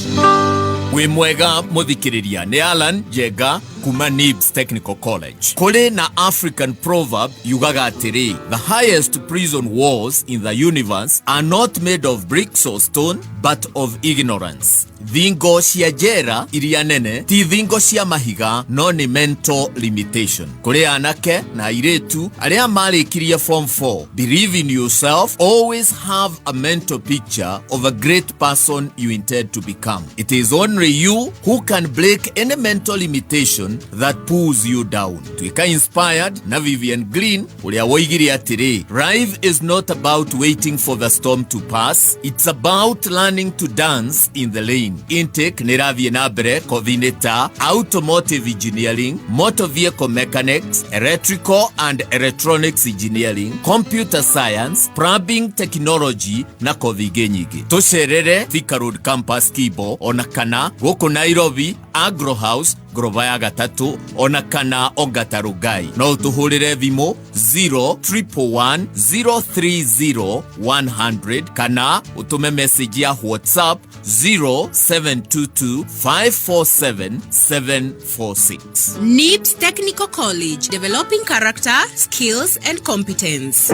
Wĩ mwega mũthikĩrĩria, nĩ Alan Njenga kuma NIBS Technical College. Kũrĩ na African proverb yugaga atĩrĩ, "The highest prison walls in the universe are not made of bricks or stone but of ignorance." Thingo cia njera iria nene ti thingo cia mahiga no nĩ mental limitation. Kũrĩ anake na airĩtu arĩa marĩkirie form 4, believe in yourself, always have a mental picture of a great person you intend to become. It is only you who can break any mental limitation that pulls you down. Tuĩka inspired na Vivian Green ũrĩa woigire atĩrĩ, "Life is not about waiting for the storm to pass, it's about learning to dance in the rain." Intake nĩ ĩrathiĩ na mbere kothi-inĩ ta automotive engineering, motor vehicle mechanics, electrical and electronics engineering, computer science, plumbing technology na kothi ingĩ nyingĩ. Tũcerere Thika Road Campus Kibo, ona kana gũkũ Nairobi Agro House ngoroba ya gatatũ, ona kana Ongata Rongai. No ũtũhũrĩre thimũ 0 030 100 kana ũtũme message ya WhatsApp 0722 547 746. NIBS Technical College, developing character, skills, and competence.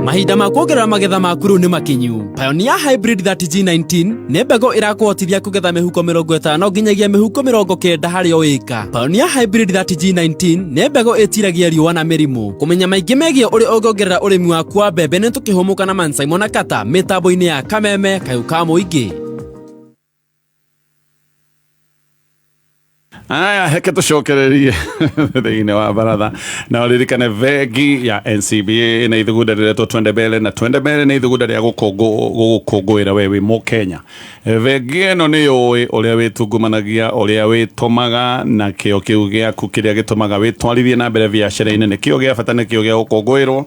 Mahinda ma kuongerera magetha maku rĩu nĩ makinyu. Pioneer Hybrid 30G19 nĩ mbegũ ĩrakũhotithia kũgetha mĩhuko 50 nginyagia mĩhuko 90 harĩ o ĩka. Pioneer Hybrid 30G19 nĩ mbegũ ĩtiragia riũa na mĩrimũ. Kũmenya maingĩ megiĩ ũrĩa ũngĩongerera ũrĩmi waku wa mbembe nĩ tũkĩhũmũka na Mansaimo na Kata mĩtambo-inĩ ya Kameme Kayũ ka Mũingĩ. Aya, heke tũcokererie thĩinĩ wa baratha, na ũririkane bengi ya NCBA na ithugunda rĩretwo Twende Mbele, na Twende Mbele nĩ ithugunda rĩa gũgũkũngũĩra we wĩ mũkenya. Bengi ĩno nĩ yũĩ ũrĩa wĩtungumanagia, ũrĩa wĩtũmaga, na kĩo kĩu gĩaku kĩrĩa gĩtũmaga wĩtwarithie na mbere biacara-inĩ nĩkĩo gĩa bata, nĩkĩo gĩa gũkũngũĩrwo.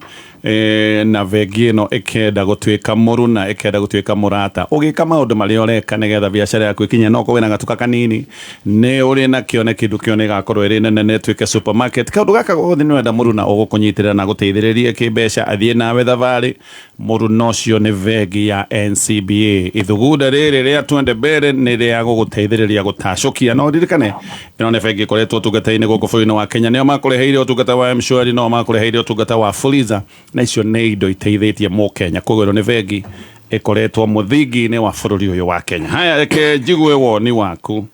Na bengi ĩno ĩkenda gũtuĩka mũruna, ĩkenda gũtuĩka mũrata ũgĩka maũndũ marĩa ũreka nĩgetha biacara yaku ĩkinye. No ũkorwo wĩna gatuka kanini, nĩ ũrĩ na kĩone kĩndũ kĩo nĩ ĩgakorwo ĩrĩ nene na ĩtuĩke supermarket. Kaũndũ gaka gothe nĩ ũrenda mũruna ũgũkũnyitĩrĩra na gũteithĩrĩrie kĩmbeca athiĩ nawe thabarĩ, mũruna ũcio nĩ bengi ya NCBA. Ithugunda rĩrĩ rĩa Twende Mbere nĩ rĩa gũgũteithĩrĩria gũtacũkia, no ũririkane ĩno nĩ bengi ĩkoretwo ũtungata-inĩ gũkũ bũrũri-inĩ wa Kenya. Nĩo makũreheire ũtungata wa M-Shwari, no makũreheire ũtungata wa Fuliza, na icio nĩ indo iteithĩtie mũkenya. Koguo ĩno nĩ bengi ĩkoretwo mũthingi-inĩ wa bũrũri ũyũ wa Kenya. Haya, reke njigue woni waku,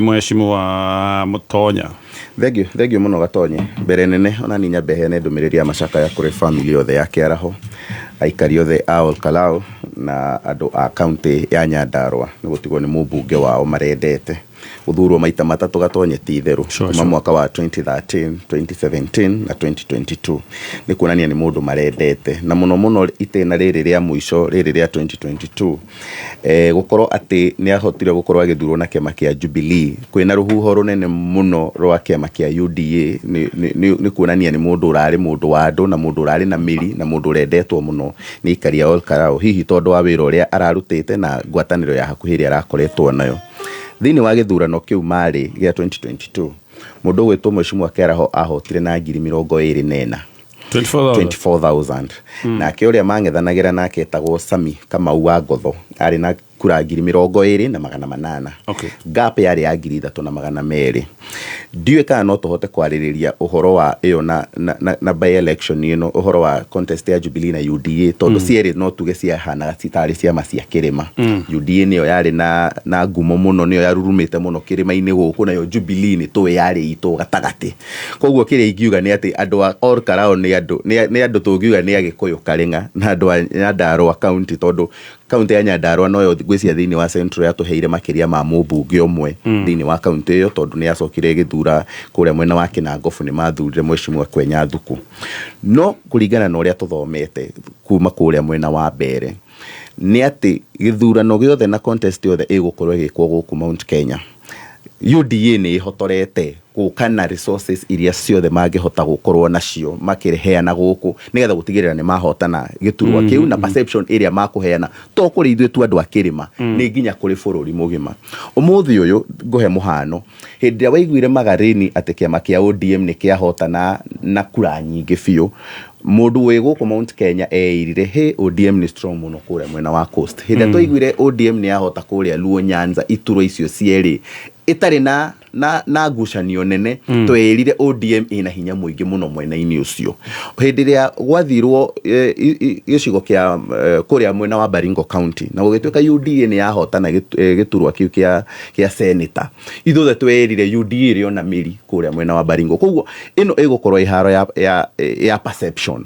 mheshimiwa Mũtonya. Thank you, thank you mũno Gatonye. Mbere nene ona ni nyambe heane ndũmĩrĩri ya macakaya kũrĩ family yothe ya Kĩaraho, aikari othe a Olkalau na andũ a kaunti ya Nyandarua nĩ gũtigwo nĩ mũmbunge wao marendete gũthurwo maita matatũ Gatonye ti itherũ kuma mwaka wa 2013, 2017 na 2022 nĩ kuonania nĩ mũndũ marendete na mũno mũno itĩna rĩrĩ rĩa mũico rĩrĩ rĩa 2022 gũkorwo atĩ nĩ ahotire gũkorwo agĩthurwo na kĩama kĩa Jubilee kwĩna rũhuho rũnene mũno rwa kĩama kĩa UDA nĩ kuonania nĩ mũndũ ũrarĩ mũndũ wa andũ na mũndũ ũrarĩ na mĩri na mũndũ ũrendetwo mũno nĩ aikari a Olkalau hihi tondũ wa wĩra ũrĩa ararutĩte na ngwatanĩro ya hakuhĩ ĩrĩa arakoretwo nayo. Thĩinĩ wa gĩthurano kĩu marĩ gĩa 2022 mũndũ ũgwĩtwo Mheshimiwa Kĩaraho ahotire na 24,000. 24,000. Nake ũrĩa mang'ethanagĩra nake etagwo Sami Kamau wa Ngotho arĩ na kura 20,800. Gap yarĩ ya 3,200. Ndiũĩ kana no tũhote kwarĩrĩria ũhoro wa ĩyo na by election ĩno ũhoro wa contest ya Jubilee na UDA tondũ cierĩ no tuge ciahanaga citarĩ ciama cia kĩrĩma. UDA nĩyo yarĩ na ngumo mũno, nĩyo yarurumĩte mũno kĩrĩma-inĩ gũkũ, nayo Jubilee nĩ tũĩ yarĩ itũ gatagatĩ. Koguo kĩrĩa ingiuga nĩ atĩ andũ a Olkalau nĩ andũ tũngiuga nĩ Agĩkũyũ Karĩng'a na andũ a Nyandarua county tondũ kaunti ya Nyandarua noyo ngwĩciria thĩinĩ wa Central yatũheire makĩria ma mũmbunge ũmwe thĩinĩ wa kaunti ĩyo tondũ nĩ yacokire ĩgĩthura kũrĩa mwena wa Kinangofu nĩ mathurire Mheshimiwa Kwenya Thuku. No kũringana na ũrĩa tũthomete kuma kũrĩa mwena wa mbere nĩ atĩ gĩthurano gĩothe na contest yothe ĩgũkorwo ĩgĩkwo gũkũ Mount Kenya, UDA nĩ ĩhotorete gũka na resources iria ciothe mangĩhota gũkorwo nacio makĩheana gũkũ nĩgetha gũtigĩrĩra nĩ mahotana gĩturwa kĩu na perception ĩrĩa makũheana to kũrĩ ithuĩ tu andũ a kĩrĩma nĩ nginya kũrĩ bũrũri mũgima. Ũmũthĩ ũyũ ngũhe mũhano, hĩndĩ ĩrĩa waiguire Magarini atĩ kĩama kĩa ODM nĩ kĩahotana na kura nyingĩ biũ, mũndũ wĩ gũkũ Mount Kenya eirire he ODM nĩ strong mũno kũrĩa mwena wa Coast. Hĩndĩ ĩrĩa twaiguire ODM nĩ yahota kũrĩa Luo Nyanza iturwa icio cierĩ ĩtarĩ na ngucanio nene, tweririre ODM ĩna hinya mũingĩ mũno mwena-inĩ ũcio. Hĩndĩ ĩrĩa gwathirwo gĩcigo kĩa kũrĩa mwena wa Baringo County na gũgĩtuĩka UDA nĩ yahotana gĩturwa kĩu kĩa senator, ithuothe tweririre UDA ĩrĩ ona mĩri kũrĩa mwena wa Baringo. Koguo ĩno ĩgũkorwo ĩharo ya perception.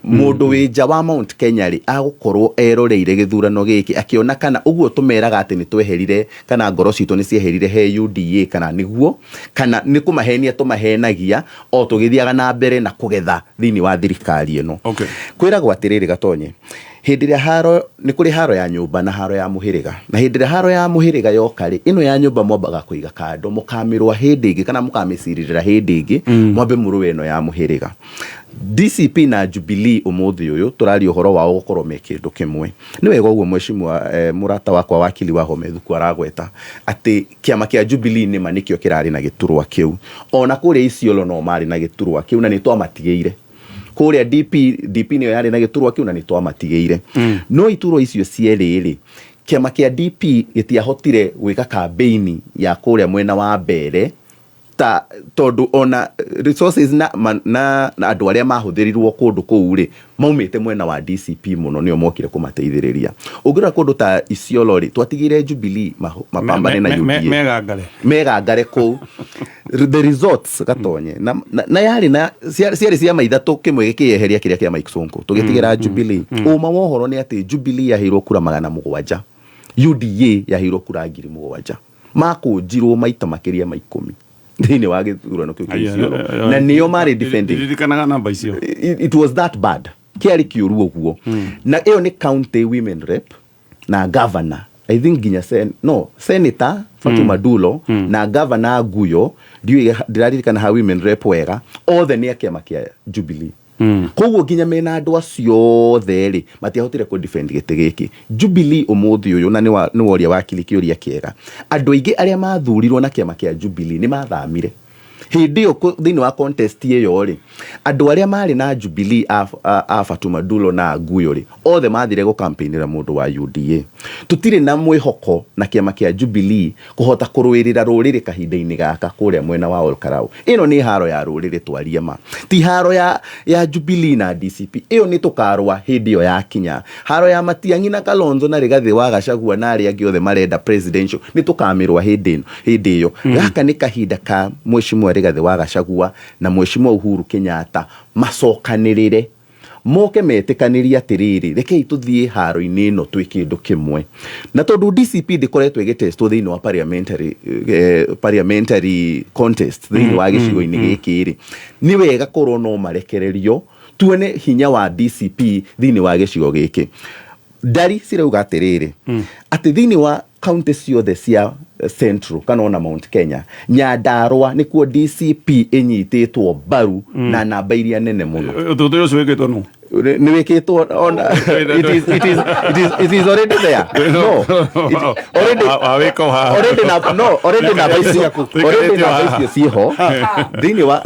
Mũndũ wĩ nja wa Mount Kenya rĩ agũkorwo eroreire gĩthurano gĩkĩ akĩona kana ũguo tũmeraga atĩ nĩ tweherire kana ngoro citũ nĩ cieherire he UDA kana nĩguo kana nĩ kũmahenia tũmahenagia o tũgĩthiaga na mbere na kũgetha thĩinĩ wa thirikari ĩno. Kwĩragwo atĩrĩrĩ Gatonye, hĩndĩ ĩrĩa haro nĩ kũrĩ haro ya nyũmba na haro ya mũhĩrĩga, na hĩndĩ ĩrĩa haro ya mũhĩrĩga yoka rĩ, ĩno ya nyũmba mwambaga kũiga kando mũkamĩrũa hĩndĩ ĩngĩ kana mũkamĩcirĩrĩra hĩndĩ ĩngĩ, mwambe mũrũe ĩno ya mũhĩrĩga. DCP na Jubilee ũmũthĩ ũyũ tũraria ũhoro wao gũkorwo me kĩndũ kĩmwe. Nĩ wega ũguo mheshimiwa mũrata wakwa wakili wa Home Thuku aragweta atĩ kĩama kĩa Jubilee nĩma nĩkĩo kĩrarĩ na gĩturwa kĩu. Ona kũrĩa Isiolo no marĩ na gĩturwa kĩu na nĩ twamatigĩire. Kũrĩa DP nĩyo yarĩ na gĩturwa kĩu na nĩ twamatigĩire. No iturwa icio cierĩ rĩ, kĩama kĩa DP gĩtiahotire gwĩka campaign ya kũrĩa mwena wa mbere ta tondũ ona resources na andũ arĩa mahũthĩrirwo kũndũ kũu rĩ maumĩte mwena wa DCP mũno nĩo mokire kũmateithĩrĩria. Ũngĩrora kũndũ ta Isiolo rĩ, twatigire Jubilee mapambane na UDA. Megangare kũu. The results Gatonye na yarĩ na ciarĩ ciama ithatũ kĩmwe gĩkĩeheria kĩrĩa kĩa Mike Sonko tũgĩtigĩra Jubilee. Ũma wa ũhoro nĩ atĩ Jubilee yaheirwo kura 700, UDA yaheirwo kura 7,000. Makũnjirwo maita makĩria ma 10 thĩinĩ wa gĩthurano kĩu kĩa Isiolo. Na nĩo marĩ defending. Ndirikanaga namba icio. It was that bad. Kĩarĩ kĩũru ũguo. Na ĩyo nĩ county women rep na governor. I think nginya senator Fatuma Dulo na governor Guyo, ndiũĩ ndĩraririkana ha women rep wega, othe nĩ a kĩama kĩa Jubilee. Koguo nginya mena andũ acio othe rĩ matiahotire kũ defend gĩtĩ gĩkĩ. Jubilee ũmũthĩ ũyũ na nĩ woria wakili kĩũria kĩega, andũ aingĩ arĩa mathurirwo na kĩama kĩa Jubilee nĩ mathamire hĩndĩ ĩyo thĩinĩ wa contest ĩyo rĩ, andũ arĩa marĩ na Jubilee a Fatuma Dulo na Guyo rĩ othe mathire gũ campaignĩra mũndũ wa UDA. Tũtirĩ na mwĩhoko na kĩama kĩa Jubilee kũhota kũrũĩrĩra rũrĩrĩ kahinda-inĩ gaka kũrĩa mwena wa Olkalau. Ĩno nĩ haro ya rũrĩrĩ twarie ma, ti haro ya Jubilee na DCP. Ĩyo nĩ tũkarũa hĩndĩ ĩyo yakinya. Haro ya Matiang'i na Kalonzo na Rigathĩ wa Gachagua na arĩa angĩ othe marenda presidential nĩ tũkamĩrũa hĩndĩ ĩyo. Gaka nĩ kahinda ka Mheshimiwa Rigathĩ wa Gachagua na mheshimiwa Uhuru Kenyatta macokanĩrĩre, moke metĩkanĩrie atĩrĩrĩ, rekei tũthiĩ haro-inĩ ĩno twĩ kĩndũ kĩmwe. Na tondũ DCP ndĩkoretwo ĩgĩtestwo thĩinĩ wa parliamentary contest thĩinĩ wa gĩcigo-inĩ gĩkĩ rĩ, nĩ wega korwo no marekererio tuone hinya wa DCP thĩinĩ wa gĩcigo gĩkĩ. Ndari cirauga atĩrĩrĩ, atĩ thĩinĩ wa kaunti ciothe cia Central kana ona Mount Kenya, Nyandarua nĩkuo DCP ĩnyitĩtwo mbaru na namba iria nene mũno. Ũthuthuria ũcio wĩkĩtwo nũ? Nĩ wĩkĩtwo ona it is already there, no, already. Wawĩka o haha. Already na, no, already namba icio, already namba icio ciĩho thĩinĩ wa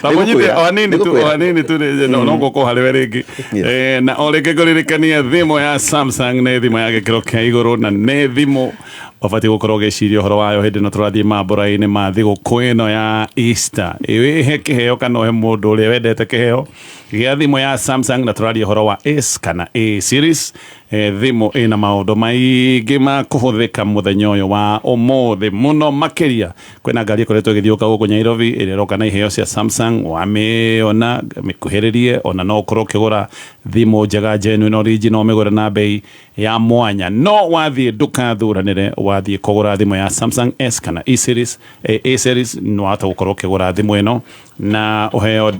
Tamũnyite o hanini tu, o hanini tu, no ngũkũ harĩ we rĩngĩ. Na o rĩngĩ ngũririkania thimũ ya Samsung nĩ thimũ ya gĩkĩro kĩa igũrũ, na nĩ thimũ ũbatiĩ gũkorwo ũgĩciria ũhoro wayo hĩndĩ ĩno tũrathiĩ mambũra-inĩ ma thigũkũ ĩno ya Easter. Wĩhe kĩheo kana ũhe mũndũ ũrĩa wendete kĩheo gĩa thimũ ya Samsung, na tũraria ũhoro wa S kana A series. Thimũ ĩna maũndũ maingĩ ma kũhũthĩka mũthenya ũyũ wa ũmũthĩ mũno makĩria. Kwĩna ngari ĩkoretwo ĩgĩthiũka gũkũ Nairobi ĩrĩa ĩroka na iheo cia Samsung. Wamĩona mĩkuhĩrĩrie, ona no ũkorwo ũkĩgũra thimũ njega, genuine original, ũmĩgũre na bei ya mwanya. No wathiĩ ndũkathuranĩre, wathiĩ kũgũra thimũ ya Samsung S kana E series, A series, no wahota gũkorwo ũkĩgũra thimũ ĩno na ũheo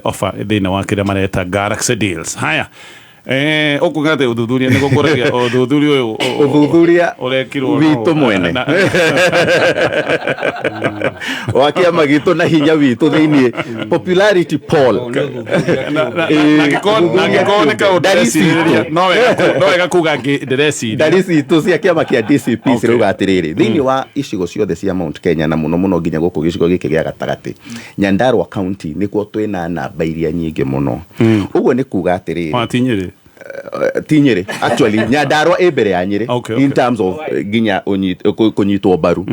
offer thĩinĩ wa kĩrĩa mareta Galaxy Deals. Haya, ũkuga atĩ ũthuthuria nĩ gũkũragia ũthuthuria ũyũ Ũthuthuria ũrekirwo witũ mwene wa kĩama gitũ na hinya witũ thĩinĩ popularity poll. Nangĩkorwo nĩ kaũndũ Ndari ndĩrecirĩria, citũ. no wega kuga ndĩreciria. Ndari citũ cia kĩama kĩa DCP cirauga atĩrĩrĩ, thĩinĩ wa icigo ciothe cia Mount Kenya na mũno mũno nginya gũkũ gĩcigo gĩkĩ gĩa gatagatĩ, Nyandarua County nĩkuo twĩna namba iria nyingĩ mũno. Ũguo nĩ kuga atĩrĩrĩ, Ti Nyĩrĩ? Ti Nyĩrĩ actually, Nyandarua ĩ mbere ya Nyĩrĩ in terms of nginya kũnyitwo mbaru,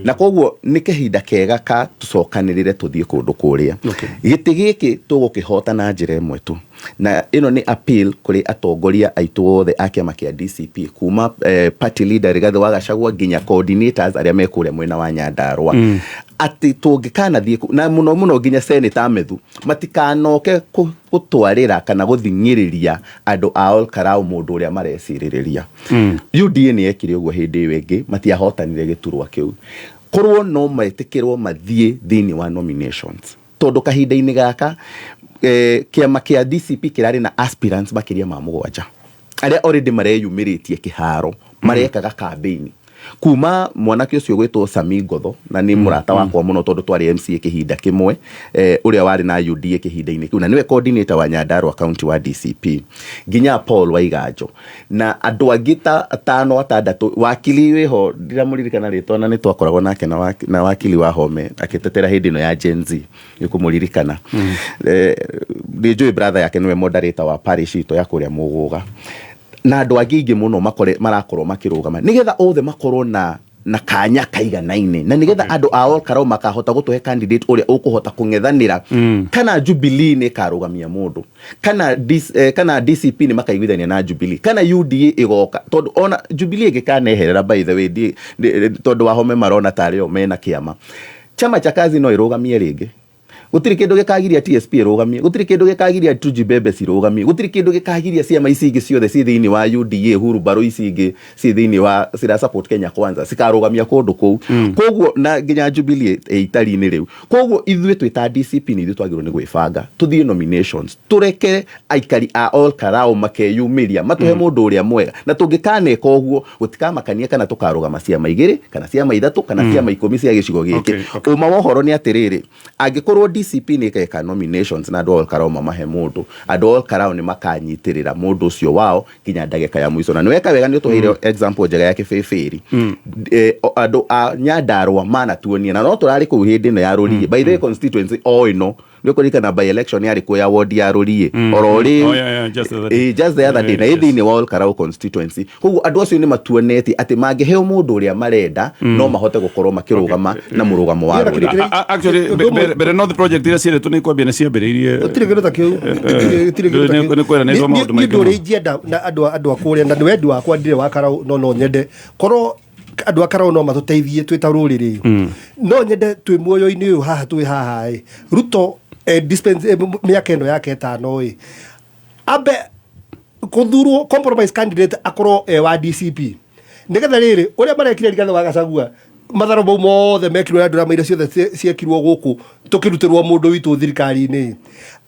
na koguo nĩ kahinda kega ka tũcokanĩrĩre tũthiĩ kũndũ kũrĩa. Gĩtĩ gĩkĩ tũgũkĩhota na njĩra ĩmwe tu, na ĩno nĩ appeal kũrĩ atongoria aitũ othe a kĩama kĩa DCP, kuma party leader Rigathĩ wa Gachagua nginya coordinators arĩa me kũrĩa mwena wa Nyandarua, atĩ tũngĩkanathiĩ na mũno mũno nginya Senator Methu matikanoke gũtwarĩra kana gũthing'ĩrĩria andũ a Ol Kalou mũndũ ũrĩa marecirĩrĩria. UDA nĩ yekire ũguo hĩndĩ ĩyo ĩngĩ, matiahotanire gĩturwa kĩu. Korwo no metĩkĩrwo mathiĩ thĩinĩ wa nominations, tondũ kahinda-inĩ gaka kĩama kĩa DCP kĩrarĩ na aspirants makĩria ma 7 arĩa already mareyumĩrĩtie kĩharo, marekaga campaign, kuma mwanake ũcio gwĩtwo Sami Ngotho, na nĩ mũrata wakwa mũno tondũ twarĩ MCA kĩhinda kĩmwe, ũrĩa warĩ na UDA kĩhinda-inĩ kĩu na nĩwe coordinator wa Nyandarua County wa DCP, nginya Paul Waiganjo na andũ angĩ ta atano atandatũ. Wakili wĩho ndiramũririkana rĩtwa, na nĩ twakoragwo nake na wakili wa Home akĩtetera hĩndĩ ĩno ya Gen Z, nĩ kũmũririkana. Nĩ njũĩ brother yake nĩwe moderator wa parish itũ ya kũrĩa Mũgũga, na andũ angĩ aingĩ mũno makore marakorwo makĩrũgama nĩgetha othe makorwo na kanya kaiganaine, na nĩgetha andũ a Ol Kalou makahota gũtũhe candidate ũrĩa ũkũhota kũng'ethanĩra, kana Jubilee nĩ ĩkarũgamia mũndũ, kana DCP nĩ makaiguithania na Jubilee, kana UDA ĩgoka, tondũ ona Jubilee ĩngĩkaneherera, by the way, tondũ Wahome marona tarĩ o mena kĩama chama cha kazi, no ĩrũgamie rĩngĩ. Gũtirĩ kĩndũ gĩkagiria TSP ĩrũgamie, gũtirĩ kĩndũ gĩkagiria Tujibebe cirũgamie, gũtirĩ kĩndũ gĩkagiria ciama ici ingĩ ciothe ciĩ thĩinĩ wa UDA, hurumbarũ ici ingĩ ciĩ thĩinĩ wa cira support Kenya Kwanza cikarũgamia kũndũ kũu. Koguo na nginya Jubilee ĩ itari-inĩ rĩu. Koguo ithuĩ twĩ ta DCP nĩ ithuĩ twagĩrĩirwo nĩ gwĩbanga tũthiĩ nominations, tũreke aikari a Ol Kalou makeyumĩria matũhe mũndũ ũrĩa mwega. Na tũngĩkaneka ũguo, gũtikamakania kana tũkarũgama ciama igĩrĩ kana ciama ithatũ kana ciama 10 cia gĩcigo gĩkĩ. Ũma wa ũhoro nĩ atĩrĩrĩ, angĩkorwo DCP nĩ ĩgeka nominations na andũ a Ol Kalou mamahe mũndũ, andũ a Ol Kalou nĩ makanyitĩrĩra mũndũ ũcio wao nginya ndagĩka ya mũico. Na nĩ weka wega nĩ ũtũheire example njega ya Kĩbĩbĩri. Andũ a Nyandarua manatuonia, na no tũrarĩ kũu hĩndĩ ĩno ya Rũriĩ, by the way, constituency o ĩno nĩ ũkũririkana by election yarĩ kuo ya ward ya Rũriĩ oro rĩu. Oh, yeah, just the other day. Just the other day, na ĩ thĩinĩ wa Ol Kalou constituency. Koguo andũ acio nĩ matuonetie atĩ mangĩheo mũndũ ũrĩa marenda, no mahote gũkorwo makĩrũgama na mũrũgamo wa rũrĩrĩ. Actually, mbere North project iria ciĩrĩtwo nĩ kwambia nĩ ciambĩrĩirie. Gũtirĩ kĩndũ ta kĩu. Gũtirĩ kĩndũ ta kĩu. Nĩ kweranĩrwo maũndũ Niĩ maingĩ ũndũ mũno. ũrĩa ingĩenda na andũ a kũrĩa, na nĩ wendi wakwa, ndirĩ wa Karau, no nyende korwo Andũ a Karau no matũteithie twĩ ta rũrĩrĩ. No nyende twĩ muoyo-inĩ ũyũ haha twĩ haha ĩ, Ruto dispense mĩaka ĩno yake 5 ĩ, ambe kũthurwo compromise candidate akorwo e wa DCP, nĩgetha rĩrĩ ũrĩa marekire Rigathĩ wa Gachagua, matharo mau mothe mekirwo na ndũrama iria ciothe ciekirwo gũkũ tũkĩrutĩrwo mũndũ witũ thirikari-inĩ.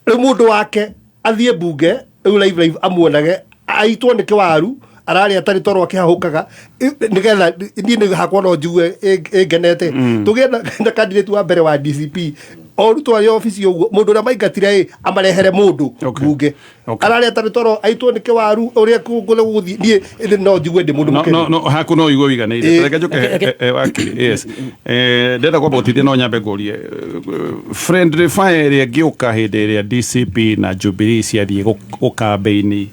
Rĩu mũndũ wake athiĩ mbunge rĩu live live, amuonage aitwo nĩ kĩwaru ararĩa atarĩ toro akĩhahũkaga, nĩgetha niĩ nĩ hakwa no njigue ĩngenete. Tũgĩe na candidate wa mbere wa DCP, o Ruto arĩ obici ũguo, mũndũ ũrĩa maingatire ĩ amarehere mũndũ mbunge ararĩa atarĩ toro aitwo nĩ kĩwaru ũrĩa gũgũthiĩ, niĩ no njigue ndĩ mũndũ No, mũkenu. no, haku no igue wiganĩire. Reke njoke wakiri. Yes, ndĩrenda kwamba gũtithia, no nyambe ngũrie friendly fire ĩrĩa ĩngĩũka hĩndĩ ĩrĩa DCP na Jubilee ciathiĩ gũkambĩini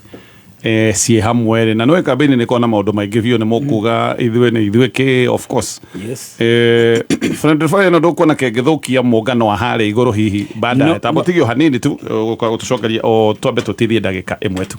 ciĩ hamwe rĩ, na nĩwe kambĩini nĩ kona maũndũ maingĩ biũ, nĩ mũkuga ithuĩ nĩ ithuĩ kĩ, of course. Friendly fire ĩno ndũkuona kĩngĩthũkia mũngano wa harĩa igũrũ hihi baadaye? No, Tamba no. ũtigio hanini tu gũtũcokeria, o twambe tũtithie ndagĩka 1 tu.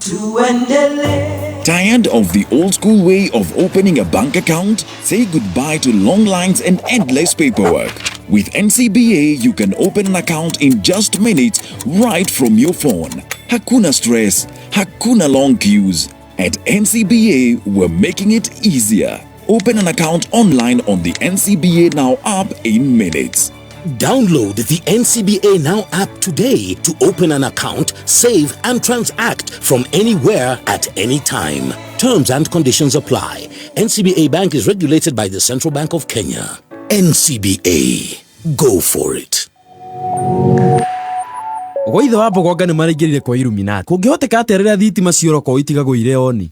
Tired of the old school way of opening a bank account? Say goodbye to long lines and endless paperwork. With NCBA, you can open an account in just minutes right from your phone. Hakuna stress, hakuna long queues. At NCBA, we're making it easier. Open an account online on the NCBA Now app in minutes. Download the NCBA Now app today to open an account, save, and transact from anywhere at any time. Terms and conditions apply. NCBA Bank is regulated by the Central Bank of Kenya. NCBA. Go for it. Gwa ithe wa mbogonga nĩ maraingĩrire kwa Illuminati. Kũngĩhoteka atĩa rĩrĩa thitima ciora itigagwo irĩ oni?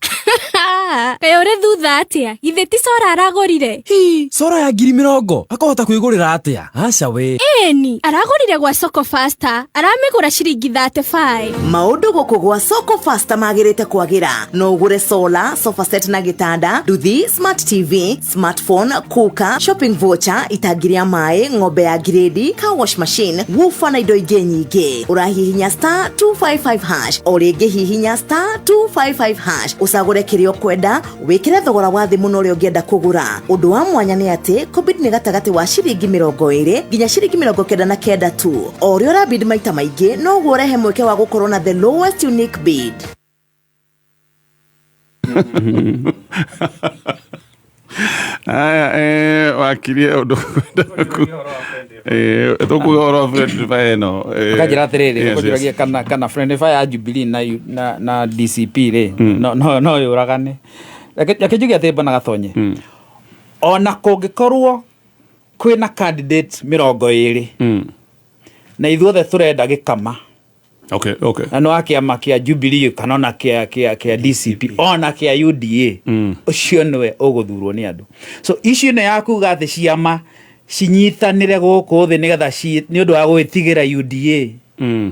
Kaĩ ũrĩ thutha atĩa? Githĩ ti cora aragũrire? Hi, cora ya 20,000 akahota kwĩgũrĩra atĩa? Aca we. Ĩni, aragũrire gwa Soko Fasta, aramĩgũra ciringi 35. Maũndũ gũkũ gwa Soko Fasta magĩrĩte kwagĩra. No ũgũre solar, sofa set na gĩtanda, nduthi, smart TV, smartphone, cooker, shopping voucher, itangi rĩa maĩ, ng'ombe ya ngirĩndi, car wash machine, woofer na indo ingĩ nyingĩ. Ũrahihinya *255#, o rĩngĩ hihinya *255# ũcagũre kĩrĩa ũkwenda, wĩkĩre thogora wa thĩ mũno ũrĩa ũngĩenda kũgũra. Ũndũ wa mwanya nĩ atĩ kũbid nĩ gatagatĩ wa ciringi 20 nginya ciringi 99 tu. O ũrĩa ũrabid maita maingĩ, noguo ũrehe mweke wa gũkorwo na the lowest unique bid. Aya, wakirie ũndũ tũkuga ũhoro wa friendly fire ĩno. Ũkanjĩra atĩrĩrĩ, Yes. ũkũnjũragia kana friendly fire ya Jubilee na DCP rĩ, no yũragane. Reke njuge atĩ bwana Gatonye, ona kũngĩkorwo kwĩna candidate 20 na ithuothe tũrenda gĩkama, na nĩ wa kĩama kĩa Jubilee kana ona kĩa DCP, ona kĩa UDA, ũcio nĩwe ũgũthurwo nĩ andũ. So issue ĩno ya kuga atĩ ciama cinyitanĩre gũkũ thĩ nĩgetha nĩ ũndũ wa gwĩtigĩra UDA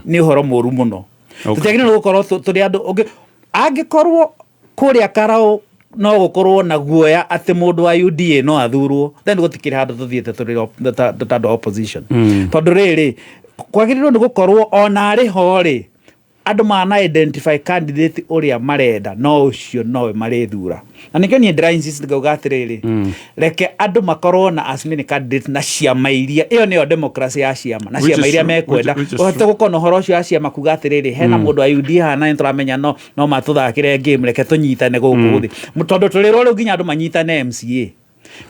nĩ ũhoro mũru mũno. Tũtiagĩrĩirwo gũkorwo tũrĩ andũ angĩkorwo kũrĩa Karau no gũkorwo na guoya atĩ mũndũ wa UDA no athurwo, then gũtikĩrĩ handũ tũthiĩte tũrĩ ta andũ a opposition. Tondũ rĩrĩ, kwagĩrĩirwo nĩ gũkorwo ona arĩ ho rĩ, andũ mana identify candidate ũrĩa marenda, no ũcio nowe marĩthura. Na nĩkĩo niĩ ndĩra insist ngauga atĩrĩrĩ, reke andũ makorwo na as many candidates na ciama iria, ĩyo nĩyo democracy ya ciama, na Which ciama is iria true, mekwenda. which is Ũhote true. gũkorwo na ũhoro ũcio wa ciama kuga atĩrĩrĩ, hena mũndũ wa UDA haha na nĩtũramenya no matũthakĩre game, reke tũnyitane gũkũ thĩ. Tondũ tũrĩrwo rĩu nginya andũ manyitane MCA,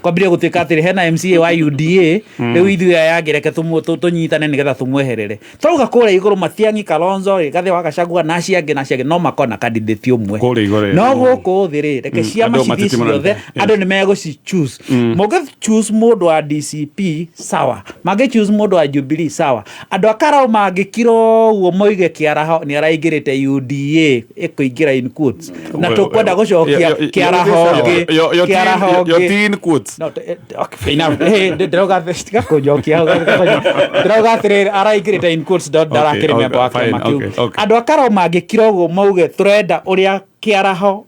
kwambire gũtuĩka atĩrĩ, hena MCA wa UDA, rĩu ithuĩ aya angĩ reke tũnyitane nĩgetha tũmweherere. Tũrauga kũrĩa igũrũ Matiang'i, Kalonzo, Rigathĩ wa Gachagua na acio angĩ na acio angĩ no makorwo na candidate ũmwe. Kũrĩa igũrũ. No gũkũ thĩ rĩ, reke ciama Andũ cithiĩ matitimanĩte. ciothe, andũ nĩ megũci choose. Mũngĩ choose mũndũ wa DCP sawa, mangĩ choose mũndũ wa Jubilee sawa. Andũ a Karau mangĩkira ũguo moige Kĩaraho nĩ araingĩrĩte UDA, ĩkũingĩra in quotes, na tũkwenda gũcokia Kĩaraho ngĩ Kĩaraho Yo ngĩ ti in quotes. No, okay, fair enough. Ndĩrauga tiga kũnjokia hau, ndĩrauga atĩrĩrĩ, araingĩrĩte in quotes, ndarakĩrĩ member wa fine, kĩama kĩu. Okay. Andũ a Karau mangĩkira ũguo mauge tũrenda ũrĩa Kĩaraho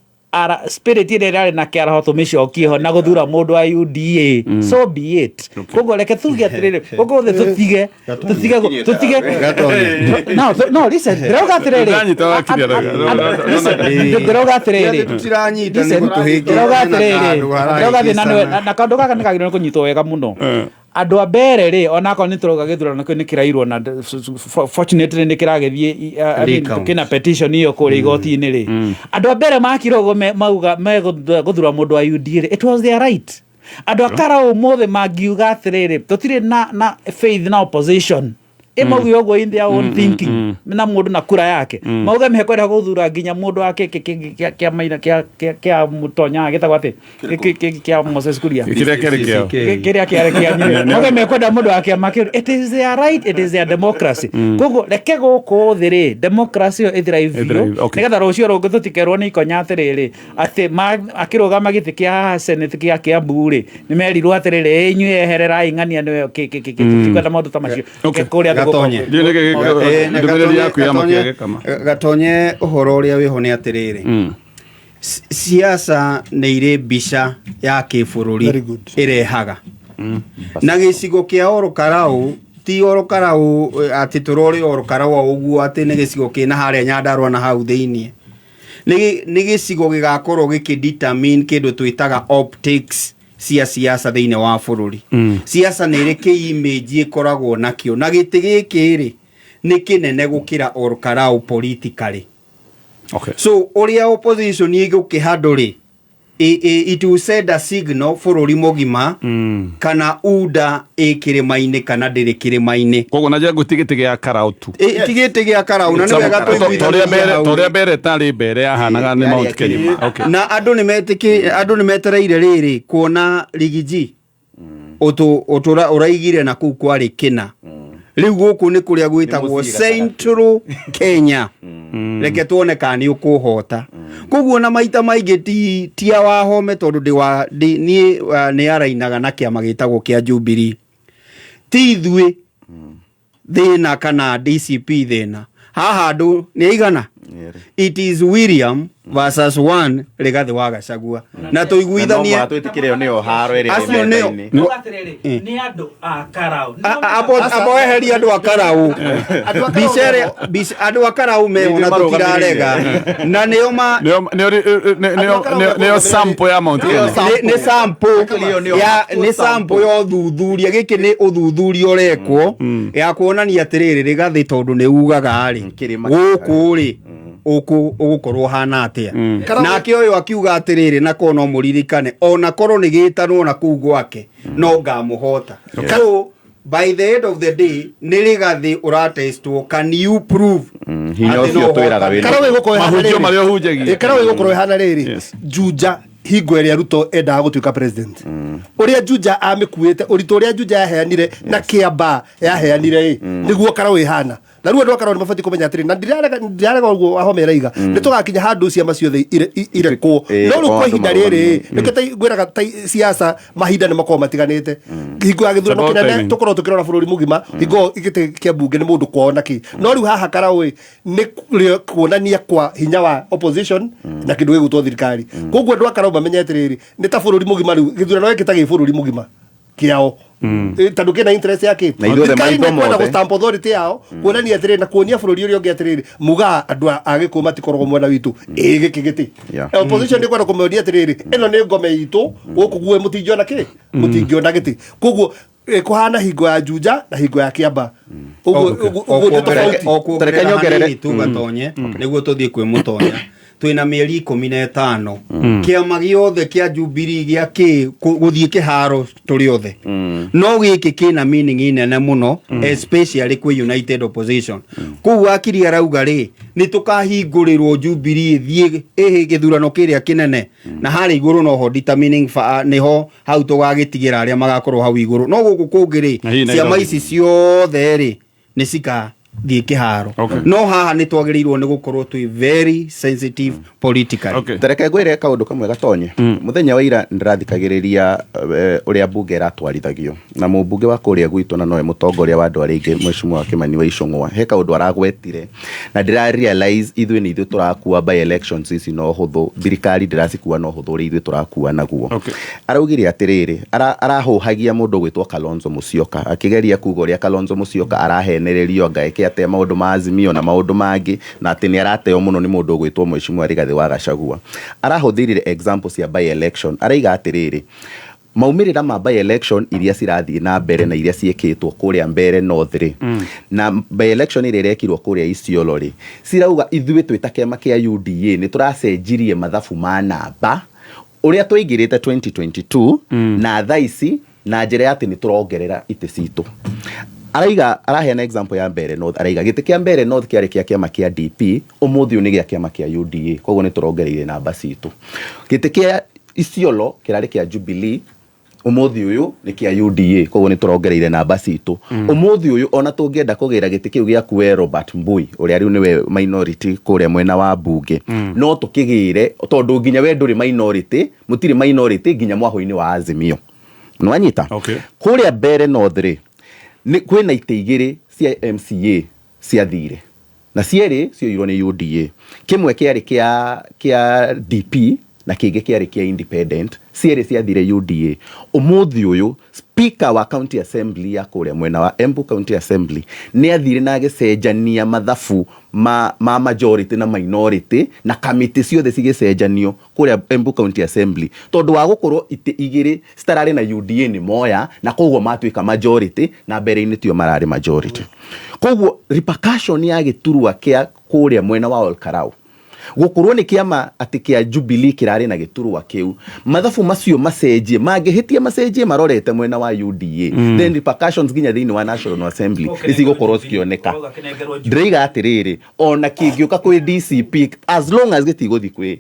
Spirit ĩrĩa ĩrarĩ na kĩaraho tũmĩcokie ho na gũthura mũndũ wa UDA, so be it. Koguo reke tuge atĩrĩrĩ, gũkũ thĩ tũtige tũtige tũtige. No, no, listen, ndĩrauga atĩrĩrĩ. Ndanyita wakiri arauga. Listen, ndĩrauga atĩrĩrĩ. Tũtiranyita nĩ Listen, gũtũhĩngĩca ndĩrauga na atĩrĩrĩ, handũ ndĩrauga atĩ na harahĩngĩcana. na kaũndũ gaka nĩ kagĩrĩirwo nĩ kũnyitwo wega mũno. Andũ a mbere rĩ, onakorwo nĩ tũrauga gĩthurano kĩu nĩ kĩrairwo na fortunately nĩ kĩragĩthiĩ, I mean, Recount. kĩna petition ĩyo kũrĩa igoti-inĩ rĩ, andũ a mbere makira ũguo mauga megũthura mũndũ wa UDA rĩ, it was their right. Andũ a Karau ũmũthĩ mangiuga atĩrĩrĩ, tũtirĩ na faith na opposition, ĩmauge ũguo in their own thinking, na mũndũ na kura yake mauge mekwenda gũthura nginya mũndũ wa kĩa maina kĩa mũtonya gĩtagwo atĩ kĩa Moses Kuria. Kĩrĩa kĩarĩ kĩao. Kĩrĩa kĩarĩ kĩa mauge mekwenda mũndũ wa kĩama kĩu, it is their right, it is their democracy. Koguo reke gũkũ thĩ rĩ, democracy ĩyo ĩthrive biũ, Ĩthrive, okay. nĩgetha rũciũ rũngĩ tũtikerwo nĩ ikonya atĩrĩrĩ, atĩ akĩrũgama gĩtĩ kĩa haha senate kĩa Kiambu rĩ, nĩ merirwo atĩrĩrĩ, inyuĩ ehererai ng'ania nĩwe tũtikwenda maũndũ ta macio. Kũrĩa andũ Gatonye. Ndiũĩ nĩkĩ Na ndũmĩrĩri yaku ya Gatonye- makia gĩkama. Gatonye, ũhoro ũrĩa wĩho nĩ atĩrĩrĩ, siasa nĩ irĩ mbica ya kĩbũrũri ĩrehaga na gĩcigo kĩa Orokarau, ti Orokarau atĩ tũrore Orokarau o ũguo atĩ nĩ gĩcigo kĩna harĩa Nyandarua na hau thĩiniĩ, nĩ gĩcigo gĩgakorwo gĩkĩ determine kĩndũ twĩtaga optics cia siasa thĩinĩ wa bũrũri. Siasa nĩ ĩrĩ kĩ image ĩkoragwo nakĩo, na gĩtĩ gĩkĩ rĩ, nĩ kĩnene gũkĩra Orokarau politically. So ũrĩa opposition ĩgũkĩhandũ rĩ, it will send a signal bũrũri mũgima kana UDA ĩ kĩrĩma-inĩ kana ndĩrĩ kĩrĩma-inĩ. Koguo na njĩra nguhĩ ti gĩtĩ gĩa Karau tu. Ti gĩtĩ gĩa Karau, na nĩ wega tũiguithanie hau. Torĩa mbere tarĩ mbere yahanaga nĩ Mount Kenya. Okay. Na andũ nĩ metĩkĩ, andũ nĩ metereire rĩrĩ kuona Rigiji ũtũra ũraigire na kũu kwarĩ kĩna, rĩu gũkũ nĩ kũrĩa gwĩtagwo Nĩ mũciĩ. Central Kenya. Reke tuone kana nĩ ũkũhota. Koguo na maita maingĩ ti a Wahome, tondũ ndĩ wa niĩ nĩ arainaga na kĩama gĩtagwo kĩa Jubilee, ti ithuĩ thĩna kana DCP thĩna haha, andũ nĩ aigana. It is William versus one Rigathi wa Gachagua, na tũiguithanie. Na no twĩtĩkĩre ĩyo nĩyo haro ĩrĩa ĩ Acio nĩo- metha-inĩ. Atĩrĩrĩ, nĩ andũ a Karau. Abo eheria andũ a Karau mbica ĩrĩa andũ a Karau meho na tũtirarega na nĩo ma Nĩyo sample ya Mount Kenya. Nĩ sample ya, nĩ sample ya ũthuthuria. Gĩkĩ nĩ ũthuthuria ũrekwo ya kuonania atĩrĩrĩ, Rigathĩ tondũ nĩ ugaga rĩ, gũkũ rĩ, ũgũkorwo hana atĩa? Nake ũyũ akiuga atĩrĩrĩ, na korwo no mũririkane, ona korwo nĩ gĩtanwo na kũu gwake no ngamũhota. So by the end of the day nĩ Rigathĩ ũratestwo, can you prove Hinya atĩ ũcio no twĩraga ũhotane? wĩna. Karau ĩgũkorwo ĩhana Mahunjio rĩrĩ. marĩa ũhunjagia. Karau ĩgũkorwo ĩhana rĩrĩ, Juja hingo ĩrĩa Ruto endaga gũtuĩka president, ũrĩa Juja amĩkuĩte, ũritũ ũrĩa Juja yaheanire na kĩamba yaheanire ĩ, nĩguo Karau ĩhana. Na rĩu andũ a Karau nĩ mabatiĩ kũmenya atĩrĩ, na ndirarega ũguo Wahome araiga, nĩ tũgakinya handũ ciama ciothe irekwo, no rĩu kwa andũ ihinda rĩrĩ marũgamie. nĩkĩo ngwĩraga ta siasa mahinda nĩ makoragwo matiganĩte. Hingo ya gĩthurano About kĩnene timing. tũkorwo tũkĩrora bũrũri mũgima, hingo gĩtĩ kĩa mbunge nĩ mũndũ kwao na kĩ, no rĩu haha Karau ĩ, nĩ kuonania kwa hinya wa opposition na kĩndũ gĩgwĩtwo thirikari. Koguo andũ a Karau mamenye atĩrĩrĩ, nĩ ta bũrũri mũgima, rĩu gĩthurano gĩkĩ ta gĩ bũrũri mũgima kĩao. Tondũ kĩna interest yake. Na ithuothe Thirikari maitho nĩ kwenda mothe. gũ-stamp authority yao, kuonania atĩrĩrĩ na kuonia bũrũri ũrĩa ũngĩ atĩrĩrĩ, muga andũ a Gĩkũyũ matikoragwo mwena witũ ĩ gĩkĩ gĩtĩ. Opposition nĩ kwenda kũmonia atĩrĩrĩ, ĩno nĩ ngome itũ gũkũ guo, mũtingĩona kĩ, mũtingĩona gĩtĩ. Koguo kũhana hingo ya Juja na hingo ya Kĩamba ũguo. Ũguo nĩ tofauti. O kuongerera Tareke nyongerere. hanini tu, Gatonye, nĩguo tũthiĩ kwĩ mũtonya, twĩna mĩeri 15 kĩama gĩothe kĩa Jubilee gĩa kĩ gũthiĩ kĩharo tũrĩ othe, no gĩkĩ kĩna meaning nene mũno, especially kwĩ United Opposition. Kũu wakiri arauga rĩ, nĩ tũkahingũrĩrwo Jubilee ĩthiĩ ĩhĩ gĩthurano kĩrĩa kĩnene, na harĩa igũrũ noho determining nĩho hau tũgagĩtigĩra arĩa magakorwo hau igũrũ, no gũkũ kũngĩ rĩ, Na hihi ciama Nairobi. ici ciothe rĩ, nĩ cika Thiĩ kĩharo. No haha nĩ twagĩrĩirwo nĩ gũkorwo twĩ very sensitive politically. Tareke ngwĩre kaũndũ kamwe gatonye. Mũthenya wa ira ndĩrathikagĩrĩria ũrĩa mbunge ĩratwarithagio na mũmbunge wa kũrĩa gwitũ, na nowe mũtongoria wa andũ arĩa aingĩ, Mheshimiwa Kimani wa Ichung'wa, he kaũndũ aragwetire na ndĩra realize ithuĩ nĩ ithuĩ tũrakua by elections ici no hũthũ, thirikari ndĩracikua no hũthũ ũrĩa ithuĩ tũrakua naguo. Araugire atĩrĩrĩ, arahũhagia mũndũ ũgwĩtwo Kalonzo Musyoka, akĩgeria kuga ũrĩa Kalonzo Musyoka arahenererio anga eke atĩa maũndũ ma Azimio na maũndũ mangĩ, na atĩ nĩ arateo mũno nĩ mũndũ ũgwĩtwo Mheshimiwa Rigathĩ wa Gachagua. Arahũthĩrire example cia by election, araiga atĩrĩrĩ, maumĩrĩra ma by election iria cirathiĩ na mbere na iria ciĩkĩtwo kũrĩa Mbeere North rĩ, na by election ĩrĩa ĩrekirwo kũrĩa Isiolo rĩ, cirauga ithuĩ twĩ ta kĩama kĩa UDA nĩ tũracenjirie mathabu ma namba ũrĩa twaingĩrĩte 2022 na thaa ici, na njĩra ya atĩ nĩ tũrongerera itĩ citũ. Araiga, araheana example ya Mbeere North, araiga gĩtĩ kĩa Mbeere North kĩarĩ kĩa kĩama kĩa DP, ũmũthĩ ũyũ nĩ gĩa kĩama kĩa UDA, koguo nĩ tũrongereire namba citũ. Gĩtĩ kĩa Isiolo kĩrarĩ kĩa Jubilee, ũmũthĩ ũyũ nĩ kĩa UDA, koguo nĩ tũrongereire namba citũ. Ũmũthĩ ũyũ ona tũngĩenda kũgĩra gĩtĩ kĩu gĩaku we Robert Mbui, ũrĩa rĩu nĩwe minority kũrĩa mwena wa mbunge, no tũkĩgĩre, tondũ nginya we ndũrĩ minority, mũtirĩ minority nginya mwahũ-inĩ wa Azimio. Nĩwanyita? Kũrĩa Mbeere North rĩ, nĩ kwĩna itĩ igĩrĩ cia MCA ciathire na cierĩ cioirwo nĩ UDA. Kĩmwe kĩarĩ kĩa DP na kĩngĩ kĩarĩ kĩa independent, cierĩ ciathire UDA. Ũmũthĩ ũyũ speaker wa county assembly ya kũrĩa mwena wa Embu County Assembly nĩ athire na agĩcenjania mathabu ma majority na minority, na kamĩtĩ ciothe cigĩcenjanio kũrĩa Embu County Assembly, tondũ wa gũkorwo itĩ igĩrĩ citararĩ na UDA nĩ moya, na koguo matuĩka majority, na mbere-inĩ tio mararĩ majority. Koguo repercussion ya gĩturwa kĩa kũrĩa mwena wa Olkarau gũkorwo nĩ kĩama atĩ kĩa Jubilee kĩrarĩ na gĩturwa kĩu, mathabu macio macenjie, mangĩhĩtia macenjie marorete mwena wa UDA, then repercussions nginya thĩinĩ wa National Assembly nĩ cigũkorwo cikĩoneka. Ndĩraiga atĩrĩrĩ, ona kĩngĩũka kwĩ DCP, as long as gĩtigũthiĩ kwĩ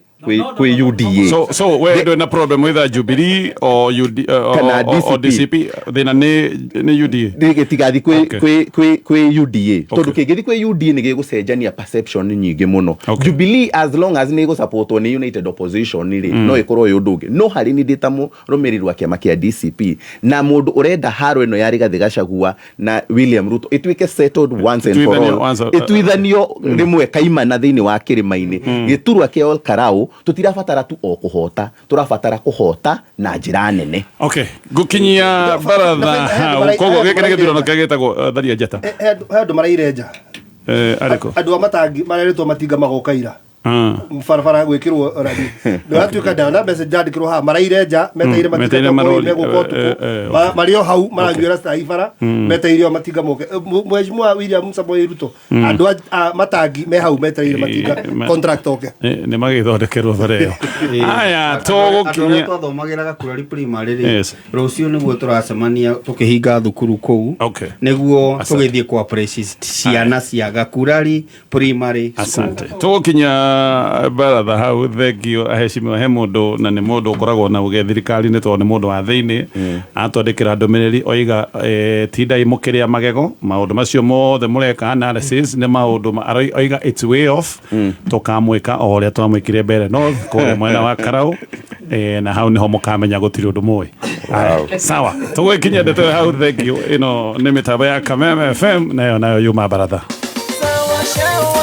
UDA. So we ndwĩ na problem with Jubilee or UD Kana or DCP. DCP, thĩna nĩ UDA. Gĩtigathiĩ kwĩ UDA, tondũ kĩngĩthiĩ kwĩ UDA nĩ gĩgũcenjania perception nyingĩ mũno. Jubilee, as long as nĩ ĩgũsupportwo nĩ United Opposition rĩ, no ĩkorwo ĩ ũndũ ũngĩ. No harĩ niĩ ndĩ ta mũrũmĩrĩri wa kĩama kĩa DCP na mũndũ ũrenda haro ĩno ya Rigathĩ Gachagua na William Ruto ĩtuĩke settled once and for Ĩtuithanio all, once, ĩtuithanio rĩmwe kaimana thĩinĩ wa kĩrĩma-inĩ, gĩturwa kĩa Olkarau tũtirabatara tu o kũhota, tũrabatara kũhota na njĩra nene. Okay, ngũkinyia baratha hau. Koguo gĩkĩ nĩ gĩthurano kĩrĩa gĩtagwo tharia njata. He andũ maraire nja. Arĩkũ? Andũ a matangi marerĩtwo matinga magoka ira barabara gwĩkĩrwo rami, ndĩratuĩka ndana message yandĩkĩrwo haha, maraire nja meteire matinga Meteire moke, marori, megũka ũtukũ. Marĩ o hau maranyuĩra cai bara, meteire o matinga moke. Mheshimiwa William Samoei Ruto, andũ a matangi me hau metereire matinga contract oke. Nĩ magĩthondekerwo bara ĩyo. Aya, Andũ arĩa tũgũkinyia twathomagĩra Gakurari Primary rĩ, rũciũ nĩguo tũracemania tũkĩhinga thukuru kũu, nĩguo tũgĩthiĩ kwa appreciate ciana cia Gakurari Primary School. Asante. Tũgũkinya baratha hau. Thengio aheshimiwa. He mũndũ, na nĩ mũndũ ũkoragwo na uge thirikari-inĩ, tondũ nĩ mũndũ wa thĩinĩ, atwandĩkĩra ndũmĩrĩri oiga, tindai mũkĩrĩa magego, maũndũ macio mothe mũreka analysis nĩ maũndũ oiga it's way off. Tũkamwĩka o ũrĩa twamwĩkire Mbere North kũrĩa mwena wa Karau, na hau nĩho mũkamenya gũtirĩ ũndũ mũĩ. Aya, sawa, tũgwĩkinyia ndeto hau. Thank you. Ĩno nĩ mĩtambo ya Kameme FM, nayo yuma baratha. Sawa.